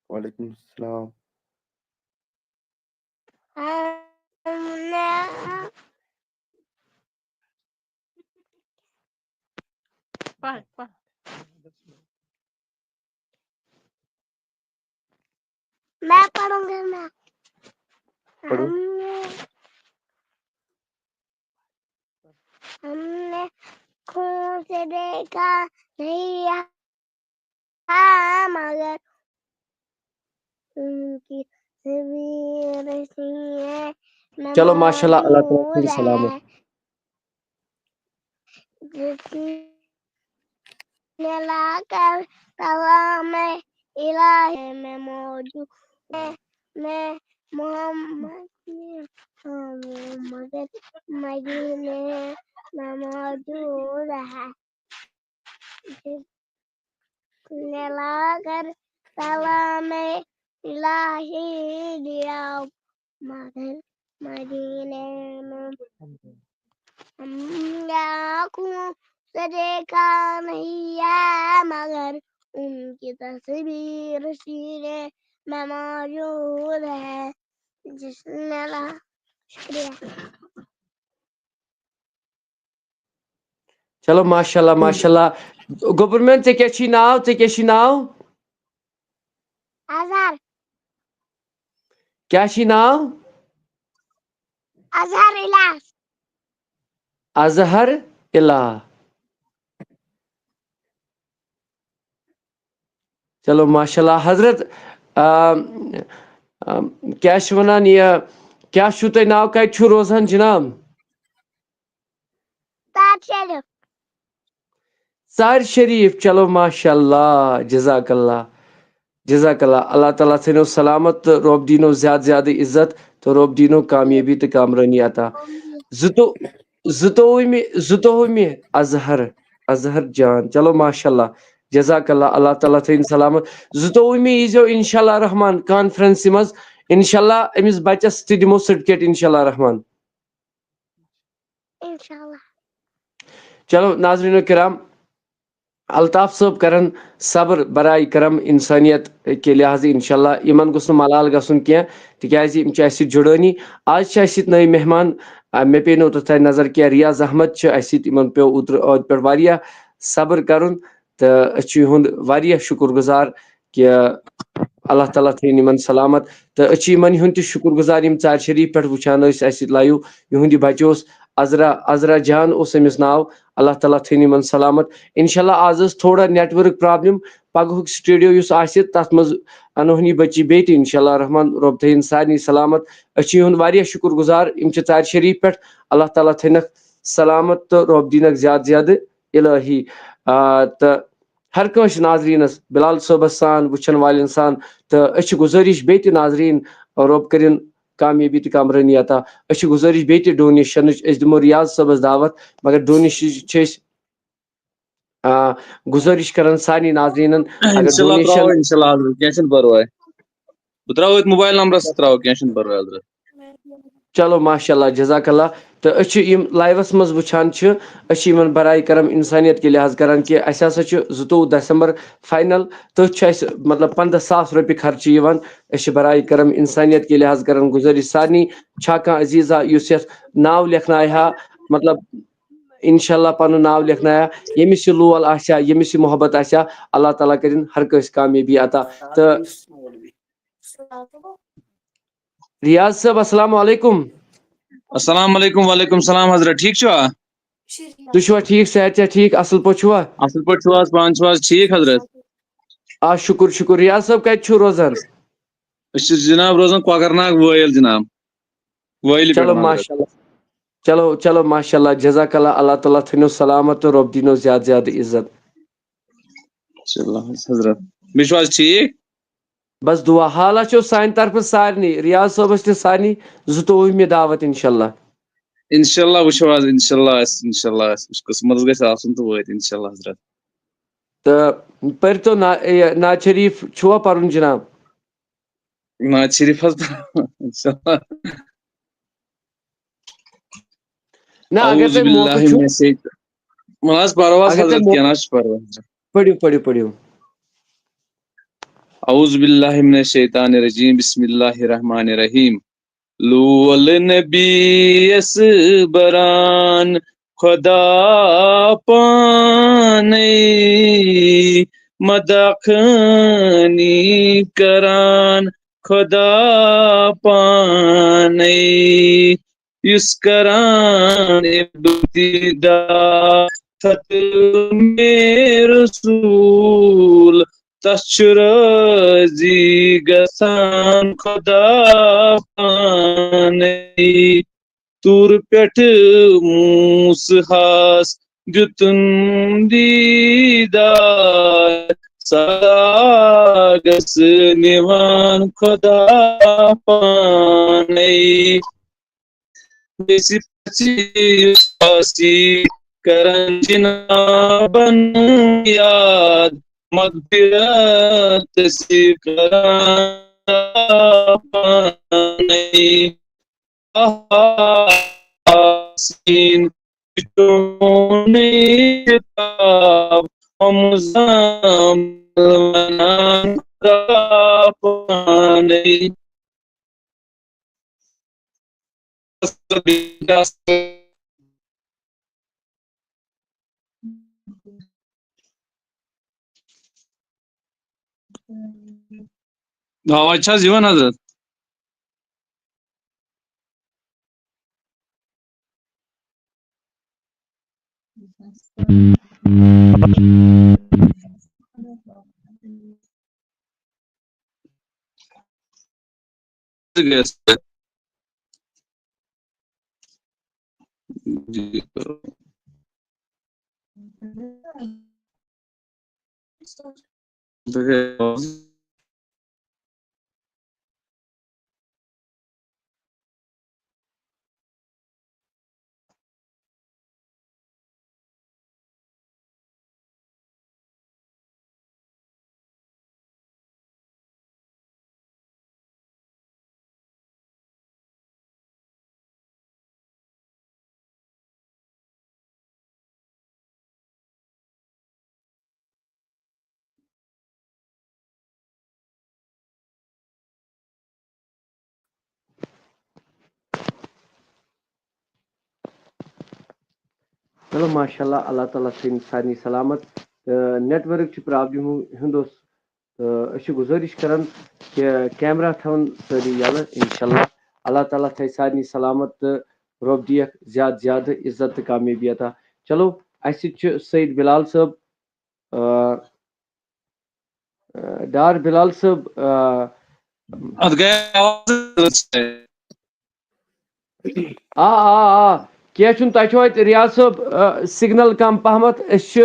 وعلیکم السلام۔ ہم نے پڑھ، پڑھ۔ میں پڑھوں گا، میں پڑھو۔ ہم نے ہم نے خون سے دیکھا نہیں ہے، مگر ان کی تصویر سی ہے۔ میں چلو، ماشاءاللہ، اللہ تعالیٰ موجود تمہیں سلامت۔ ہے۔ جس نے لا کر سلام الہی میں موجود ہے، میں محمد میں ہوں، مگر مدینے میں موجود ہے۔ جس نے لا کر سلام الہی دیا، مگر مدینے میں ہم نے آنکھوں سے دیکھا نہیں ہے، مگر ان کی تصویر سینے میں موجود ہے۔ جس نے لا شکریہ۔ چلو، ماشاءاللہ، ماشاءاللہ۔ گوٚبُر مین، ژےٚ کیٛاہ چھی ناو؟ ژےٚ کیٛاہ چھی ناو؟ اظہر۔ کیٛاہ چھی ناو؟ اظہر الیاس۔ اظہر الا۔ چلو، ماشاءاللہ۔ حضرت، آ، آ، کیٛاہ چھِ وَنان یہِ، کیٛاہ چھُو تۄہہِ ناو، کَتہِ چھُو روزان جِناب؟ تاج شریف۔ ژارِ شریٖف۔ چلو، ماشاءاللہ، جزاک اللہ، جزاک اللہ۔ اللہ تعالیٰ تھٲینو سلامت تہٕ رۄب دیٖنو زیادٕ زیادٕ عزت تہٕ رۄب دیٖنو کامیٲبی تہٕ کامرٲنی عطا۔ زٕتو-، زٕتووُہمہِ، زٕتووُہمہِ اظہر، اظہر جان۔ چلو، ماشاءاللہ، جزاک اللہ، اللہ تعالیٰ تھٲیِن سلامت۔ زٕتووُہمہِ ییٖزیو انشاءاللہ رحمان کانفرنسہِ منٛز۔ انشاءاللہ أمِس بچس تہِ دِمو certificate انشاءاللہ رحمان۔ انشاءاللہ۔ چلو، ناظرینو کرام، الطاف صٲب کرن صبر برائے کرم انسانیت کے لحاظ۔ انشاءاللہ یِمن گوٚژھ نہٕ ملال گژھُن کینٛہہ، تِکیازِ یِم چھِ اَسہِ سۭتۍ جُڑٲنی۔ آز چھِ اَسہِ سۭتۍ نٔوۍ مہمان، آ، مےٚ پیٚیہِ نہٕ اوٚتَتھ تانۍ نظر کینٛہہ، ریاض احمد چھِ اَسہِ سۭتۍ، یِمن پیوٚو اوترٕ عٲدۍ پٮ۪ٹھ واریاہ صبر کرُن، تہٕ أسۍ چھِ یِہُنٛد واریاہ شُکُر گُزار کہِ اللہ تعالیٰ تھٲیِن یِمن سلامت۔ تہٕ أسۍ چھِ یِمن ہُنٛد تہِ شُکُر گُزار، یِم ژارِ شریٖف پٮ۪ٹھ وٕچھان ٲسۍ اَسہِ سۭتۍ live۔ یِہُنٛد یہِ بچہٕ اوس عزرا، عزرا جان اوس أمِس ناو۔ اللہ تعالیٰ تھٲیِن یِمن سلامت۔ انشاءاللہ آز ٲس تھوڑا network problem، پگہُک studio یُس آسہِ تتھ منٛز انہون یہِ بچی بیٚیہِ تہِ انشاءاللہ رحمان۔ رۄب تھٲیِن سارنٕے سلامت۔ أسۍ چھِ یِہُنٛد واریاہ شُکُر گُزار، یِم چھِ ژارِ شریٖف پٮ۪ٹھ۔ اللہ تعالیٰ تھٲینکھ سلامت تہٕ رۄب دیٖنکھ زیادٕ زیادٕ الہی۔ آ، تہٕ ہر کٲنٛسہِ ناظریٖنس، بلال صٲبس سان، وٕچھن والٮ۪ن سان، تہٕ أسۍ چھِ گُزٲرِش بیٚیہِ تہِ ناظریٖن، رۄب کٔرِن کامیٲبی تہٕ کامرٲنی عطا۔ أسۍ چھِ گُزٲرِش بیٚیہِ تہِ donationٕچ، أسۍ دِمو ریاض صٲبس دعوت، مگر donation چھِ أسۍ، آ، گُزٲرِش کران سارنٕے ناظریٖنن، اگر انشاءاللہ donation تراوو، انشاءاللہ حضرت، کینٛہہ چھُنہٕ پرواے۔ بہٕ تراوو أتھۍ موبایل نمبرس تہِ تراوو، کینٛہہ چھُنہٕ پرواے حضرت۔ چلو، ماشاء اللہ، جزاک اللہ۔ تہٕ أسۍ چھِ یِم لایوَس منٛز وٕچھان چھِ، أسۍ چھِ یِمَن برائے کرم انسانیت کہِ لحاظ کران کہِ اَسہِ ہسا چھُ زٕتووُہ دسمبر فاینل، تٔتھۍ چھُ اَسہِ، مطلب، پنٛداہ ساس رۄپیہِ خرچہٕ یِوان۔ أسۍ چھِ برائے کرم انسانیت کہِ لحاظ کران گُزٲرِش سارنٕے، چھا کانٛہہ عزیزا یُس یَتھ ناو لیکھناوِ ہا، مطلب، انشاءاللہ پنُن ناو لیکھنایا، ییٚمِس یہِ لول آسہِ ہا، ییٚمِس یہِ محبت آسہِ ہا، اللہ تعالیٰ کٔرِن ہر کٲنٛسہِ کامیٲبی عطا۔ تہٕ ریاض صٲب، السلام علیکم۔ السلام علیکم۔ وعلیکم السلام حضرت، ٹھیٖک چھِوا؟ تُہۍ چھِوا ٹھیٖک؟ صحت چھا ٹھیٖک؟ اَصٕل پٲٹھۍ چھِوا؟ اَصٕل پٲٹھۍ چھِو حظ؟ پانہٕ چھِو حظ ٹھیٖک حضرت؟ آ، شُکُر شُکُر۔ ریاض صٲب، کَتہِ چھِو روزان؟ أسۍ چھِ جناب روزان کۄکرناگ وٲیِل جناب، وٲیلہِ پٮ۪ٹھ چلو، حضرت۔ ماشاء اللہ۔ چلو، چلو، ماشاء اللہ، جزاک اللہ، اللہ تعالیٰ تھٲینو سلامت تہٕ رۄب دِنو زیادٕ زیادٕ عزت۔ چلو حضرت، بیٚیہِ چھِو حظ ٹھیٖک؟ بس دعا حالا چھو سانہِ طرفہٕ سارنٕے، ریاض صٲبس تہِ سارنٕے زٕتووُہمہِ دعوت انشاءاللہ۔ انشاءاللہ وٕچھو حظ، انشاءاللہ آسہِ، انشاءاللہ آسہِ، یُس قٕسمتس گژھِ آسُن تہٕ وٲتۍ انشاءاللہ حضرت۔ تہٕ پٔرۍتو نا-، یہِ نعت شریٖف چھُوا پَرُن جناب؟ نعت شریٖف حظ پَرو، انشاءاللہ۔ نہ، اگر اعوذ تۄہہِ موقعہٕ باللہ چھُو۔ من الشیط-، وَلہٕ حظ پَرو حظ اگر تۄہہِ حضرت، موقعہٕ کینٛہہ نہ حظ چھُ پَرواے۔ پٔرِو، پٔرِو، پٔرِو۔ اعوذ باللہ من الشیطان الرجیم، بسم اللہ الرحمن الرحیم۔ لول نبیس بران خدا پانے، مداخنی کران خدا پانے، یُس کران ابتدا ختم رسول، تس چھُ رٲضی گژھان خدا پانے۔ طور پٮ۪ٹھ موسیٰ ہس دیُتُن دیٖدار، سراغس نِوان خدا پانے۔ بیٚیہِ سۭتۍ پَژھِ یُس آسی کران جنابن یاد، مغفرت سی کران پانے۔ آسین چونٕے کتاب، ہم زامل ونان خدا پانے۔ آواز چھا حظ یِوان حضرت؟ چلو، ماشاء اللہ، اللہ تعالیٰ تھٲیِن سارنٕے سلامت۔ تہٕ network چھِ problem ہُنٛد اوس، تہٕ أسۍ چھِ گُزٲرِش کران کہِ camera تھاوَن سٲری یَلہٕ، انشاءاللہ۔ اللہ تعالیٰ تھٲے سارنٕے سلامت تہٕ رۄب دِیَکھ زیادٕ زیادٕ عزت تہٕ کامیٲبی عطا۔ چلو، اَسہِ سۭتۍ چھِ سید بلال صٲب، آ، آ، ڈار بلال صٲب، آ، اتھ گٔے آواز۔ آ، آ، آ، کینٛہہ چھُنہٕ، تۄہہِ چھُو اَتہِ ریاض صٲب، آ، signal کم پہمتھ، أسۍ چھِ،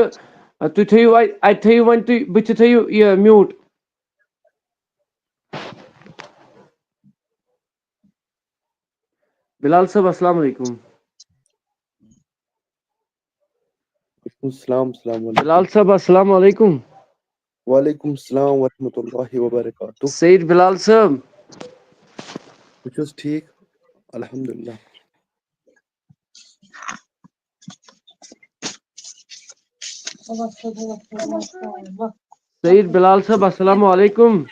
آ، تُہۍ تھٲیِو اَتہِ، اَتہِ تھٲیِو وۄنۍ تُہۍ، بٕتھِ تھٲیِو یہِ mute۔ بلال صٲب، السلام علیکم۔ وعلیکم السلام، السلام علیکم۔ بلال صٲب، السلام علیکم۔ وعلیکم السلام ورحمۃ اللہ وبرکاتہ۔ سید بلال صٲب۔ تُہۍ چھِو حظ ٹھیٖک؟ الحمدللہ۔ سعید بلال صٲب، السلام علیکم۔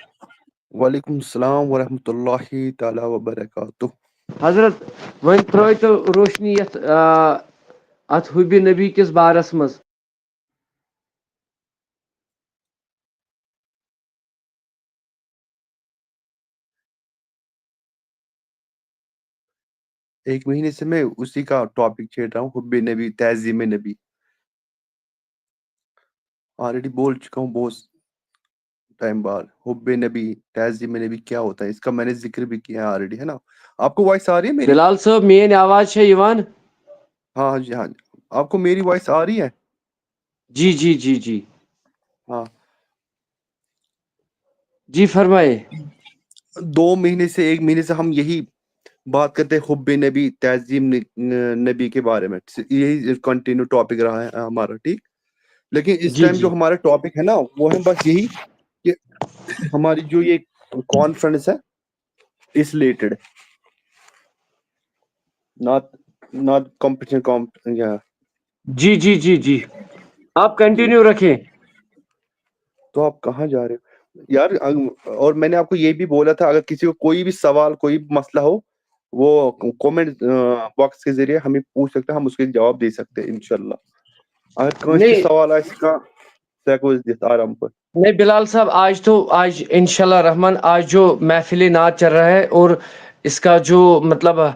وعلیکم السلام ورحمۃ اللہ تعالیٰ وبرکاتہ۔ حضرت، وۄنۍ ترٲیتو روشنی یتھ، آ، اتھ حب نبی کِس بارس منٛز۔ ایک مہینے سے میں اسی کا ٹاپک چھیڑ رہا ہوں، حب نبی، تعظیم نبی۔ آلریڈی بول چکا ہوں بہت ٹائم بعد۔ حب نبی، تعظیم نبی کیا ہوتا ہے، اس کا میں نے ذکر بھی کیا ہے آلریڈی، ہے نا؟ آپ کو وائس آ رہی ہے میری؟ بلال صٲب، میٲنۍ آواز چھےٚ یِوان؟ ہاں، ہاں جی، ہاں جی۔ آپ کو میری وائس آ رہی ہے؟ جی جی جی جی۔ ہاں۔ جی فرمائیے۔ دو مہینے سے، ایک مہینے سے ہم یہی بات کرتے ہیں حب نبی، تعظیم ن-، ن-، نبی کے بارے میں۔ یہی کنٹینیو ٹاپک رہا ہے ہمارا، ٹھیک؟ لیکن اس جی، ٹائم جی۔ جو ہمارا ٹاپک ہے نا، وہ ہے بس یہی کہ ہماری جو یہ کانفرنس ہے، اس ریلیٹڈ، ناٹ، ناٹ کمپٹیشن، کام، یا جی جی جی جی، آپ کنٹینیو رکھیں۔ تو آپ کہاں جا رہے ہو یار؟ اگ-، اور میں نے آپ کو یہ بھی بولا تھا، اگر کسی کو کوئی بھی سوال، کوئی بھی مسئلہ ہو، وہ کمنٹ باکس کے ذریعے ہمیں پوچھ سکتے ہیں، ہم اس کے جواب دے سکتے ہیں انشاءاللہ۔ اگر کٲنٛسہِ نہیں۔ سوال آسہِ کانٛہہ، سُہ ہٮ۪کو أسۍ دِتھ آرام پٲٹھۍ۔ نہیں بلال صاحب، آج تو، آج انشاءاللہ رحمان، آج جو محفل نعت چل رہا ہے اور اس کا جو مطلب، آ،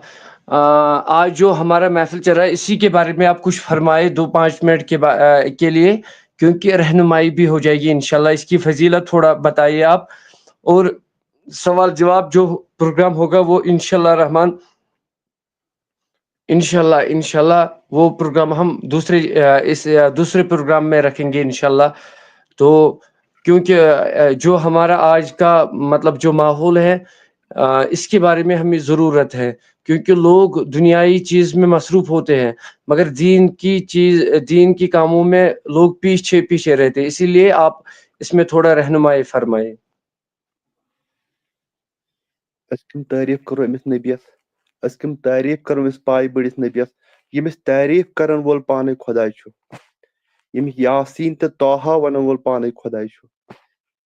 آج جو ہمارا محفل چل رہا ہے، اسی کے بارے میں آپ کچھ فرمائے دو پانچ منٹ کے با-، آ، کے لیے، کیونکہ رہنمائی بھی ہو جائے گی انشاءاللہ۔ اس کی فضیلت تھوڑا بتائیے آپ، اور سوال جواب جو پروگرام ہوگا وہ انشاءاللہ رحمان، انشاءاللہ، انشاءاللہ وہ پروگرام ہم دوسرے، آ، اس، آ، دوسرے پروگرام میں رکھیں گے انشاءاللہ۔ تو کیونکہ، آ، جو ہمارا آج کا مطلب جو ماحول ہے، آ، اس کے بارے میں ہمیں ضرورت ہے، کیونکہ لوگ دنیائی چیز میں مصروف ہوتے ہیں، مگر دین کی چیز، دین کے کاموں میں لوگ پیچھے پیچھے رہتے ہیں۔ اسی لیے آپ اس میں تھوڑا رہنمائی فرمائیں۔ أسۍ کَم تعریٖف کَرو أمِس نبیَس؟ أسۍ کَم تعریٖف کَرو أمِس پایہِ بٔڑِس نبیَس، ییٚمِس تعریٖف کَرَن وول پانَے خۄداے چھُ، ییٚمِس یاسیٖن تہٕ طٰہٰ وَنَن وول پانَے خۄداے چھُ،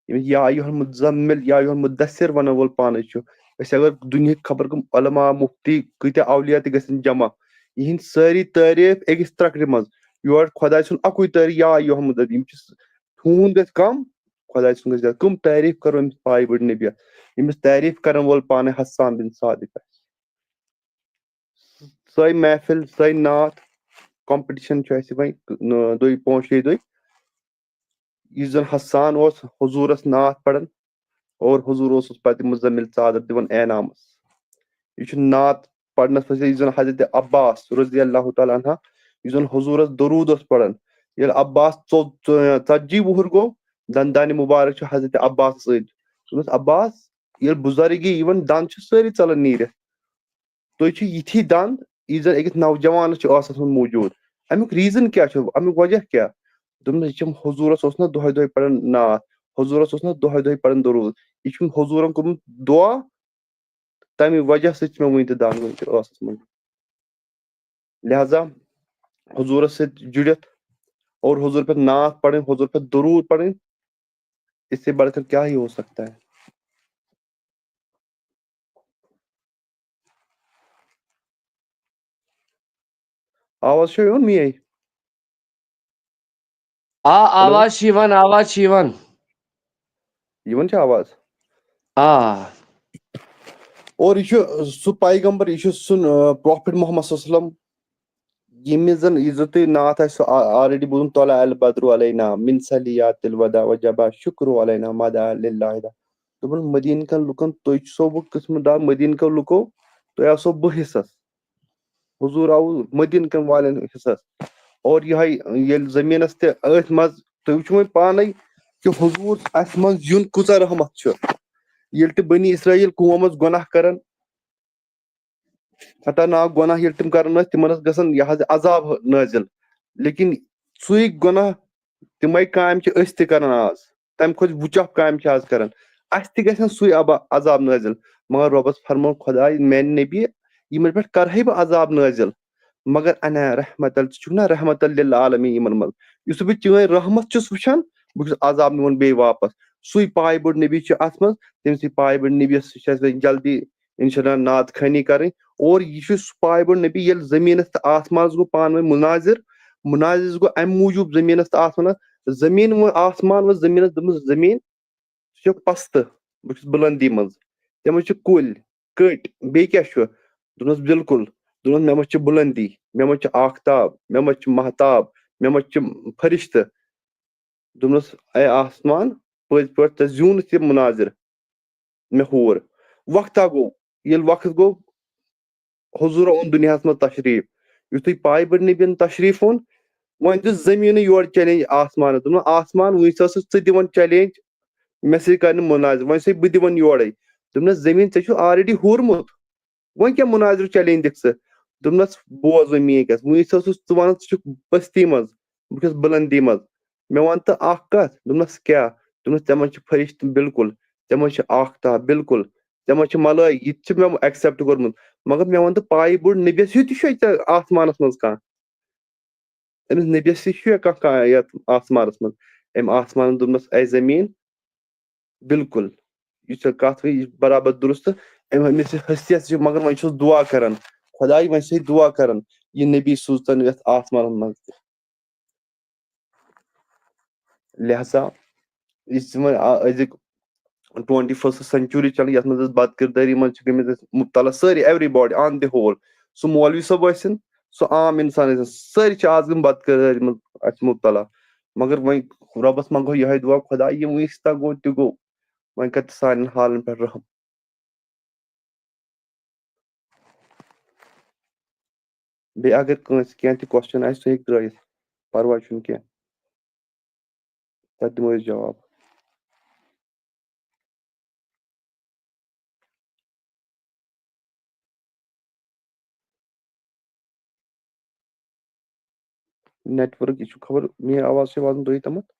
ییٚمِس یا ایُّہَ المُزَمِّل، یا ایُّہَ المُدَثِّر وَنَن وول پانَے چھُ؟ أسۍ اگر دُنیہٕکۍ خبر کٕم علماء، مُفتی، کۭتیٛاہ اولیا تہِ گژھن جمع، یِہِنٛدۍ سٲری تعریٖف أکِس ترٛکرِ منٛز، یور خۄداے سُنٛد اَکُے تعریٖف، یا ایُّہَ المُدَثِّر، یِم چھِ س-، تُہُنٛد گژھِ کَم، خۄداے سُنٛد گژھِ زیادٕ۔ کٕم تعریٖف کَرو أمِس پایہِ بٔڑۍ نبیَس؟ ییٚمِس تعریٖف کَرَن وول پانَے حسان بِن ثابت آسہِ۔ سۄے محفل، سۄے نعت کمپٹیشن چھُ اَسہِ وۄنۍ، نہ، دۄیہِ پانٛژھ شیٚیہِ دۄہہِ۔ یُس زَن حسان اوس حضوٗرَس نعت پَران اور حضوٗر اوسُس پَتہٕ مُزَمِل ژادر دِوان اعنامَس۔ یہِ چھُ نعت پَرنَس منٛز، یُس زَن حضرت عباس رضی اللہ تعالیٰ عنہ، یُس زَن حضوٗرَس دروٗد اوس پَران۔ ییٚلہِ عباس ژو-، ژو-، ژتجی وُہُر گوٚو، دَندانِ مُبارک چھُ حضرت عباسَس أتھۍ۔ دوٚپمَس، عباس، ییٚلہِ بُزرگی یِوان، دَنٛد چھِ سٲری ژَلان نیٖرِتھ۔ تُہۍ چھِو یِتھی دَنٛد، یہِ زَن أکِس نوجوانَس چھُ ٲسَس منٛز موٗجوٗد۔ اَمیُک ریٖزن کیٛاہ چھُ؟ اَمیُک وجہ کیٛاہ؟ دوٚپمَس، یہِ چھِ حضوٗرَس اوس نہ دۄہَے دۄہَے پَران نعت، حضوٗرَس اوس نہ دۄہَے دۄہَے پَران دروٗد۔ یہِ چھُ حضوٗرَن کوٚرمُت دُعا، تَمہِ وجہ سۭتۍ چھِ مےٚ وٕنہِ تہِ دَنٛد وٕنہِ تہِ ٲسَس منٛز۔ لہذا حضوٗرَس سۭتۍ جُڑِتھ اور حضوٗر پٮ۪ٹھ نعت پَرٕنۍ، حضوٗر پٮ۪ٹھ دروٗد پَرٕنۍ، اس سے بڑھ کر کیا ہی ہو سکتا ہے؟ آواز چھو یِوان میٲنۍ؟ آ، آواز چھِ یِوان، آواز چھِ یِوان۔ یِوان چھِ آواز؟ آ۔ اور یہِ چھُ سُہ پیغمبر، یہِ چھُ سُہ، آ، prophet محمد صلی اللہ علیہ وسلم، ییٚمِس زن، یُس زن تُہۍ نعت آسہِ سُہ آ-، already بوٗزمُت، "طلع البدر علینا من ثنیات الوداع وجب الشکر علینا مدا للہ دا۔" دوٚپُن، مدیٖنہٕ کٮ۪ن لُکن، تُہۍ چھِسو بہٕ قٕسمت دار مدیٖنہٕ کٮ۪و لُکو، تُہۍ آسو بہٕ حصس۔ حضوٗر آوُ مدیٖنہٕ کٮ۪ن والٮ۪ن حصس۔ اور یِہوٚے ییٚلہِ زٔمیٖنس تہِ أتھۍ منٛز، تُہۍ وٕچھِو وۄنۍ پانے کہِ حضوٗر اَسہِ منٛز یُن کۭژاہ رحمت چھُ۔ ییٚلہِ تہِ بنی اسرائیل قوم ٲس گۄناہ کران، خطرناک گۄناہ ییٚلہِ تِم کران ٲسۍ، تِمن ٲس گژھان یہِ حظ عذاب نٲزِل۔ لیکن سُے گۄناہ، تِمے کامہِ چھِ أسۍ تہِ کران آز۔ تَمہِ کھۄتہٕ وُچاہ کامہِ چھِ آز کران۔ اَسہِ تہِ گژھن سُے عبا-، عذاب نٲزِل۔ مگر رۄبَس فرموو خۄداے، میانہِ نبی، یِمن پٮ۪ٹھ کرہے بہٕ عذاب نٲزِل، مگر انا رحمت ال، ژٕ چھُکھ نا رحمت للعالمین یِمن منٛز۔ یُس بہٕ چٲنۍ رحمت چھُس وٕچھان، بہٕ چھُس عذاب نِوان بیٚیہِ واپس۔ سُے پایہِ بوٚڑ نبی چھُ اتھ منٛز، تٔمۍ سٕے پایہِ بوٚڑ نبیس چھِ اَسہِ وۄنۍ جلدی انشاءاللہ نعت خوانی کرٕنۍ۔ اور یہِ چھُ سُہ پایہِ بوٚڑ نبی، ییٚلہِ زٔمیٖنس تہٕ آسمانس گوٚو پانہٕ ؤنۍ مناظر، مناظر گوٚو امہِ موٗجوٗب زٔمیٖنس تہٕ آسمانس، زٔمیٖن ووٚن آسمان ووٚن زٔمیٖنس، دوٚپمس، زٔمیٖن، ژٕ چھُکھ پستہٕ، بہٕ چھُس بُلندی منٛز۔ تِمن چھِ کُلۍ، کٔٹۍ، بیٚیہِ کیٛاہ چھُ؟ دوٚپنس، بِلکُل۔ دوٚپنس، مےٚ منٛز چھِ بُلندی، مےٚ منٛز چھِ آختاب، مےٚ منٛز چھِ مہتاب، مےٚ منٛز چھِ فرشتہٕ۔ دوٚپنس، اے آسمان، پٔزۍ پٲٹھۍ ژےٚ زیوٗنُتھ یہِ مناظر مےٚ ہور۔ وقتا گوٚو، ییٚلہِ وقت گوٚو، حضوٗر اوٚن دُنیاہَس منٛز تشریٖف۔ یُتھُے پایہِ بٔڑۍ نبیَن تشریٖف اوٚن، وۄنۍ دیُت زٔمیٖنٕے یورٕ چیلنج آسمانَس۔ دوٚپُن، "آسمان، وٕنۍ سا ٲسٕس ژٕ دِوان چیلنج مےٚ سۭتۍ کَرنہِ مُناظرٕ، وۄنۍ چھُسَے بہٕ دِوان یورَے۔" دوٚپنَس، "زٔمیٖن، ژےٚ چھُ already ہوٗرمُت، وۄنۍ کیٛاہ مُناظرٕ چیلنج دِکھ ژٕ؟" دوٚپنَس، "بوز وۄنۍ میٛٲنۍ کَتھ، وٕنۍ سا ٲسٕس ژٕ وَنان ژٕ چھُکھ پٔستی منٛز، بہٕ چھُس بُلندی منٛز، مےٚ وَن تہٕ اَکھ کَتھ۔" دوٚپنَس، "کیٛاہ؟" دوٚپنَس، "ژےٚ منٛز چھِ فرشتہٕ بِلکُل، ژےٚ منٛز چھِ آختاب بِلکُل، ژےٚ منٛز چھِ ملٲیِک، یہِ تہِ چھُ مےٚ accept کوٚرمُت، مگر مےٚ وَن تہٕ پایہِ بوٚڑ نبیَس ہیوٗ تہِ چھُے ژےٚ آسمانَس منٛز کانٛہہ؟ أمِس نبیَس تہِ چھُ کانٛہہ، کانٛہہ یَتھ آسمانَس منٛز؟" أمۍ آسمانَن دوٚپنَس، "اے زٔمیٖن، بِلکُل، یہِ چھےٚ کَتھ، یہِ چھِ برابر درُست۔ أمۍ، أمِس یہِ حیثیت چھِ، مگر وۄنۍ چھُس دُعا کَران، خۄداے، وۄنۍ چھُسَے دُعا کَران، یہِ نبی سوٗزتَن یَتھ آسمانَس منٛز تہِ۔" لہذا یُس وۄنۍ آ-، أزیُک twenty first century چلان، یَتھ منٛز أسۍ بدکردٲری منٛز چھِ گٔمٕتۍ أسۍ مُبتلا سٲری، everybody on the whole، سُہ مولوی صٲب ٲسِن، سُہ عام اِنسان ٲسِن، سٲری چھِ آز گٔمٕتۍ بدکردٲری منٛز اَسہِ مُبتلا۔ مگر وۄنۍ رۄبَس منٛگو یِہوٚے دُعا، خۄدا، یہِ وٕنِس تام گوٚو تہِ گوٚو، وۄنۍ کَر تہٕ سانٮ۪ن حالَن پٮ۪ٹھ رحم۔ بیٚیہِ اگر کٲنٛسہِ کینٛہہ تہِ question آسہِ، سُہ ہیٚکہِ ترٛٲیِتھ، پَرواے چھُنہٕ کینٛہہ، تَتھ دِمو أسۍ جواب۔ Network issue، خبر میٲنۍ آواز چھِ واتان تۄہہِ تامَتھ؟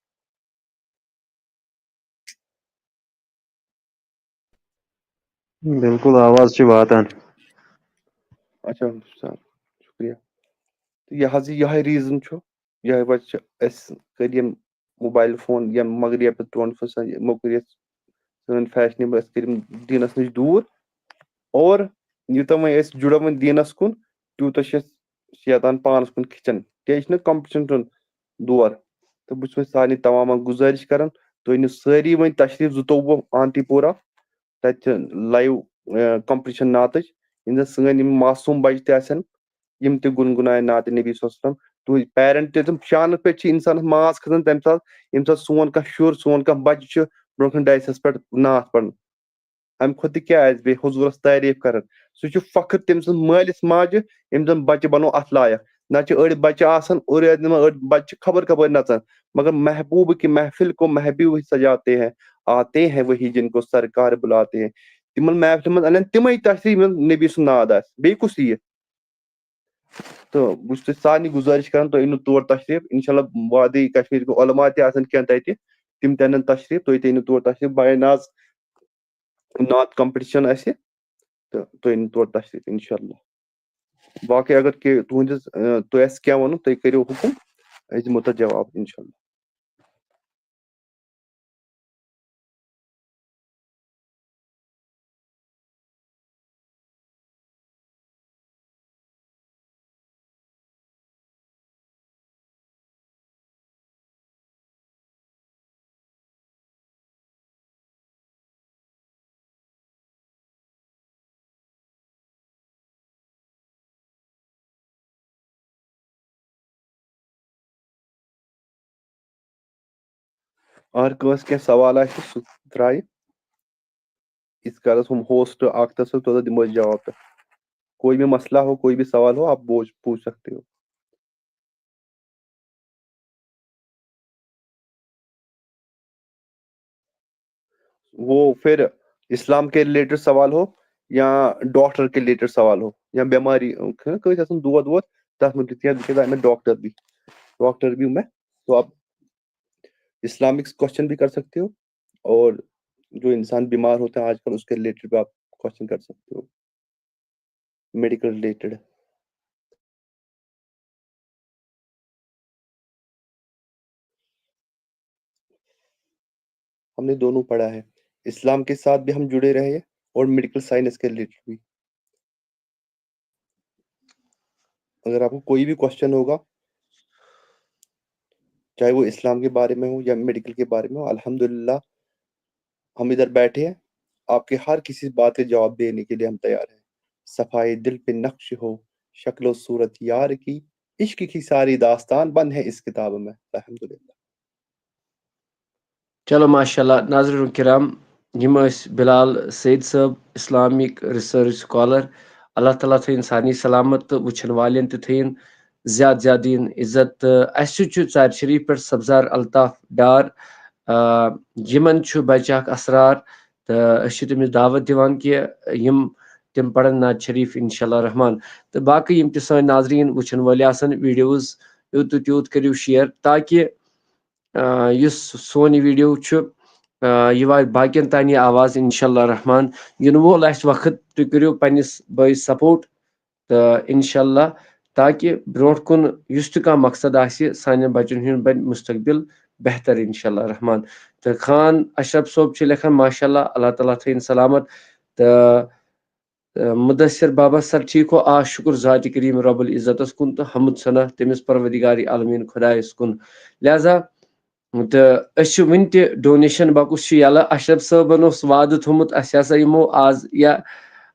بِلکُل، آواز چھِ واتان۔ اچھا، سر، شُکریہ۔ تہٕ یہِ حظ یہِ یِہوٚے reason چھُ، یِہوٚے وجہ چھُ اَسہِ کٔرۍ یِم mobile phone یِم مغرب twenty first یِمو کٔرۍ اَسہِ سٲنۍ fashionable، اَسہِ کٔرۍ یِم دیٖنَس نِش دوٗر۔ اور یوٗتاہ وۄنۍ أسۍ جُڑو وۄنۍ دیٖنَس کُن، تیوٗتاہ چھِ اَسہِ شیطان پانَس کُن کھِچان۔ کیٛازِ چھِنہٕ competition ہُنٛد دور؟ تہٕ بہٕ چھُس وۄنۍ سارنٕے تمامَن گُزٲرِش کران، تُہۍ أنِو سٲری وۄنۍ تشریٖف زٕتووُہ آنتی پورہ، تَتہِ چھِ live، اے، competition نعتٕچ، یِم زَن سٲنۍ یِم معصوٗم بَچہٕ تہِ آسن، یِم تہِ گُنگُناون نعتِ نبی صلی اللہ علیہ وسلم۔ تُہٕنٛدۍ parent تہِ، تِم شانَس پٮ۪ٹھ چھِ اِنسانَس ماس کھسان تَمہِ ساتہٕ، ییٚمہِ ساتہٕ سون کانٛہہ شُر، سون کانٛہہ بَچہٕ چھُ برٛونٛہہ کَنہِ dais پٮ۪ٹھ نعت پَران۔ اَمہِ کھۄتہٕ تہِ کیٛاہ آسہِ بیٚیہِ حضوٗرَس تعریٖف کَران؟ سُہ چھُ فخر تٔمۍ سٕنٛز مٲلِس ماجہِ، ییٚمۍ زَن بَچہٕ بَنوو اَتھ لایق۔ نَتہٕ چھِ أڑۍ بَچہٕ آسان، أڑۍ، أڑۍ بَچہٕ چھِ خبر کَپٲرۍ نَژان، مگر محبوب کی محفل کو محبوب ہی سجاتے ہیں، آتے ہیں وہی جن کو سرکار بلاتے ہیں۔ تِمَن محفلہِ منٛز اَنن تِمَے تشریٖف، یِمَن نبی سُنٛد ناد آسہِ، بیٚیہِ کُس یِیہِ؟ تہٕ بہٕ چھُس تۄہہِ سارنٕے گُزٲرِش کران، تُہۍ أنِو تور تشریٖف۔ اِنشاءاللہ وادی کشمیٖر کٮ۪ن علما تہِ آسن کینٛہہ تَتہِ، تِم تہِ اَنن تشریٖف، تُہۍ تہِ أنِو تور تشریٖف۔ بایہِ ناز نعت competition آسہِ، تہٕ تُہۍ أنِو تور تشریٖف اِنشاءاللہ۔ باقٕے اگر کہِ تُہٕنٛدِس، اَ، تۄہہِ آسہِ کینٛہہ وَنُن، تُہۍ کٔرِو حُکُم، أسۍ دِمو تَتھ جواب اِنشاءاللہ۔ اگر کٲنٛسہِ کینٛہہ سوال آسہِ، سُہ ترٛایہِ۔ ییٖتِس کالَس ہُم host اَکھ تہٕ سُہ، توٚتَتھ دِمو أسۍ جواب تہٕ۔ کوئی بھی مسئلہ ہو، کوئی بھی سوال ہو، آپ پوچھ، پوچھ سکتے ہو۔ وہ پھر اسلام کے related سوال ہو یا doctor کے related سوال ہو یا بیماری، کٲنٛسہِ آسان دود وود، تَتھ مُتعلِق تِکیٛازِ، تِکیٛازِ I'm a doctor بھی، doctor بھی ہوں میں۔ تو آپ Islamic question بھی کر سکتے ہو، اور جو انسان بیمار ہوتا ہے آج کل، اس کے related بھی آپ question کر سکتے ہو۔ Medical related. ہم نے دونوں پڑھا ہے، اسلام کے ساتھ بھی ہم جڑے رہے اور میڈیکل سائنس کے ریلیٹڈ بھی۔ اگر آپ کو کوئی بھی کوشچن ہوگا، چاہے وہ اسلام کے بارے میں ہو یا میڈیکل کے بارے میں ہو، الحمدللہ ہم ادھر بیٹھے ہیں، آپ کے ہر کسی بات کے جواب دینے کے لیے ہم تیار ہیں۔ صفائے دل پہ نقش ہو شکل و صورت یار کی، عشق کی ساری داستان بند ہے اس کتاب میں، الحمدللہ۔ چلو، ماشاءاللہ۔ ناظرین کرام، یِم ٲسۍ بلال سعید صٲب، اسلامک ریسرچ سکالر۔ اللہ تعالیٰ تھٲیِن سارنٕے سلامت تہٕ وٕچھن والٮ۪ن تہِ تھٲیِن زیادٕ زیادٕ دِیِن عزت۔ تہٕ اَسہِ سۭتۍ چھُ ژارِ شریٖف پٮ۪ٹھ سبزار الطاف ڈار، آ، یِمن چھُ بچہِ اکھ اسرار، تہٕ أسۍ چھِ تٔمِس دعوت دِوان کہِ یِم تِم پرن نعت شریٖف انشاءاللہ رحمان۔ تہٕ باقٕے یِم تہِ سٲنۍ ناظریٖن وٕچھن وٲلۍ آسن، ویڈیوز یوٗت تہٕ تیوٗت کٔرِو شیئر، تاکہِ آ، یُس سون یہِ ویڈیو چھُ، آ، یہِ واتہِ باقین تام یہِ آواز انشاءاللہ رحمان۔ یِنہٕ وول آسہِ وقت، تُہۍ کٔرِو پننِس بٲیِس سپورٹ تہٕ انشاءاللہ، تاکہِ برونٛٹھ کُن یُس تہِ کانٛہہ مقصد آسہِ، سانٮ۪ن بچن ہُنٛد بنہِ مستقبل بہتر انشاءاللہ رحمان۔ تہٕ خان اشرف صٲب چھِ لیکھان، ماشاءاللہ، اللہ تعالیٰ تھٲیِن سلامت۔ تہٕ تہٕ مُدثر بابا سر ٹھیک ہو؟ آ، شُکُر ذاتِ کریٖم رب العزتس کُن تہٕ حمد ثنا تٔمِس پروردگار عالمین خۄدایس کُن۔ لہذا تہٕ أسۍ چھِ وُنہِ تہِ ڈونیشن باکس چھُ یَلہٕ۔ اشرف صٲبن اوس وعدٕ تھوٚومُت، اَسہِ ہسا یِمو آز یا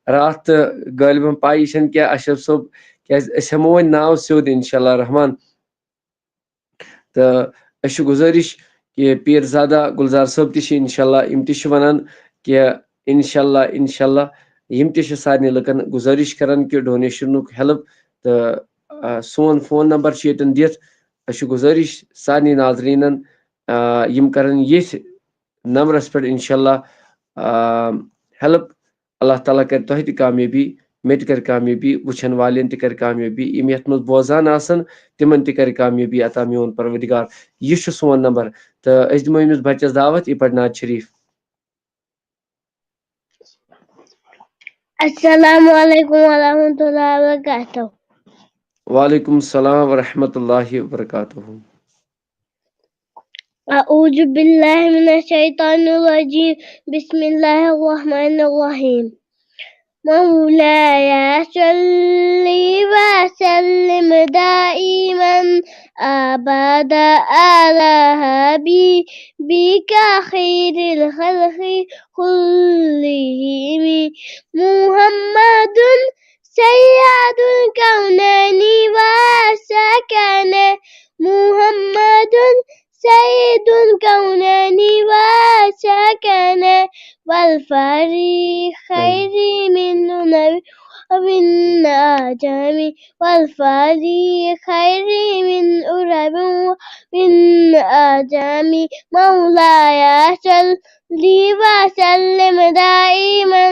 راتھ، تہٕ غٲلبن پَے یہِ چھَنہٕ کینٛہہ اشرف صٲب، کیازِ أسۍ ہٮ۪مو وۄنۍ ناو سیوٚد انشاءاللہ رحمان۔ تہٕ أسۍ چھِ گُزٲرِش کہِ پیٖر زادہ گُلزار صٲب تہِ چھِ انشاءاللہ، یِم تہِ چھِ وَنان کہِ انشاءاللہ، انشاءاللہ، یِم تہِ چھِ سارنٕے لُکن گُزٲرِش کران کہِ ڈونیشنُک ہیلپ۔ تہٕ، آ، سون فون نمبر چھُ ییٚتٮ۪ن دِتھ۔ أسۍ چھِ گُزٲرِش سارنٕے ناظریٖنن، آ، یِم کرن ییٚتھۍ نمبرس پٮ۪ٹھ انشاءاللہ، آ، ہیلپ۔ اللہ تعالیٰ کرِ تۄہہِ تہِ کامیٲبی، مےٚ تہِ کرِ کامیٲبی، وٕچھن والٮ۪ن تہِ کرِ کامیٲبی، یِم یتھ منٛز بوزان آسن، تِمن تہِ کرِ کامیٲبی عطا میون پروردگار۔ یہِ چھُ سون نمبر۔ تہٕ أسۍ دِمو أمِس بچس دعوت، یہِ پرِ نعت شریٖف۔ السلام عليكم ورحمة الله وبركاته. وعليكم السلام ورحمة الله وبركاته. أعوذ بالله من الشيطان الرجيم. بسم الله الرحمن الرحيم. مولاي صل وسلم دائما أبدا على حبيبك خير الخلق كلهم. محمد سيد الكونين والثقلين. محمد سيد الكونين والثقلين. والفريق خير من نبي ومن آدم. والفريق خير من عرب ومن آدم. مولاي صل وسلم دائما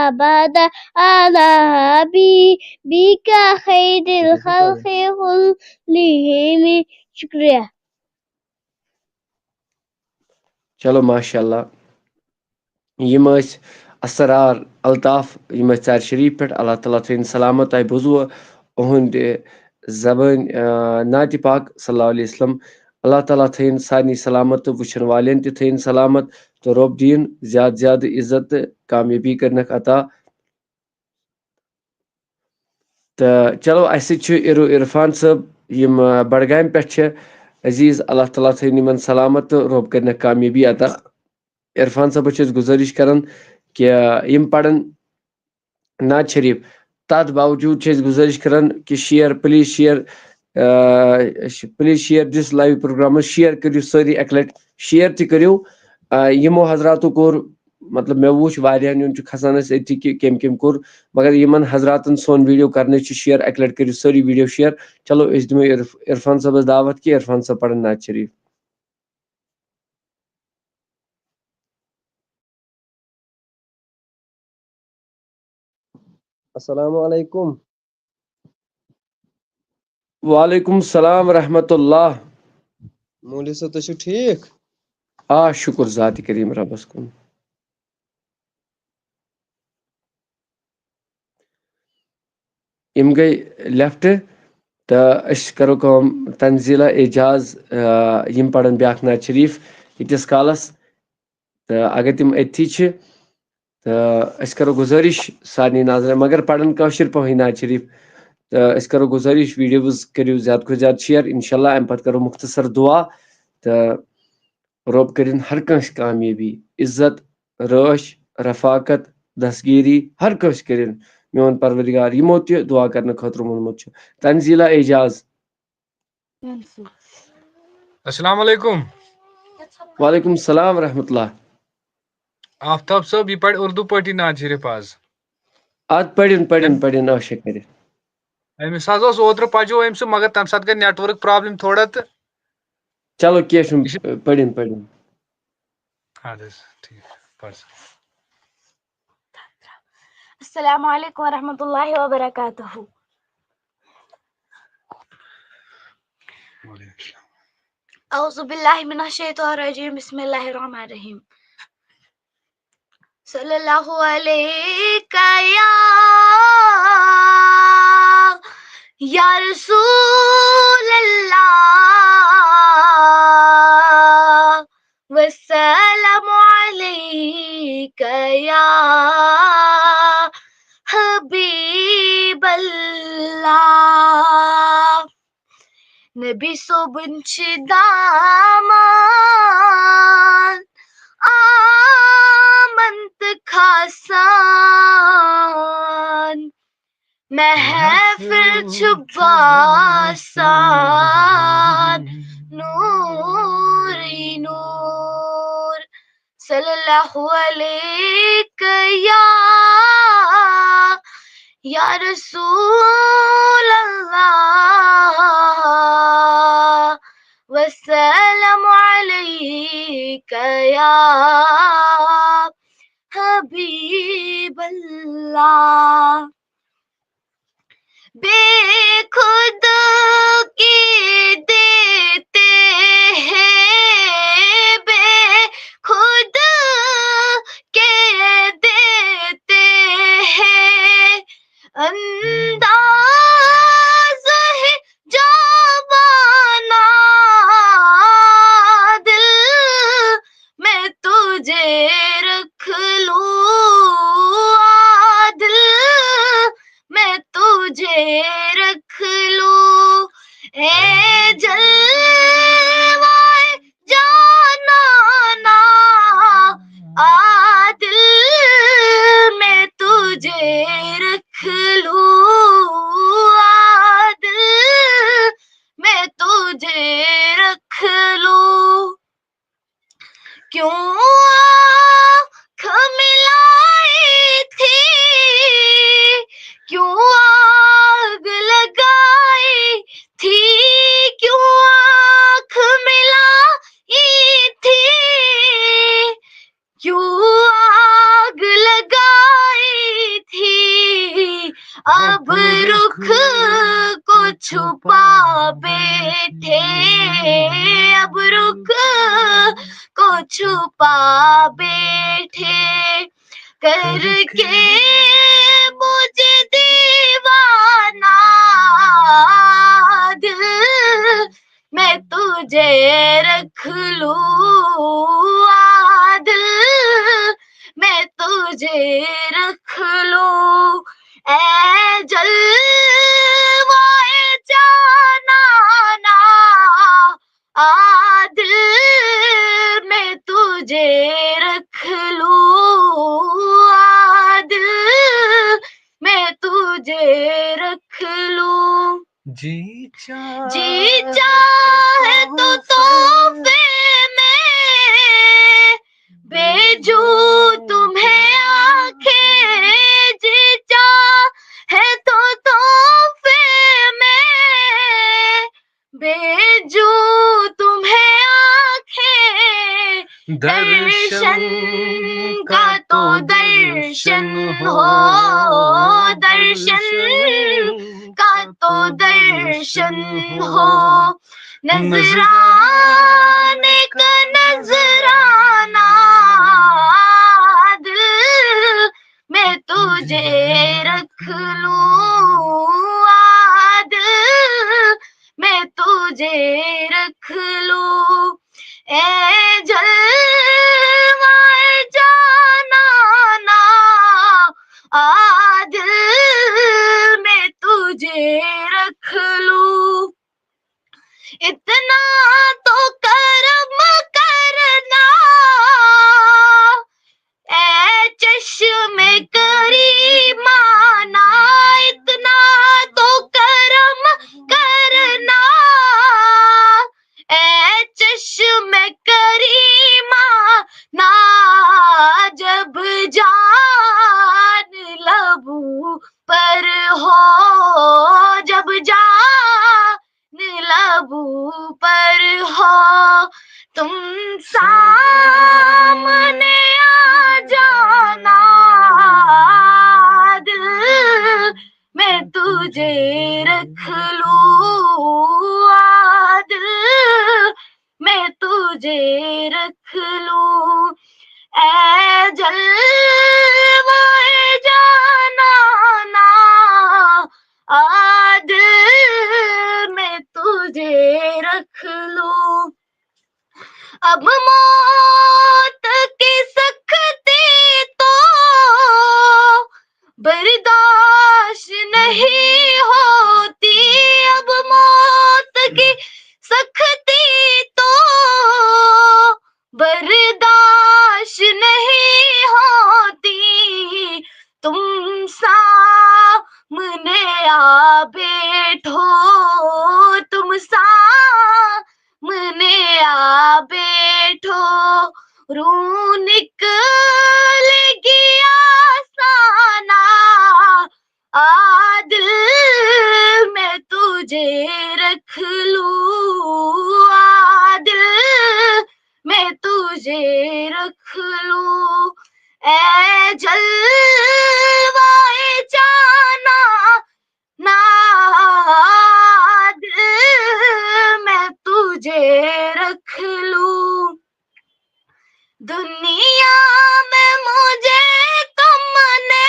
أبدا على حبيبك خير الخلق كلهم. شكرا. چلو، ماشاءاللہ۔ یِم ٲسۍ اسرار الطاف، یِم ٲسۍ ژارِ شریٖف پٮ۪ٹھ۔ اللہ تعالیٰ تھٲیِن سلامت۔ تۄہہِ بوٗزوٕ اُہُنٛد زبٲنۍ، آ، نعتِ پاک صلی اللہ علیہ وسلم۔ اللہ تعالیٰ تھٲیِن سارنٕے سلامت تہٕ وٕچھن والٮ۪ن تہِ تھٲیِن سلامت، تہٕ رۄب دِیِن زیادٕ زیادٕ عزت تہٕ کامیٲبی کٔرنَکھ عطا۔ تہٕ چلو، اَسہِ سۭتۍ چھُ عرو-، عرفان صٲب، یِم، آ، بڈگامہِ پٮ۪ٹھ چھِ عزیٖز۔ اللہ تعالیٰ تھٲیِن یِمن سلامت تہٕ رۄب کٔرنَکھ کامیٲبی عطا۔ عرفان صٲبس چھِ أسۍ گُزٲرِش کران کہِ یِم پرن نعت شریٖف۔ تَتھ باوجوٗد چھِ أسۍ گُزٲرِش کران کہِ share، please share، آ، please share this live programس، share کٔرِو سٲری اَکہِ لَٹہِ، share تہِ کٔرِو۔ آ، یِمو حضراتو کوٚر، مطلب، مےٚ وُچھ واریاہن ہُنٛد چھُ کھسان اَسہِ أتھی کہِ کٔمۍ کٔمۍ کوٚر، مگر یِمن حضراتن سون video کرنٕچ چھِ share، اَکہِ لَٹہِ کٔرِو سٲری video share۔ چلو، أسۍ دِمو عرف-، عرفان صٲبس دعوت کہِ عرفان صٲب پرن نعت شریٖف۔ السلام علیکم۔ وعلیکم السلام ورحمۃ اللہ۔ مولوی صٲب، تُہۍ چھِو ٹھیٖک؟ آ، شُکُر ذاتِ کریٖم رۄبَس کُن۔ یِم گٔے لیفٹ۔ تہٕ أسۍ کرو کٲم، تنزیلہ اعجاز، آ، یِم پرن بیاکھ نعت شریف ییٖتِس کالس۔ تہٕ اگر تِم أتھی چھِ، تہٕ أسۍ کرو گُزٲرِش سارنٕے ناظرین، مگر پرن کٲشِر پٲٹھۍ نعت شریف۔ تہٕ أسۍ کرو گُزٲرِش، ویڈیوز کٔرِو زیادٕ کھۄتہٕ زیادٕ شیئر۔ انشاءاللہ امہِ پتہٕ کرو مختصر دعا۔ تہٕ رۄب کٔرِن ہر کٲنٛسہِ کامیٲبی، عزت، رٲچھ، رفاقت، دستگیری، ہر کٲنٛسہِ کٔرِن میون پروردگار یِمو تہِ دعا کرنہٕ خٲطرٕ ووٚنمُت چھُ۔ تنزیلہ اعجاز۔ السلام علیکم۔ وعلیکم السلام ورحمۃ اللہ۔ آفتاب صٲب، یہِ پرِ اردو پٲٹھی نعت شریف آز۔ اد پٔرِن، پٔرِن، پٔرِن، عٲشہ کٔرِتھ۔ أمِس حظ اوس اوترٕ پجو أمۍ سُہ، مگر تَمہِ ساتہٕ گٔے network problem تھوڑا تہٕ۔ چلو، کینٛہہ چھُنہٕ، پٔرِن، پٔرِن۔ اَدٕ حظ، ٹھیٖک، پَر سا۔ السلام علیکم ورحمۃ اللہ وبرکاتہ۔ وعلیکم السلام۔ اعوذ باللہ من الشیطان الرجیم، بسم اللہ الرحمن الرحیم۔ صلی اللہ علیک یا، یا رسول اللہ، وسلام علیک یا حبیب اللہ۔ نبی صٲبُن چھِ دامن آمن تہٕ کھسان، محفل چھُ باسان نوٗرٕے نوٗر۔ صلی اللہ علیک یا، یا رسول اللہ، وسلام علیک یا حبیب اللہ۔ بے خود کے دیتے ہیں، بے خود کے دیتے ہیں، انداز ہے جوانانہ، دل میں تجھے رکھ لوں، آ دل میں تجھے رکھ لوں، اے جلوہ جانانا، آ دل میں تجھے رکھ لوں، آ دل میں تجھے رکھ لوں۔ کیوں آنکھ ملائی تھی، کیوں آگ لگائی تھی، کیوں آنکھ ملائی تھی، کیوں آگ لگائی تھی، اب رخ کو چھپا بیٹھے، اب رخ کو چھپا بیٹھے، کر کے مجھے دیوانہ، دل میں تجھے رکھ لوں، آ دل میں تجھے رکھ لوں، اے جلوہ جانانا، آ دل میں تجھے رکھ لوں، آ دل میں تجھے رکھ لوں۔ جی چاہ جی چاہے تو تحفے میں بھیجوں تمہیں آنکھیں، جی چاہے تو تحفے میں بھیجوں تمہیں آنکھیں، درشن کا تو درشن ہو، درشن کا تو درشن ہو، نذرانے کا نذرانہ، دل میں تجھے رکھ لوں۔ رکھ لوں، اے جلوہ جانانا، عادل میں تجھے رکھ لوں۔ اتنا تو کرم کرنا، اے چشم کریمانہ، اتنا تو کرم کرنا، اے چشم کریمانہ، جب جان لبوں پر ہو، جب جان لبوں پر ہو، تم سامنے آ جانا، عادل میں تجھے رکھ لوں، عادل میں تجھے رکھ لوں، اے جلوہ جانانا، عادل میں تجھے رکھ لوں۔ اب موت کی سختی تو برداشت نہیں ہوتی، اب موت کی سختی تو برداشت نہیں ہوتی، تم سامنے آ بیٹھو، تم سامنے آ بیٹھو، روح نکلے گی آسانا، عادل میں تجھے رکھ لوں، عادل میں تجھے رکھ لوں، اے جلوہ جانانا، عادل میں تجھے رکھ لوں۔ دنیا میں مجھے تم نے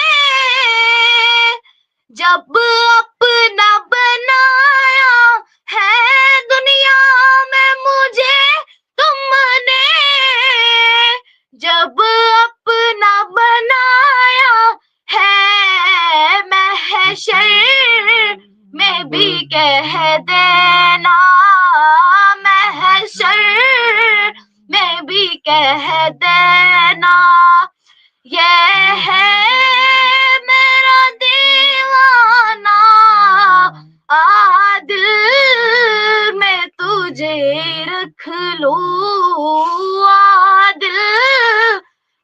جب اپنا بنایا ہے، دنیا میں مجھے تم نے جب اپنا بنایا ہے، محشر میں بھی کہہ دینا، محشر میں بھی کہہ دینا، یہ ہے میرا دیوانہ، عادل میں تجھے رکھ لوں، عادل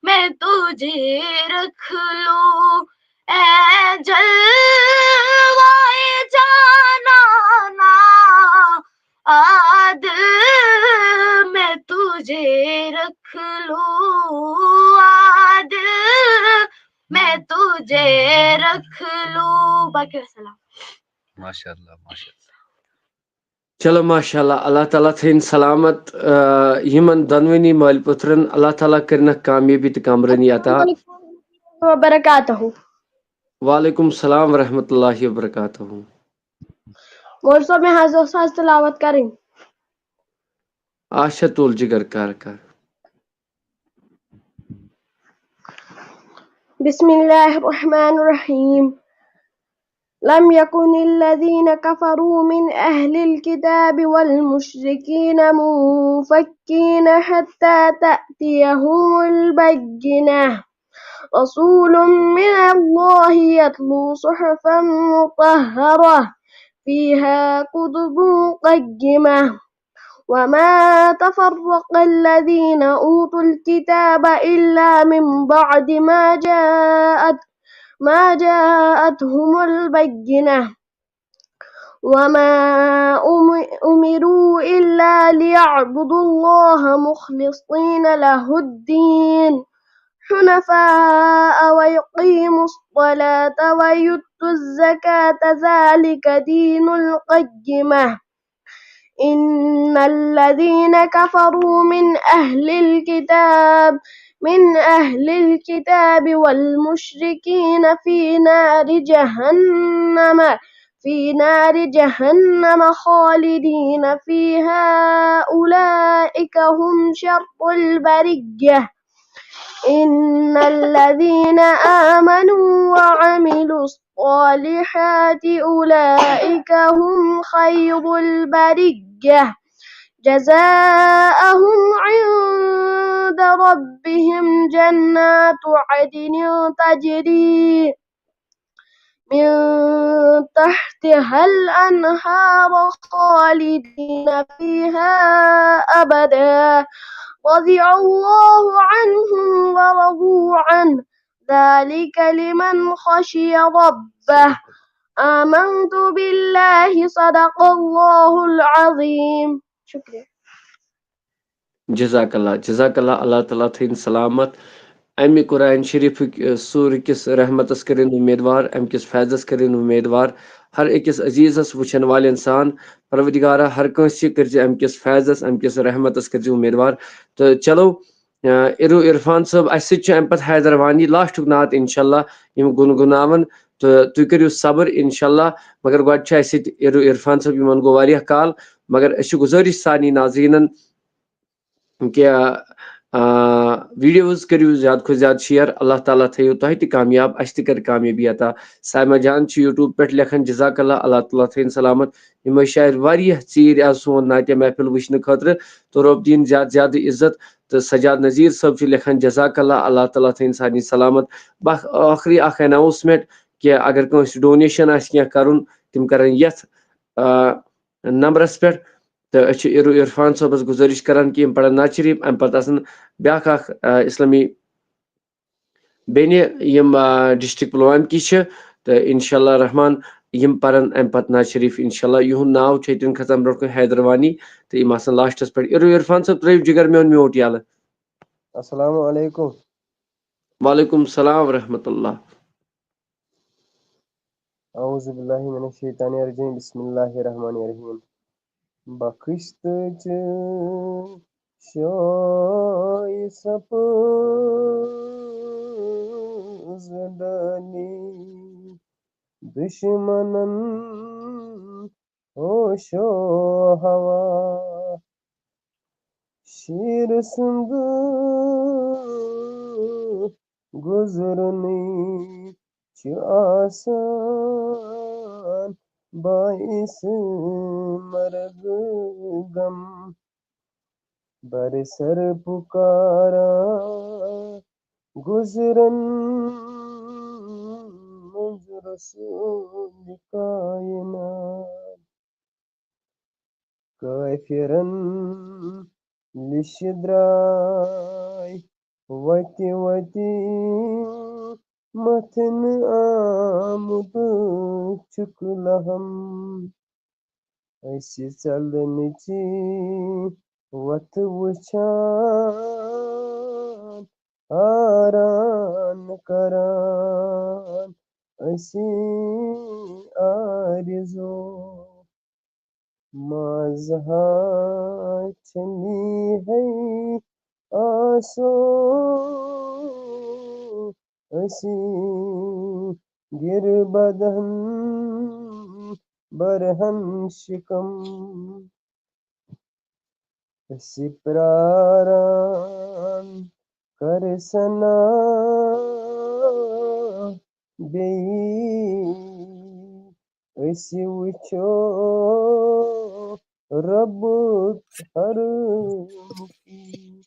میں تجھے رکھ لوں، اے جلوہ جانانا، عادل میں تجھے رکھ لوں، عادل میں تجھے رکھ لوں۔ باقی وسلام۔ ماشاء اللہ، ماشاء اللہ۔ چلو ماشاء اللہ، اللہ تعالیٰ تھٲیِن سلامت، آ، یِمن دۄنوٕنی مٲلۍ پُترن، اللہ تعالیٰ کٔرِنَکھ کامیٲبی تہٕ کامرٲنی عطا۔ وبرکاتہ۔ وعلیکم السلام ورحمۃ اللہ وبرکاتہ۔ مولوی صٲب، مےٚ حظ اوس آز تلاوت کرٕنۍ۔ اچھا تُل جِگر، کر کر۔ بسم الله الرحمن الرحيم. لم يكن الذين كفروا من أهل الكتاب والمشركين منفكين حتى تأتيهم البينة. رسول من الله يتلو صحفا مطهرة فيها كتب قيمة. وما تفرق الذين أوتوا الكتاب إلا من بعد ما جاءت ما جاءتهم البينة. وما أم- أمروا إلا ليعبدوا الله مخلصين له الدين حنفاء ويقيموا الصلاة ويؤتوا الزكاة ذلك دين القيمة. إن الذين كفروا من أهل الكتاب من أهل الكتاب والمشركين في نار جهنم في نار جهنم خالدين فيها أولئك هم شر البرية. إن الذين آمنوا وعملوا الصالحات أولئك هم خير البرية. جزاؤهم عند ربهم جنات عدن تجري من تحتها الأنهار خالدين فيها أبدا. رضي الله عنهم ورضوا عنه. ذلك لمن خشي ربه. آمنت بالله. صدق الله العظيم. شكرا. جزاک اللہ، جزاک اللہ، اللہ تعالیٰ تھٲیِن سلامت۔ اَمہِ قرآن شریٖفٕکۍ، اَ، سوٗرٕ کِس رحمتس کٔرِن اُمیدوار، اَمہِ کِس فیضس کٔرِن اُمیدوار۔ ہر أکِس عزیٖزس وٕچھن والٮ۪ن سان، پروردگارا، ہر کٲنٛسہِ کٔرۍ زِ اَمہِ کِس فیضس، اَمہِ کِس رحمتس کٔرۍ زِ اُمیدوار۔ تہٕ چلو، اَ، اِرو عرفان صٲب، اَسہِ سۭتۍ چھُ اَمہِ پتہٕ حیدر وانی لاسٹُک نعت، انشاءاللہ، یِم گُنگُناون۔ تہٕ تُہۍ کٔرِو صبر، انشاءاللہ۔ مگر گۄڈٕ چھُ اَسہِ سۭتۍ اِرو عرفان صٲب، یِمن گوٚو واریاہ کال۔ مگر أسۍ چھِ گُزٲرِش سارنٕے ناظریٖنن، کہِ، آ، videos کٔرِو زیادٕ کھۄتہٕ زیادٕ share۔ اللہ تعالیٰ تھٲیِو تۄہہِ تہِ کامیاب، اَسہِ تہِ کَرِ کامیٲبی عطا۔ سائمہ جان چھِ YouTube پٮ۪ٹھ لیکھان، جزاک اللہ، اللہ تعالیٰ تھٲیِن سلامت۔ یِم ٲسۍ شاید واریاہ ژیٖرۍ آز سون نعتیہ محفل وٕچھنہٕ خٲطرٕ، تہٕ رۄب دِیِن زیادٕ زیادٕ عزت۔ تہٕ سجاد نذیٖر صٲب چھِ لیکھان، جزاک اللہ، اللہ تعالیٰ تھٲیِن سارنٕے سلامت۔ بَس ٲخری اَکھ announcement، کہِ اگر کٲنٛسہِ donation آسہِ کینٛہہ کَرُن، تِم کَرَن یَتھ، آ، نمبرَس پٮ۪ٹھ۔ تہٕ أسۍ چھِ اِرو عرفان صٲبَس گُزٲرِش کَران کہِ یِم پَرَن نعت شریٖف، اَمہِ پَتہٕ آسَن بیٛاکھ اَکھ، آ، اِسلٲمی بیٚنہِ، یِم، آ، district پُلوامہِ کی چھِ، تہٕ انشاءاللہ رحمان یِم پَرَن اَمہِ پَتہٕ نعت شریٖف۔ انشاءاللہ یِہُنٛد ناو چھُ ییٚتٮ۪ن کھَسان برٛونٛٹھ کُن، حیدر وانی، تہٕ یِم آسَن لاسٹَس پٮ۪ٹھ۔ اِرو عرفان صٲب، ترٛٲیِو جِگر میون mute یَلہٕ۔ السلام علیکم۔ وعلیکم السلام ورحمۃ اللہ۔ اعوذ باللہ من الشیطان الرجیم، بسم اللہ الرحمن الرحیم۔ بخشتٕچ شایہِ سپٕز ڈٲلی، دُشمنن ہوشو ہوا۔ شیٖر سُنٛد گُزرُنٕے چھُ آسان باعث مرگ غم۔ برسر پُکارا گُزرن منٛز رسول کائنات۔ کٲفرن لِش درٛاے وَتہِ وَتہِ مَتھنہٕ آمُت چھُکھ لَہَم۔ أسۍ ژَلنٕچی وَتھ وٕچھان، حٲران کران أسی آرزو۔ منٛز ہا چھنی ہے آسو أسی گر بدہن برہن شکم۔ أسی پراران کر سنا بیٚیہِ۔ أسۍ وٕچھو رۄبُک ہر مُقی۔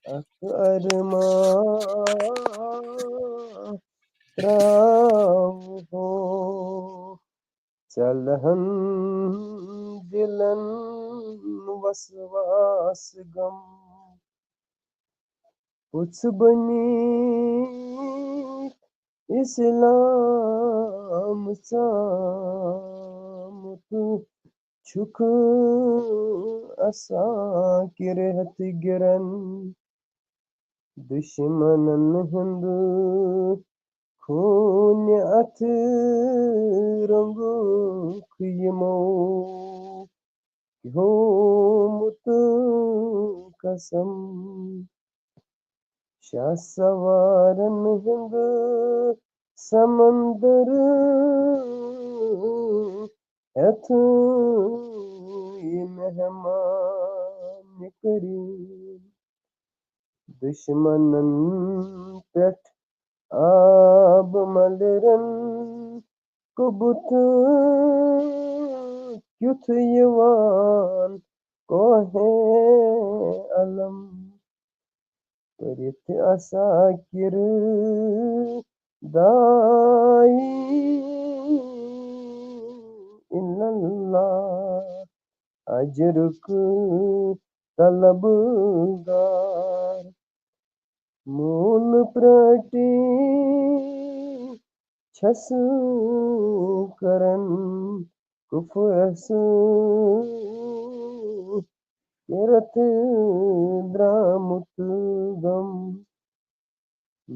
اکھ ارمان تراوہو، ژلہن دِلن وسواس غم۔ پوٚژھ بٔنِتھ اِسلام ژامُت چھُکھ اسان کِرہت گِرن۔ دُشمنن ہُنٛد خوٗنہِ اَتھٕ روٚنٛگُکھ یِمو کھیومُت قسم۔ شاہ سوارن ہُنٛد سمندر ہیٚتھ یہِ مہمان کریم۔ دشمنن پٮ۪ٹھ آب ملرن کبوت کیُتھ یِوان کوہ علم۔ پٔرِتھ عساکر داعی الا اللہ، اجرک طلبگار۔ موٗل پرٛٲٹی چھَس کران کفرس کِرت درٛامُت غم۔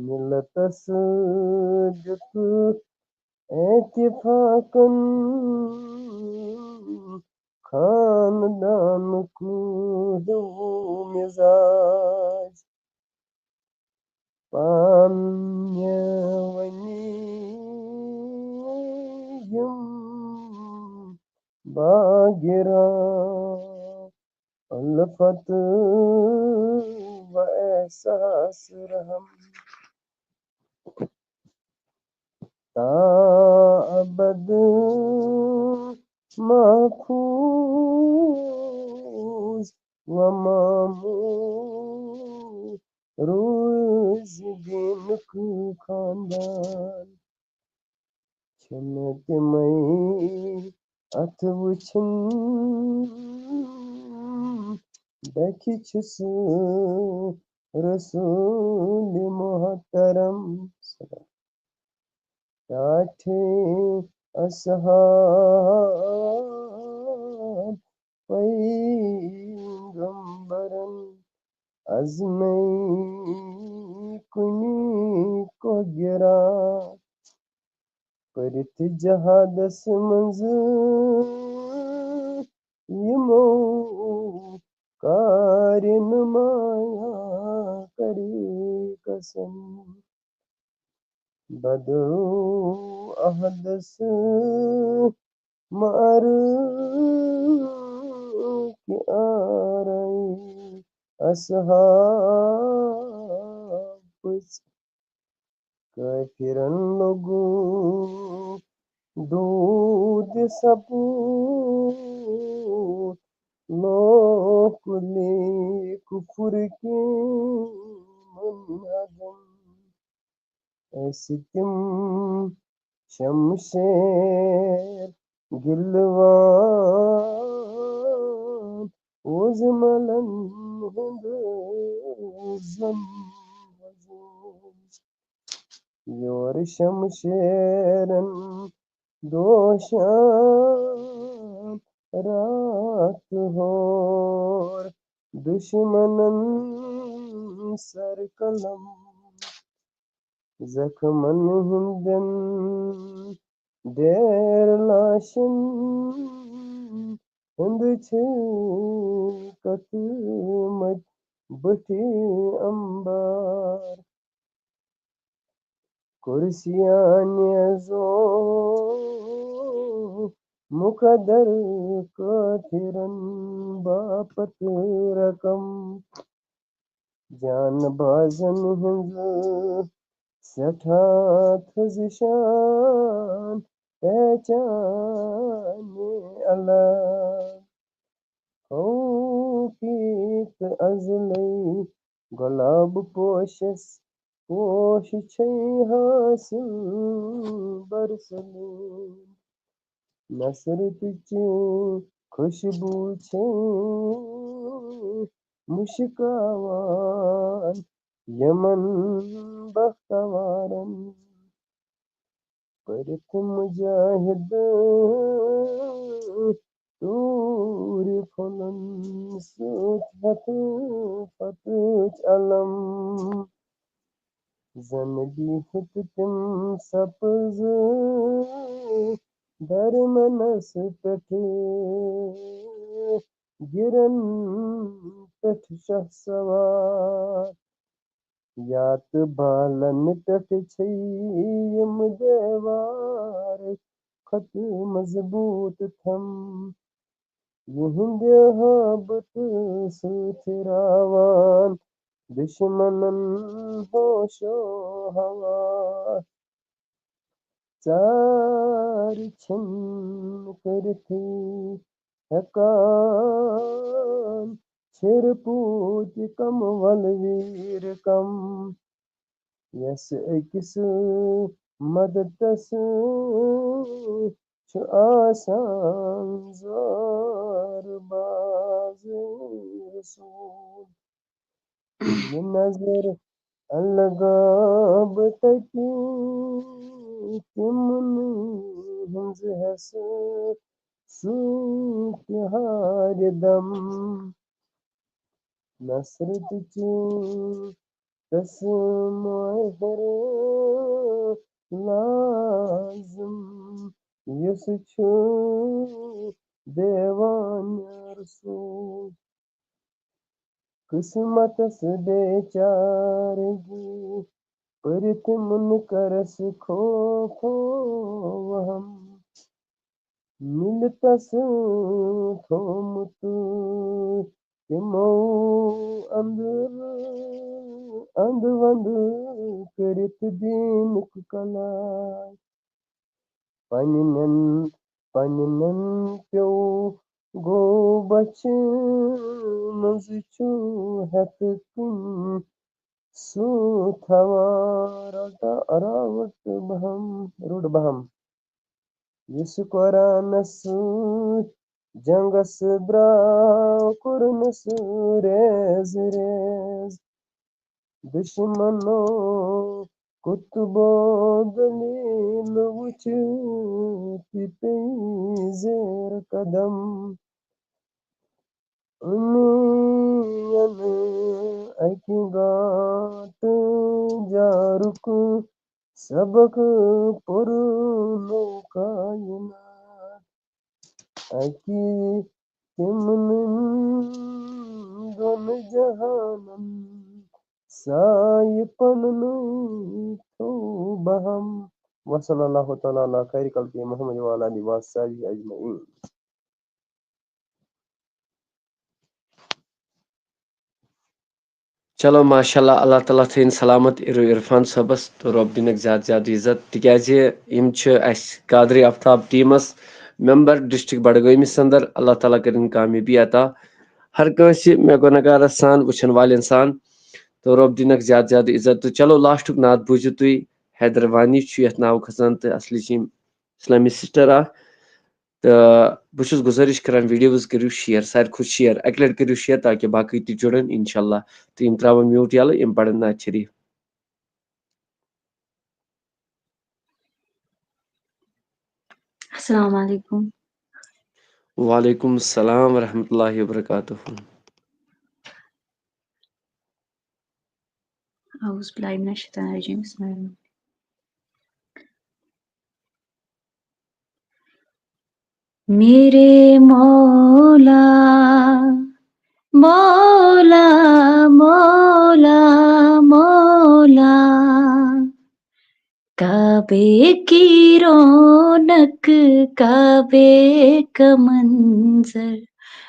ملتس دیُت اتفاقن خاندانُک ہیوٗ مزاج۔ پانہٕ ؤنی یِم باگرا الفت و احساس رحم، تا ابد محفوظ و معمور روز دینُک خاندان۔ چھِ مےٚ تِمے اتھٕ وٕچھِنۍ، ڈکھِ چھُس رسول محترم۔ ٹاٹھے اصحاب پیغمبرن، ازمے کُنی کوہ گرا۔ پٔرِتھ جہادس منٛز یِمو کارِ نمایاں کرے قسم۔ بدرو احدس معرکہ آرے اصحاب پٔژھۍ۔ کٲفرن لوٚگُن دود سپوٗت لوکُلے کفر کیمن حدن۔ ٲسۍ تِم شمشیر گِلوان اوس ملن ہُنٛد زن وزن۔ یورٕ شمشیرن دوشان راتھ ہور دشمنن سر قلم۔ زخمن ہٕنٛدٮ۪ن ڈیر لاشن ہُنٛد چھِ کتھ مت بٹھی امبار۔ کرسیان زو مقدر کافرن باپت رقم۔ جان بازن ہٕنٛز سٮ۪ٹھاہ تھٔز شان پہچان الگ۔ خوفی تہٕ ازلے گۄلاب پوشس پوش چھے حاصل برسلے۔ نصرتٕچ خوشبو چھے مُشکاوان یِمن بختوارن۔ پٔرِتھ مجاہد ٹوٗرِ پھۄلن سۭتۍ ہٮ۪تھ فتحٕچ علم۔ زن بِہِتھ تِم سپٕز درمنس پٮ۪ٹھ گِرن پٮ۪ٹھ شاہ سوار۔ یا تہٕ بالن پٮ۪ٹھ چھے یِم دیوار کھۄتہٕ مضبوٗط تھم۔ یِہنٛدِ ہٲبتہٕ سۭتۍ راوان دُشمنن ہوشو ہوا۔ ژارِ چھِنہٕ کٔرِتھٕے ہٮ۪کان چھِرٕ پوٗتۍ کم ولویٖر کم۔ یس أکِس مددس چھُ آسان زور باز رسول۔ یہِ نظر الگاب تَتہِ تِمنٕے ہٕنٛز حسرت سۭتۍ ہارِ دم۔ نصرت چہِ تس مۄہر لازم یُس چھُ دیوان رسول۔ قسمتس بیچارگی پٔرِتھ منکرس خوف و وہم۔ مِلتس تھومُت تِمو اندر اند وند کٔرِتھ دیٖنُک کلاے۔ پننٮ۪ن پننٮ۪ن پیوٚو گوٚو بچہِ منٛز چھُ ہٮ۪تھ کُنہِ سُہ تھاوان رٹا-، راوٹ بہم، روٚٹ بہم۔ یُس قرآنس سۭتۍ جنگس درٛاو، کوٚرنس ریز ریز۔ دُشمنو کُتبو دلیل وٕچھِتھ پیٚیہِ زیر قدم۔ اُنِین اَکہِ گانٹہٕ جارُک سبق پوٚرنو کائنات۔ اَکہِ تِمن دۄن جہانن سایہِ پننُے تھوٚو بہم۔ وصلی اللہ تعالیٰ علی خیر خلقہ محمد وعلی آلہ وصحبہ اجمعین۔ چلو، ماشاء اللہ، اللہ تعالیٰ تھٲیِن سلامت عرو عرفان صٲبس تہٕ رۄب دِنکھ زیادٕ زیادٕ عزت، تِکیازِ یِم چھِ اَسہِ قادری آفتاب ٹیٖمس ممبر ڈسٹرکٹ بڈگٲمِس اندر۔ اللہ تعالیٰ کٔرِن کامیٲبی عطا ہر کٲنٛسہِ مےٚ گۄنہگارس سان، وٕچھن والٮ۪ن سان، تہٕ رۄب دِنکھ زیادٕ زیادٕ عزت۔ تہٕ چلو، لاسٹُک نعت بوٗزِو تُہۍ۔ حیدر وانی چھُ یتھ ناو کھسان تہٕ اصلی چھِ یِم اسلامی سسٹر اکھ۔ تہٕ بہٕ چھُس گُزٲرِش کران، ویٖڈیوز کٔرِو شِیر، ساروی کھۄتہٕ شِیر، اَکہِ لَٹہِ کٔرِو شِیر تاکہِ باقٕے تہِ جُڑن اِنشاء اللہ۔ تہٕ یِم ترٛاوَن میوٗٹ یَلہٕ، یِم پَرَن نعت شریٖف۔ السلام علیکم۔ وعلیکم السلام ورحمۃ اللہ وبرکاتہ۔ اعوذ باللہ من الشیطان الرجیم۔ بسم اللہ الرحمن الرحیم۔ میرے مولا، مولا، مولا، مولا، کعبے کی رونق، کعبے کا منظر،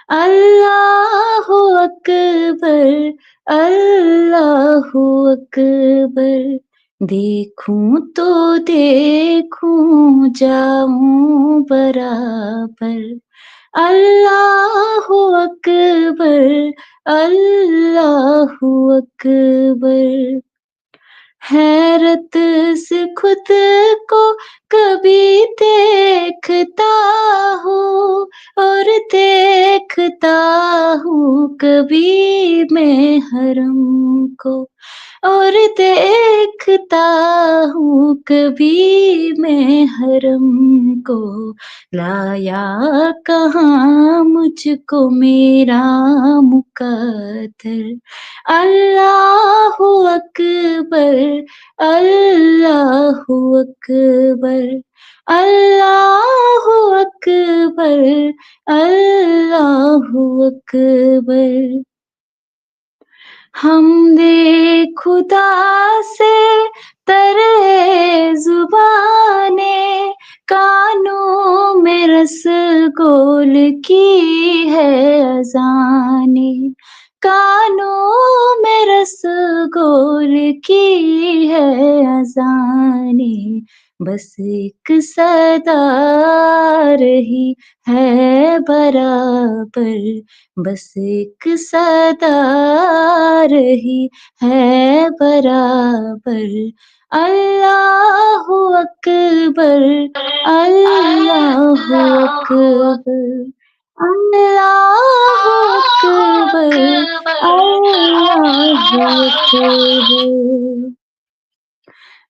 اللہ اکبر، اللہ اکبر۔ دیکھوں تو دیکھوں جاؤں برابر، اللہ اکبر، اللہ اکبر۔ حیرت سے خود کو کبھی دیکھتا ہوں، اور دیکھتا ہوں کبھی میں حرم کو، اور دیکھتا ہوں کبھی میں حرم کو۔ لایا کہاں مجھ کو میرا مقدر۔ اللہ اکبر، اللہ اکبر، اللہ اکبر، اللہ اکبر۔ ہم دے خدا سے ترے زبان، کانوں میں رس گول کی ہے اذان، کانوں میں رس گول کی ہے اذان، بس ایک صدا رہی ہے برابر، بس ایک صدا رہی ہے برابر، اللہ اکبر، اللہ اکبر، اللہ اکبر، اللہ اکبر۔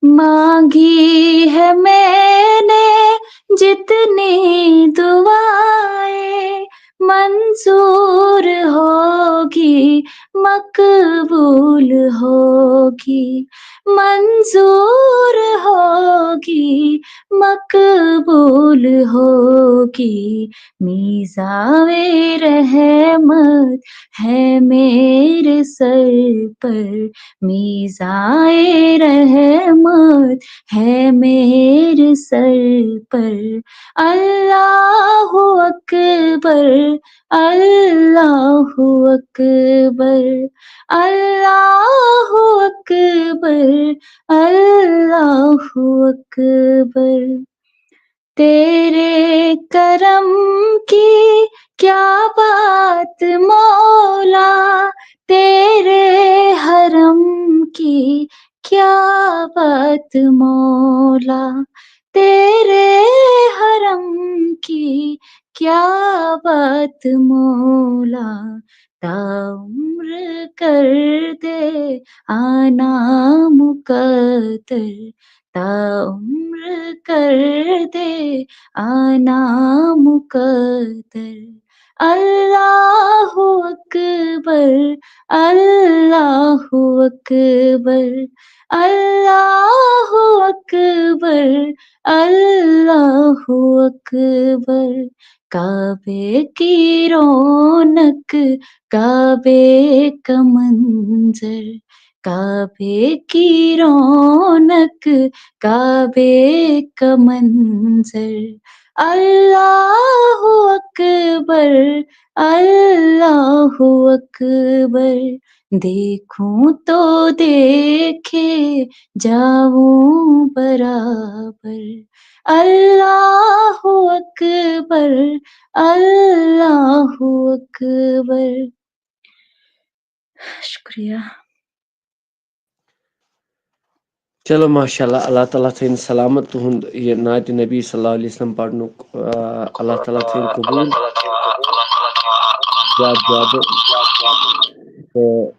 مانگی ہے میں نے جتنی دعائیں، منظور ہوگی، مقبول ہوگی، منظور ہوگی، مقبول ہوگی، میزائے رحمت ہے میرے سر پر، میزائے رحمت ہے میرے سر پر، اللہ اکبر، اللہ اکبر، اللہ اکبر، اللہ اکبر۔ تیرے کرم کی کیا بات مولا، تیرے حرم کی کیا بات مولا، تیرے حرم کی کیا بات مولا، تا عمر کر دے آنا مقدر، تا عمر کر دے آنا مقدر، اللہ اکبر، اللہ اکبر، اللہ اکبر، اللہ اکبر۔ کعبے کی رونق، کعبے کا منظر، کعبے کی رونق، کعبے کا منظر، اللہ اکبر، اللہ اکبر۔ دیکھوں تو دیکھے جاؤں برابر، اللہ اکبر، اللہ اکبر۔ شکریہ۔ چلو، ماشاء اللہ، اللہ تعالیٰ تھٲیِن سلامت تُہُنٛد یہِ نعتِ نبی صلی اللہ علیہ وسلم پرنُک، آ، اللہ تعالیٰ تھٲیِن قبوٗل۔ زیادٕ زیادٕ۔ تہٕ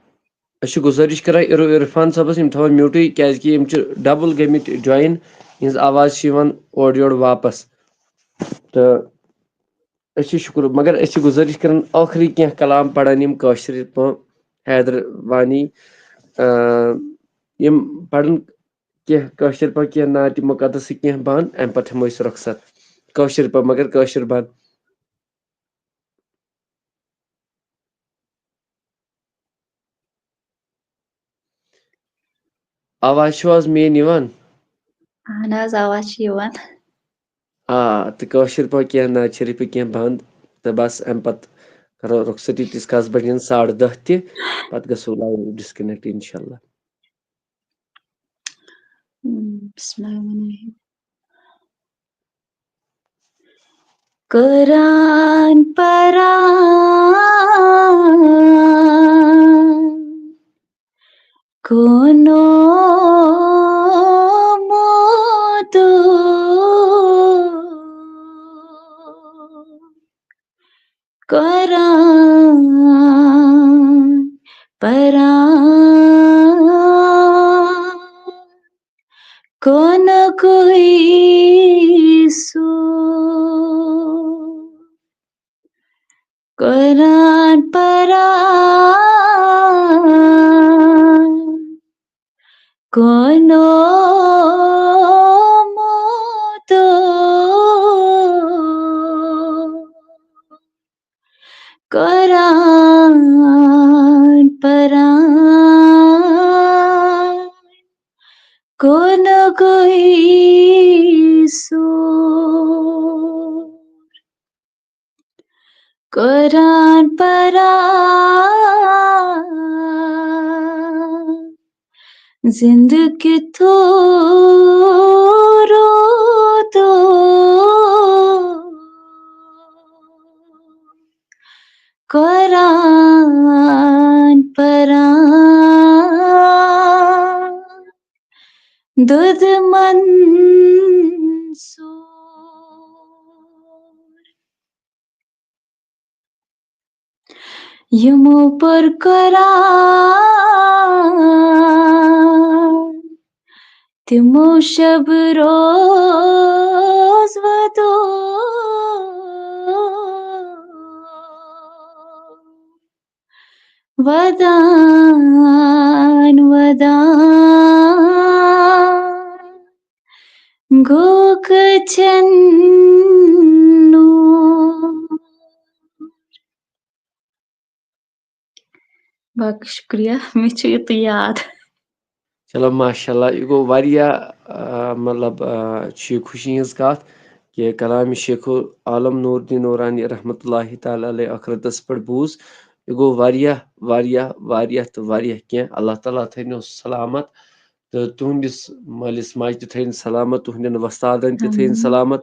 أسۍ چھِ گُزٲرِش کران عر-، عرفان صٲبَس، یِم تھاوَن میوٗٹٕے، کیٛازِکہِ یِم چھِ double گٔمٕتۍ join، یِہٕنٛز آواز چھِ یِوان اورٕ یورٕ واپَس۔ تہٕ أسۍ چھِ شُکُر، مگر أسۍ چھِ گُزٲرِش کران ٲخری کینٛہہ کلام پرن یِم کٲشِر پٲٹھۍ حیدر وانی، آ، یِم پرن کینٛہہ کٲشِر پٲٹھۍ کینٛہہ نعتِ مُقدس کینٛہہ بند، اَمہِ پتہٕ ہٮ۪مو أسۍ رۄخصت کٲشِر پٲٹھۍ، مگر کٲشِر بند۔ آواز چھو حظ میٲنۍ یِوان؟ اہن حظ، آواز چھِ یِوان۔ آ، تہٕ کٲشِر پٲٹھۍ کینٛہہ نعت شریٖفہٕ کینٛہہ بند، تہٕ بس اَمہِ پتہٕ کرو رۄخصتی تیٖتِس کالس بجن ساڑٕ دَہ تہِ، پتہٕ گژھو live disconnect انشاءاللہ۔ بسم اللہ الرحمن الرحیم۔ قرآن پران کونو مودو، قرآن پران کون کوئی سو، قرآن پران کونو مودو، قرآن پران سور۔ قرآن پران، زندگی تو روتو۔ قرآن پران، دود منصور۔ یِمو پوٚر قرآن، تِمو شب روز ودو۔ ودان ودان گوٚو کچن نور۔ باقٕے شُکریہ، مےٚ چھُ یُتُے یاد۔ چلو، ماشاء اللہ، یہِ گوٚو واریاہ، آ، مطلب، آ، چھِ یہِ خوشی ہٕنٛز کَتھ کہِ کلامِ شیخ العالم نور الدین نورانی رحمتہ اللہ تعالیٰ علیہ ٲخرتَس پٮ۪ٹھ بوٗز۔ یہِ گوٚو واریاہ، واریاہ، واریاہ تہٕ واریاہ کینٛہہ۔ اللہ تعالیٰ تھٲینو سلامت تہٕ تُہٕنٛدِس مٲلِس ماجہِ تہِ تھٲیِن سلامت، تُہٕنٛدٮ۪ن وۄستادَن تہِ تھٲیِن آمیٖن۔ سلامت۔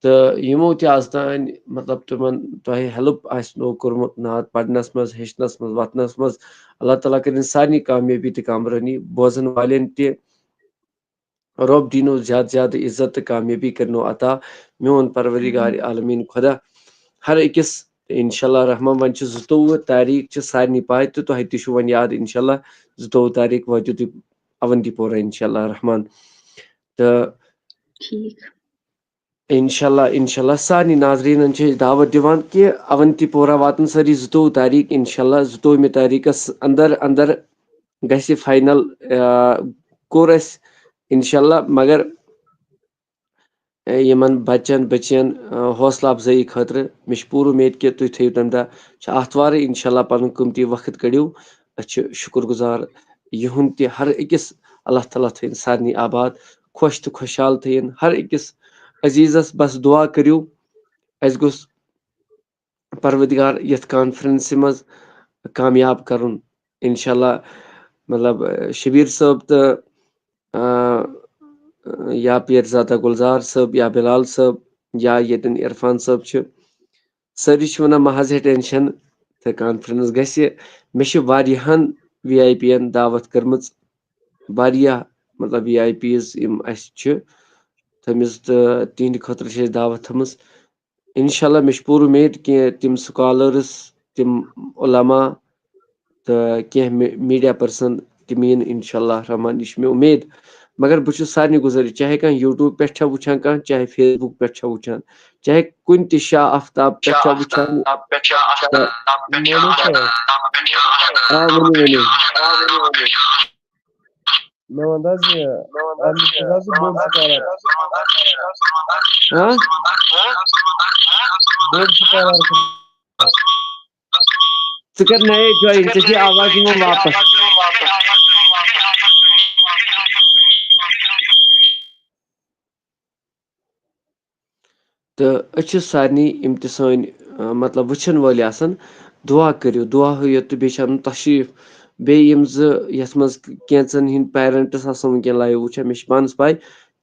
تہٕ یِمو تہِ آز تام، مطلب، تِمن تۄہہِ ہیلپ آسنو کوٚرمُت نعت پرنس منٛز، ہیٚچھنس منٛز، وتنس منٛز، اللہ تعالیٰ کٔرِن سارنٕے کامیٲبی تہٕ کامرٲنی، بوزن والٮ۪ن تہِ۔ رۄب دِنو زیادٕ زیادٕ عزت تہٕ کامیٲبی کٔرنو عطا۔ میون پروردگار عالمیٖن خۄدا ہر أکِس، انشاءاللہ رحمان، وۄنۍ چھِ زٕتووُہ تاریٖخ چھِ سارنٕے پاے تہٕ تۄہہِ تہِ چھُ وۄنۍ یاد، انشاءاللہ زٕتووُہ تاریٖخ وٲتِو تُہۍ اونتی پورہ، انشاءاللہ رحمان۔ تہٕ ٹھیٖک۔ انشاءاللہ، انشاءاللہ، سارنٕے ناظریٖنن چھِ أسۍ دعوت دِوان کہِ اونتی پورہ واتن سٲری زٕتووُہ تاریٖخ، انشاءاللہ، زٕتووُہمہِ تاریٖخس اندر اندر گژھِ فاینل، آ، کوٚر اَسہِ، انشاءاللہ، مگر، آ، یِمن بچن بچین، آ، حوصلہٕ افزٲیی خٲطرٕ مےٚ چھِ پوٗرٕ اُمید کہِ تُہۍ تھٲیِو تَمہِ دۄہ، چھِ آتھوارٕے، انشاءاللہ، پنُن قۭمتی وقت کٔڑِو۔ أسۍ چھِ شُکر گُزار یِہُنٛد تہِ، ہر أکِس، اللہ تعالیٰ تھٲیِن سارنٕے آباد، خۄش تہٕ خۄشحال تھٲیِن ہر أکِس عزیٖزس۔ بس دُعا کٔرِو، اَسہِ گوٚژھ پروردگار یتھ کانفرنسہِ منٛز کامیاب کرُن، انشاءاللہ۔ مطلب، شبیر صٲب تہٕ، آ، یا پیرزادہ گلزار صٲب یا بلال صٲب یا ییٚتٮ۪ن عرفان صٲب چھِ، سٲری چھِ ونان مہ حظ ہے ٹینشن تہٕ کانفرنس گژھِ۔ مےٚ چھِ واریاہن وی آی پی ین دعوت کٔرمٕژ، واریاہ، مطلب، وی آی پیز یِم اَسہِ چھِ تھٲمٕژ تہٕ تِہنٛدِ خٲطرٕ چھِ اَسہِ دعوت تھٲمٕژ۔ انشاءاللہ، مےٚ چھِ پوٗرٕ اُمید کہِ تِم سکالرس، تِم علماء تہٕ کینٛہہ می-، میٖڈیا پٔرسن تِم یِن، انشاءاللہ رحمان، یہِ چھِ مےٚ اُمید۔ مگر بہٕ چھُس سارنٕے گُزٲرِش، چاہے کانٛہہ یوٗٹیوب پٮ۪ٹھ چھا وٕچھان کانٛہہ، چاہے فیس بُک پٮ۪ٹھ چھا وٕچھان، چاہے کُنہِ تہِ شاہ آفتاب پٮ۪ٹھ چھا وٕچھان، تہٕ مولوی صٲب۔ آ، ؤنِو، ؤنِو۔ مےٚ وَن حظ یہِ، اَتھ منٛز چھُ حظ بوٚڑ سکالر۔ ہاں؟ بوٚڑ سکالر۔ ژٕ کر نَیے جویِن، ژےٚ چھے آواز یِوان واپس۔ تہٕ أسۍ چھِ سارنٕے یِم تہِ سٲنۍ، آ، مطلب، وٕچھن وٲلۍ آسن، دُعا کٔرِو، دُعا ہٲیِو تہٕ بیٚیہِ چھِ اَنُن تشریٖف۔ بیٚیہِ یِم زٕ یَتھ منٛز کینٛژن ہِنٛدۍ پیرنٹس آسن وٕنکیٚن لایِو وٕچھان، مےٚ چھِ پانس پاے،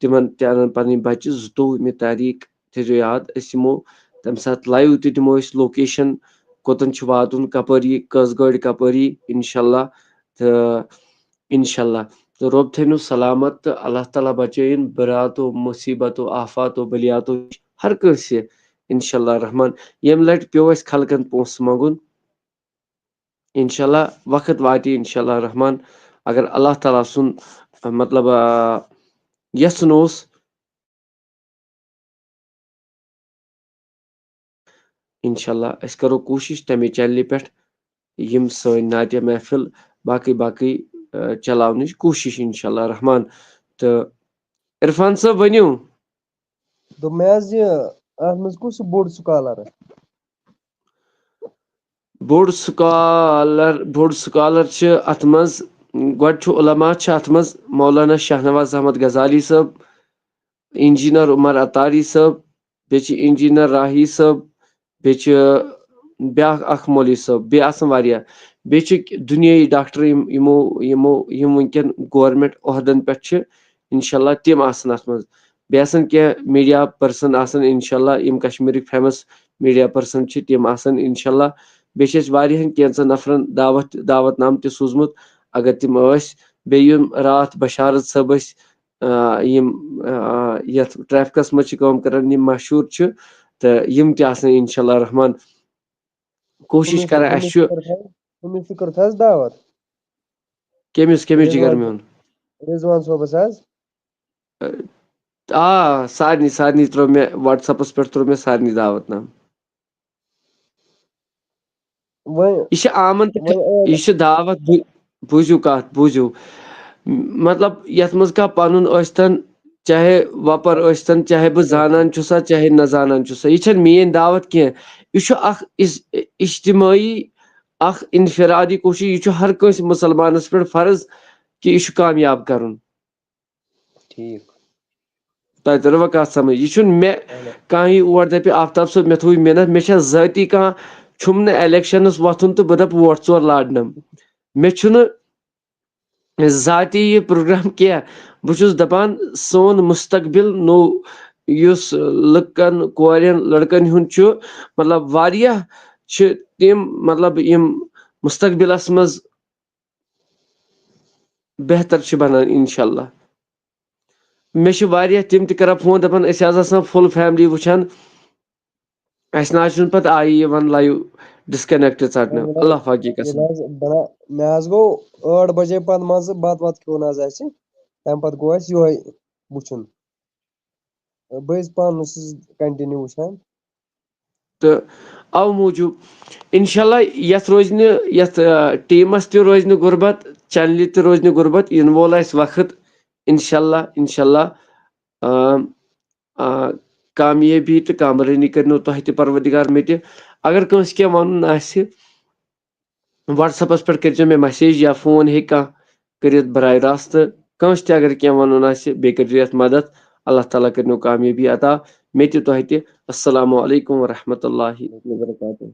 تِمن تہِ اَنن پنٕنۍ بچہِ۔ زٕتووُہمہِ تاریٖخ تھٲیزیو یاد، أسۍ یِمو تَمہِ ساتہٕ لایِو تہِ دِمو أسۍ لوکیشن، کوٚتن چھُ واتُن، کپٲرۍ یی، کٔژ گٲڑۍ کپٲرۍ یی، انشاءاللہ۔ تہٕ انشاءاللہ۔ تہٕ رۄب تھٲینو سلامت تہٕ اللہ تعالیٰ بچٲیِن براتو، مصیبتو، آفاتو، بلیاتو نِش ہر کٲنٛسہِ، انشاءاللہ رحمان۔ ییٚمہِ لٹہِ پیوٚو اَسہِ خلقن پونٛسہٕ منٛگُن، انشاءاللہ وقت واتہِ، انشاءاللہ رحمان، اگر اللہ تعالیٰ سُنٛد، مطلب، آ، یژھُن اوس۔ انشاءاللہ أسۍ کرو کوٗشِش تَمے چینلہِ پٮ۪ٹھ یِم سٲنۍ نعتیہ محفل باقٕے باقٕے، آ، چلاونٕچ کوٗشِش، انشاءاللہ رحمان۔ تہٕ عرفان صٲب، ؤنِو۔ دوٚپ مےٚ حظ، یہِ، اَتھ منٛز کُس چھُ بوٚڑ سکالر؟ بوٚڑ سکالر، بوٚڑ سکالر چھِ اَتھ منٛز، گۄڈٕ چھُ علماء چھِ اَتھ منٛز مولانا شاہنواز احمد غزالی صٲب، انجینئر عمر عطاری صٲب، بیٚیہِ چھِ انجینئر راہی صٲب، بیٚیہِ چھِ بیٛاکھ اکھ مولوی صٲب، بیٚیہِ آسَن واریاہ، بیٚیہِ چھِ دُنیٲیی ڈاکٹر یِم یِمو یِمو یِم وٕنکیٚن گورمینٹ عہدن پٮ۪ٹھ چھِ، انشاءاللہ تِم آسَن اَتھ منٛز، بیٚیہِ آسَن کینٛہہ میٖڈیا پٔرسن آسَن انشاءاللہ، یِم کشمیٖرٕکۍ فیمس میٖڈیا پٔرسن چھِ تِم آسَن انشاءاللہ، بیٚیہِ چھِ اَسہِ واریاہَن کینٛژَن نفرَن دعوت دعوت نامہٕ تہِ سوٗزمُت، اگر تِم ٲسۍ، بیٚیہِ یِم راتھ بشارت صٲب ٲسۍ، آ، یِم آ، یَتھ ٹریفکَس منٛز چھِ کٲم کران، یِم مشہوٗر چھِ، تہٕ یِم تہِ آسَن انشاءاللہ رحمان کوٗشِش ہُمِس کران۔ اَسہِ ہُمِس چھُ کٔرٕتھ حظ ہُمِس تہِ کٔرٕتھ حظ دعوت؟ کٔمِس کٔمِس جِگر رضوان میون؟ رضوان صٲبَس حظ؟ آ، سارنٕے سارنٕے ترٲو مےٚ WhatsApp-س پٮ۪ٹھ، ترٲو مےٚ سارنٕے دعوت نامہٕ۔ وۄنۍ یہِ چھِ آمَن تہٕ وۄنۍ ٲدۍ یہِ چھِ دعوت بو- بوٗزِو کَتھ، بوٗزِو۔ مطلب، یَتھ منٛز کانٛہہ پَنُن ٲسۍتَن، چاہے وۄپَر ٲسۍتَن، چاہے بہٕ زانان چھُسا چاہے نہ زانان چھُسا، یہِ چھَنہٕ میٛٲنۍ دعوت کینٛہہ۔ یہِ چھُ اَکھ اِس- اجتمٲعی، اَکھ انفرادی کوٗشِش۔ یہِ چھُ ہر کٲنٛسہِ مُسلمانَس پٮ۪ٹھ فرض کہِ یہِ چھُ کامیاب کَرُن۔ ٹھیٖک۔ تۄہہِ تٔروا کَتھ سَمٕجھ؟ یہِ چھُنہٕ مےٚ اَہَن۔ کانٛہہ یی اور دَپہِ، "آفتاب صٲب، مےٚ تھوٚوُے مِنت، مےٚ چھا ذٲتی کانٛہہ، چھُم نہٕ الیکشنَس وۄتھُن تہٕ بہٕ دَپہٕ ووٹ ژور لارنَم۔" مےٚ چھُنہٕ ذاتی یہِ پروگرام کینٛہہ۔ بہٕ چھُس دَپان، سون مُستقبِل نوٚو، یُس لُکَن، کورٮ۪ن، لٔڑکَن ہُنٛد چھُ، مطلب، واریاہ چھِ تِم، مطلب، یِم مُستقبِلَس منٛز بہتر چھِ بَنان، انشاءاللہ۔ مےٚ چھِ واریاہ تِم تہِ کران فون، دَپان، "أسۍ حظ آسان فُل فیملی وٕچھان، اَسہِ نہ حظ چھُنہٕ پَتہٕ آیی یِوان لایِو ڈِسکَنیکٹ ژَٹنہٕ۔" اَہَن حظ۔ اللہ پاکی قسم۔ ییٚلہِ حظ بَنا-، مےٚ حظ گوٚو ٲٹھ بَجے پَتہٕ مان ژٕ بَتہٕ وَتہٕ کھیوٚو نہ حظ اَسہِ، تَمہِ پَتہٕ گوٚو اَسہِ یِہوٚے وٕچھُن۔ بہٕ حظ پانہٕ اوسُس کنٹِنیو وٕچھان۔ تہٕ اَوٕ موٗجوٗب، انشاءاللہ، یَتھ روزِ نہٕ، یَتھ، آ، ٹیٖمَس تہِ روزِ نہٕ غُربت، چینلہِ تہِ روزِ نہٕ غُربت، یِنہٕ وول آسہِ وقت، انشاءاللہ، انشاءاللہ، آ، آ، کامیٲبی تہٕ کامرٲنی کٔرنو تۄہہِ تہِ پروردگار مےٚ تہِ۔ اگر کٲنٛسہِ کینٛہہ وَنُن آسہِ، WhatsApp-س پٮ۪ٹھ کٔرۍزیو مےٚ message یا فون ہیٚکہِ کانٛہہ کٔرِتھ براہ راست۔ کٲنٛسہِ تہِ اگر کینٛہہ وَنُن آسہِ، بیٚیہِ کٔرۍزیو یَتھ مدد۔ اللہ تعالیٰ کٔرِنو کامیٲبی عطا مےٚ تہِ تۄہہِ تہِ۔ السلام علیکم ورحمۃ اللہ وبرکاتہ۔